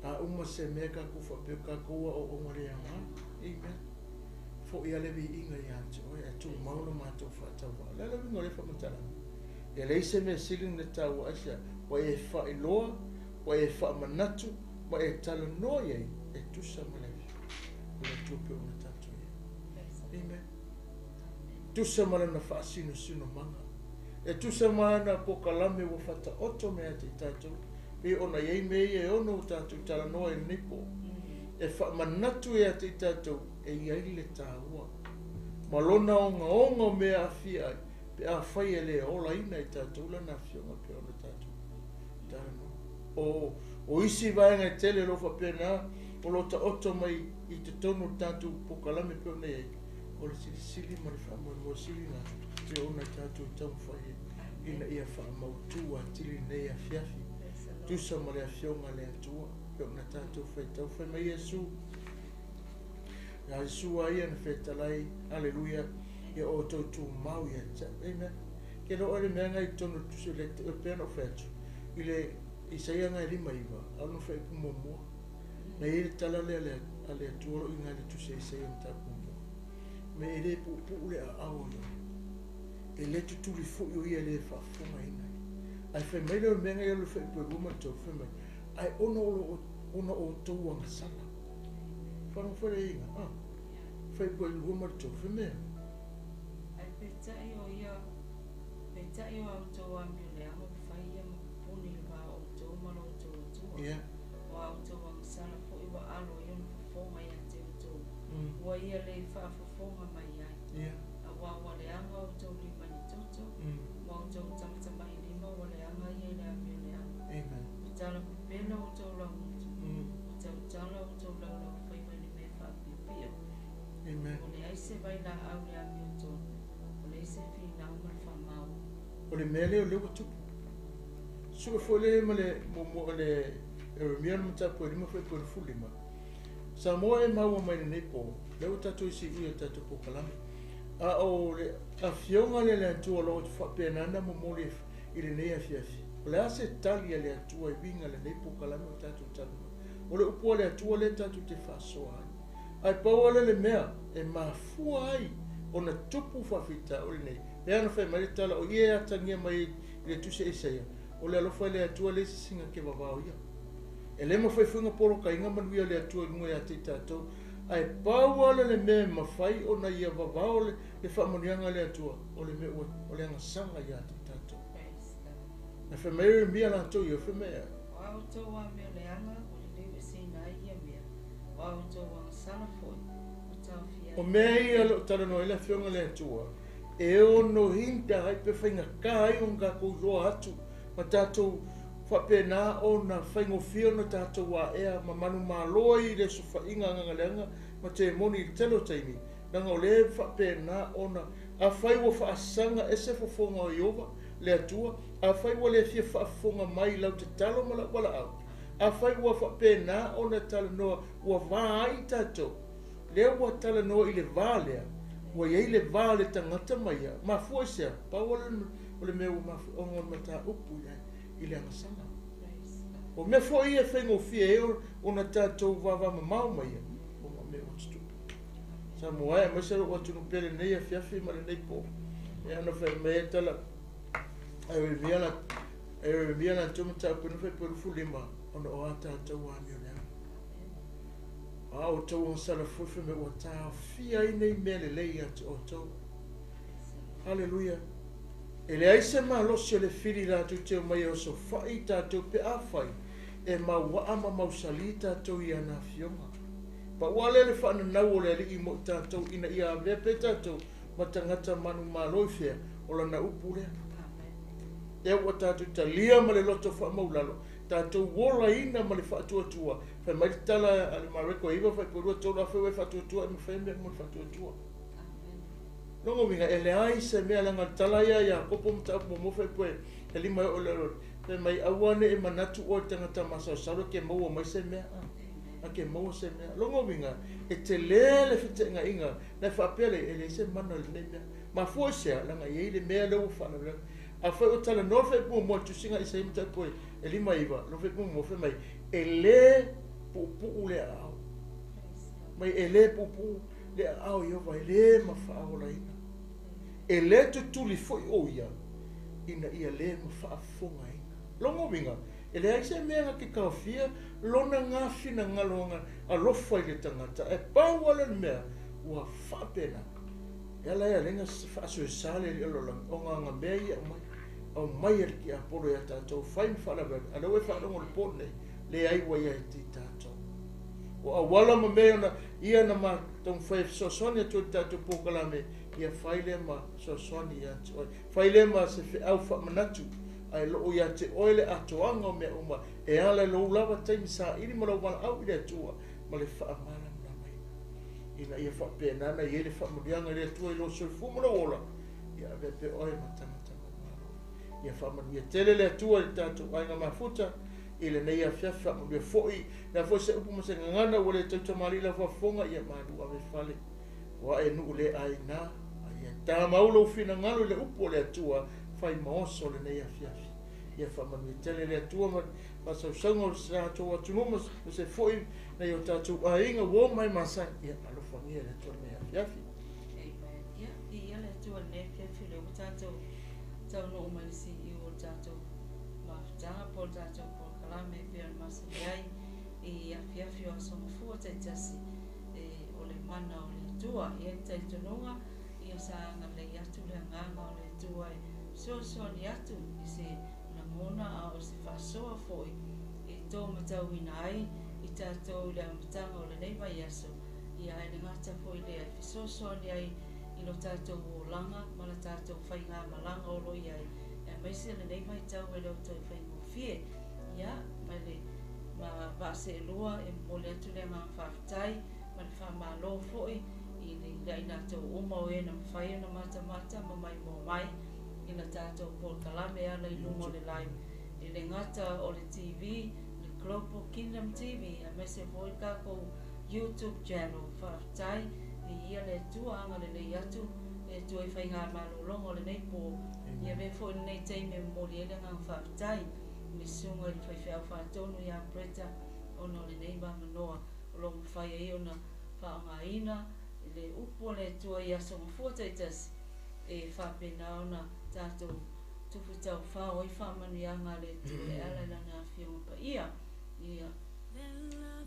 a uma se mea tatou faapea o tatou aoaoga le aoga. Amen. Fo'i lava le viiga ia te oe, ae tumau lo matou faatauvaa. O le a le uiga o lea faamatalaga? E leai se mea sili ona taua aisea? Ua e faailoa, ua e faamanatu, ma e talanoa i ai e tusa ma le o le Atua pei ona tatou i ai. Amen. Tusa ma lana faasinosinomaga. E tusa ma ana pokalame ua faataoto mai ia te i tatou, pei ona i ai mea ia e ono o tatou talanoa i lenei po, e faamanatu ia te i tatou e i ai le taua ma lona ogaoga o mea e aafia ai pe afai e le olaina i tatou lana afioga pei ona tatou talanoa. O, o isi vaega e tele o lo o faapena o lo o taoto mai i totonu o le tatou pokalame pei ona i ai, o le silisili ma le faamoemoe sili na pei ona tatou taumafai ai ina ia faamautu atili lenei afiafi, tusa ma le Afioga a le Atua pei ona tatou faitau. Fai mai Iesu, ia Iesu a ia na fetalai, haleluia, ia outou tumau ia te au. Amen. Ke loa le mea ngai i totonu o le tusi o le, pei ona ou fai atu, i le Isaia ngai 59, alu na fai upu muamua. Na i ai le tala lea a le Atua o lo o i ina i le tusi a Isaia mataupu muamua. Me e le puupuu le aao o ia. E le tutuli foi o ia e le faafofogaina ai. Ae fai mai lea o le mea ngai alu le fai upu e lua ma le tolu, fai mai, ae ona o lo ona outou agasala. Faalogo foi le iga, ah. Fai upu e lua ma le tolu, fai mai. Ae peitai o ia, peitai o a outou amioleaga ua fai ia ma pupuni i le va o outou ma lo outou Atua. Yeah. O a outou agasala foi ua alo ai ona fofoga ia te outou, ua ia le faafofoga mai ai. Yeah. Aua ua leaga outou lima i le toto, ma outou tamatamailima ua leaga ia i le amioleaga. Amen. Ua tala pepelo outou laugutu, ua tautala outou laulaufaiva i le mea faapiopio. Amen. Ua leai se vailaau i le amiotonu, ua leai se finau ma le faamau. O le mea lea o lea ua tupu. Sue foi lea ma le muamua le Eremia le mataupu e 5 fuaiupu e 15. Samoa e maua mai lenei po, lea ua tatou i siui o le tatou pokalame. A o le afioga lea le Atua o lo o faapena ona momoli i lenei afiafi. O le a se tali a le Atua e uiga lenei pokalame o tatou talanoa? O le upu a le Atua lea tatou te faasoa ai. Ae pau lava lea le mea e mafua ai ona tupu faafitauli nei, Pei ona fai mai le tala, o ia e atagia mai i le tusi a Isaia, o le alofa i le Atua leai se siga ke vavao ia. E le mafai foi ona polokaina manuia o le Atua i luga ia te i tatou, ae pau lava lea o le mea e mafai ona ia vavao le faamanuiaga a le Atua, o le mea ua, o le agasala ia te i tatou. Na fai mai Ieremia latou ia, fai mai ea? O a outou amioleaga ua liliueseina ai ia mea, o a outou agasala foi ua taofia ai O mea ia o lo o talanoa ai le Afioga a le Atua, e ono hinder ai pe faigata ai ona tatou iloa atu ma tatou faapena ona faigofie ona tatou aea ma manumalo ai i le osofaiga agagaleaga ma temoni i le tele o taimi, leaga o lea e faapena ona, afai ua faasaga ese fofoga o Ieova, le Atua, afai ua le fia faafofoga mai i lau tatalo ma lau valaau, afai ua faapena ona talanoa ua va ai tatou, lea ua talanoa i le va lea, ua i ai le va o le tagata ma ia, mafua i se a? Pau lava o le mea ua mafua, ona o le mataupu i le agasala. O mea foi ia e faigofie ai ona tatou vavamamao ma ia, ona o mea ua tutupu. Samoa e, aemaise lou atunuu pele i lenei afiafi ma lenei po. E ana fai mai ai tala a Ieremia la, a Ieremia latou mataupu ina fai 25, ona o a tatou amioleaga. A outou agasala foi fai mai ua taofia ai nei mea lelei ia te outou. Haleluia. E leai se malosi o le fili latou te omai e osofai i tatou pe afai e mauaa ma mausali tatou i ana afioga. Pau lava lea le faananau o le Alii mo i tatou ina ia avea pea tatou ma tagata manumalo i fea, o lana upu lea. Lea ua tatou talia ma le loto faamaulalo, tatou olaina ma le faatuatua. Fai mai le tala a le Mareko e 9 faipua 2 3, afai ua e faatuatua e mafai mea uma le faatuatua. Lona uiga, e leai se mea leaga o le tala ia a Iakopo mataupu muamua faipua e 5 e oo i lalo, fai mai aua ne i manatu oe i le tagata masaosau e ke maua mai se mea, a ke maua se mea. Lona uiga, e tele le feteenaiga, na e faapea lea, e leai se mana o lenei mea. Mafua i se a? Leaga e i ai le mea lea ua faalavelave. Afai ua talanoa le faipua muamua i le tusiga a Isaia mataupu e 5 9, lona faipua muamua fai mai, e le puupuu le aao. Mai e le puupuu le aao o Ieova, e le mafaaolaina. E le tutuli foi o ia ina ia le mafaafofogaina. Lona uiga, e leai se mea na te taofia lona gafinagaloga alofa i le tagata, ae pau lava lea o le mea ua faapena. E ala ai a leai na faasoesa le alii o le lalolagi, ona ana mea ia e aumai, aumai e le tiapolo ia tatou, fai ma faalavelave, a o lea ua e faalogo i le po lenei, leai ua ia te i tatou. O auala ma mea ona ia na ma taumafai e fesoasoani atu ai i le tatou polokalame, ia fai lea ma fesoasoani ia te oe. Fai lea ma se feau faamanatu, ae loo ia te oe le atoaga o mea uma e ala i lou lava taimi saili ma lou valaau i le Atua ma le faamalamalamaina, ina ia faapena ona i ai le faamanuiaga i le Atua i lou soifua ma lou ola, ia avea pea oe ma tagata manumalo. Ia faamanuia tele le Atua i le tatou aiga mafuta i lenei afiafi, faamanuia foi le a foi se upu ma se gagana ua le tautamalii lau faafofoga, ia malu ave fale. Ua e nuu le aina, a ia tamau lou finagalo i le upu o le Atua, fai ma oso lenei afiafi. Ia faamanuia tele le Atua ma faasausauga o se tatou atunuu ma se foi nai o tatou aiga ua o mai masani. Ia alofagia le Atua lenei afiafi. Amen. Ia, viia le Atua i lenei afiafi o lea ua tatou taunuu mai i le siuiu o le tatou mafutaga po o le tatou polokalame e pei ona masani ai i afiafi o Aso Gafua taitasi e o le mana o le Atua. E i ai le talitonuga, ia sa agalelei atu le agaga o le Atua e fesoasoani atu i se lagona a o se faasoa foi e tō matauina ai i tatou i le amataga o lenei vaiaso, ia ae le gata foi lea e fesoasoani ai i lo tatou olaga ma la tatou faigamalaga o lo o i ai, aemaise lenei vaitau e le o toe faigofie. Ia, mai le ma vaa seelua e momoli atu le agaga faafetai ma le faamalo foi i le i a i latou uma o e na mafai ona matamata ma maimoa mai i la tatou polokalame e ala i luga o le live e le gata o le TV, le Global Kingdom TV aemaise foi le takou YouTube channel. Faafetai, viia le Atua, agalelei atu le Atua i faigamalologa o lenei po. Ia avea foi lenei taimi e momoli ai le agaga faafetai i le susuga i le faifeau faatonu ia Bretta ona o lenei avanoa o lo o mafai ai ona faaaogaina le upu a le Atua i aso gafua taitasi E faapena ona tatou tufu taufao ai faamanuiaga a le Atua e ala i Lana Afioga Paia. Ia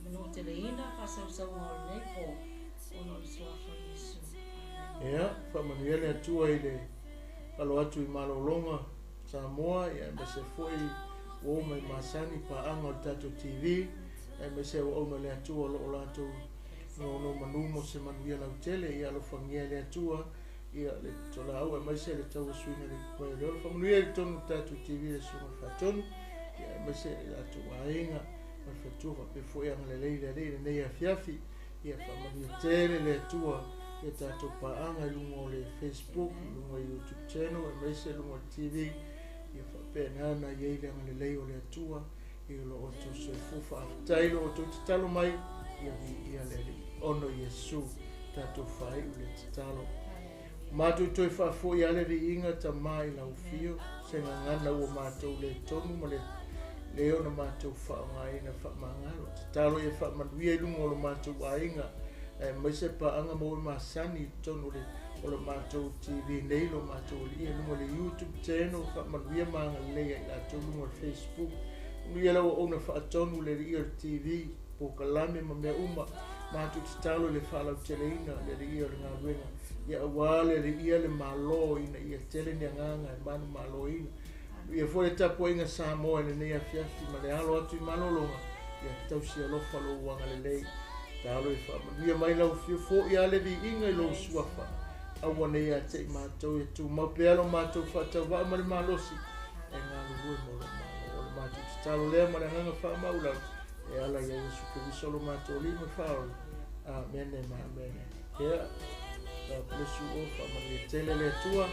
manuteleina faasausauga o lenei po ona o le Suafa o Iesu. Amene. Ia, faamanuia le Atua i le alo atu i malologa Samoa, ia aemaise foi ua uma i masani paaga o le tatou TV, aemaise auauna a le Atua o lo o latou nonomanu mo se manuia lautele. Ia alofagia e le Atua ia le tolaau aemaise le tauasuina i le vai o le ola. Faamanuia i totonu o le tatou TV le Susuga i le Faatonu, ia aemaise le latou aiga ma le faletua, faapea foi agalelei le Alii i lenei afiafi. Ia faamanuia tele le Atua ia tatou paaga i luga o le Facebook, i luga o YouTube channel, aemaise i luga o le TV. Ia faapena ona i ai le agalelei o le Atua i lo outou soifua. Faafetai lo outou tatalo mai, ia viia le Alii. Ona o Iesu tatou faaiu le tatalo. Matou toe faafoi lava le viiga Tama i lau afio, se gagana ua matou le tonu ma le le ona matou faaaogaina faamagalo. Tatalo ia faamanuia i luga o lo matou aiga, aemaise paaga maua masani i totonu o le o lo matou TV nei, lo matou alii i luga o le YouTube channel, faamanuia ma agalelei ia i latou luga o le Facebook. Manuia lau auauna faatonu le alii o le TV, polokalame ma mea uma. Matou tatalo i le faalauteleina le alii o le galuega, ia aua le alii le Malo ina ia tele ni agaga e manumaloina. Ia foi le tapuaiga Samoa i lenei afiafi ma le alo atu i malologa, ia tausi alofa lou agalelei. Talo e faamanuia mai lau afio foi a le viiga i lou suafa. Aua ne i ia te i matou, ia tumau pea lo matou faatauvaa ma le malosi e galulue mo lou Malo. O le matou tatalo lea ma le agaga faamaualalo e ala ia Iesu Keriso lo matou Alii ma Faaola. Amene ma amene. Ia, God bless you all. Faamanuia tele le Atua.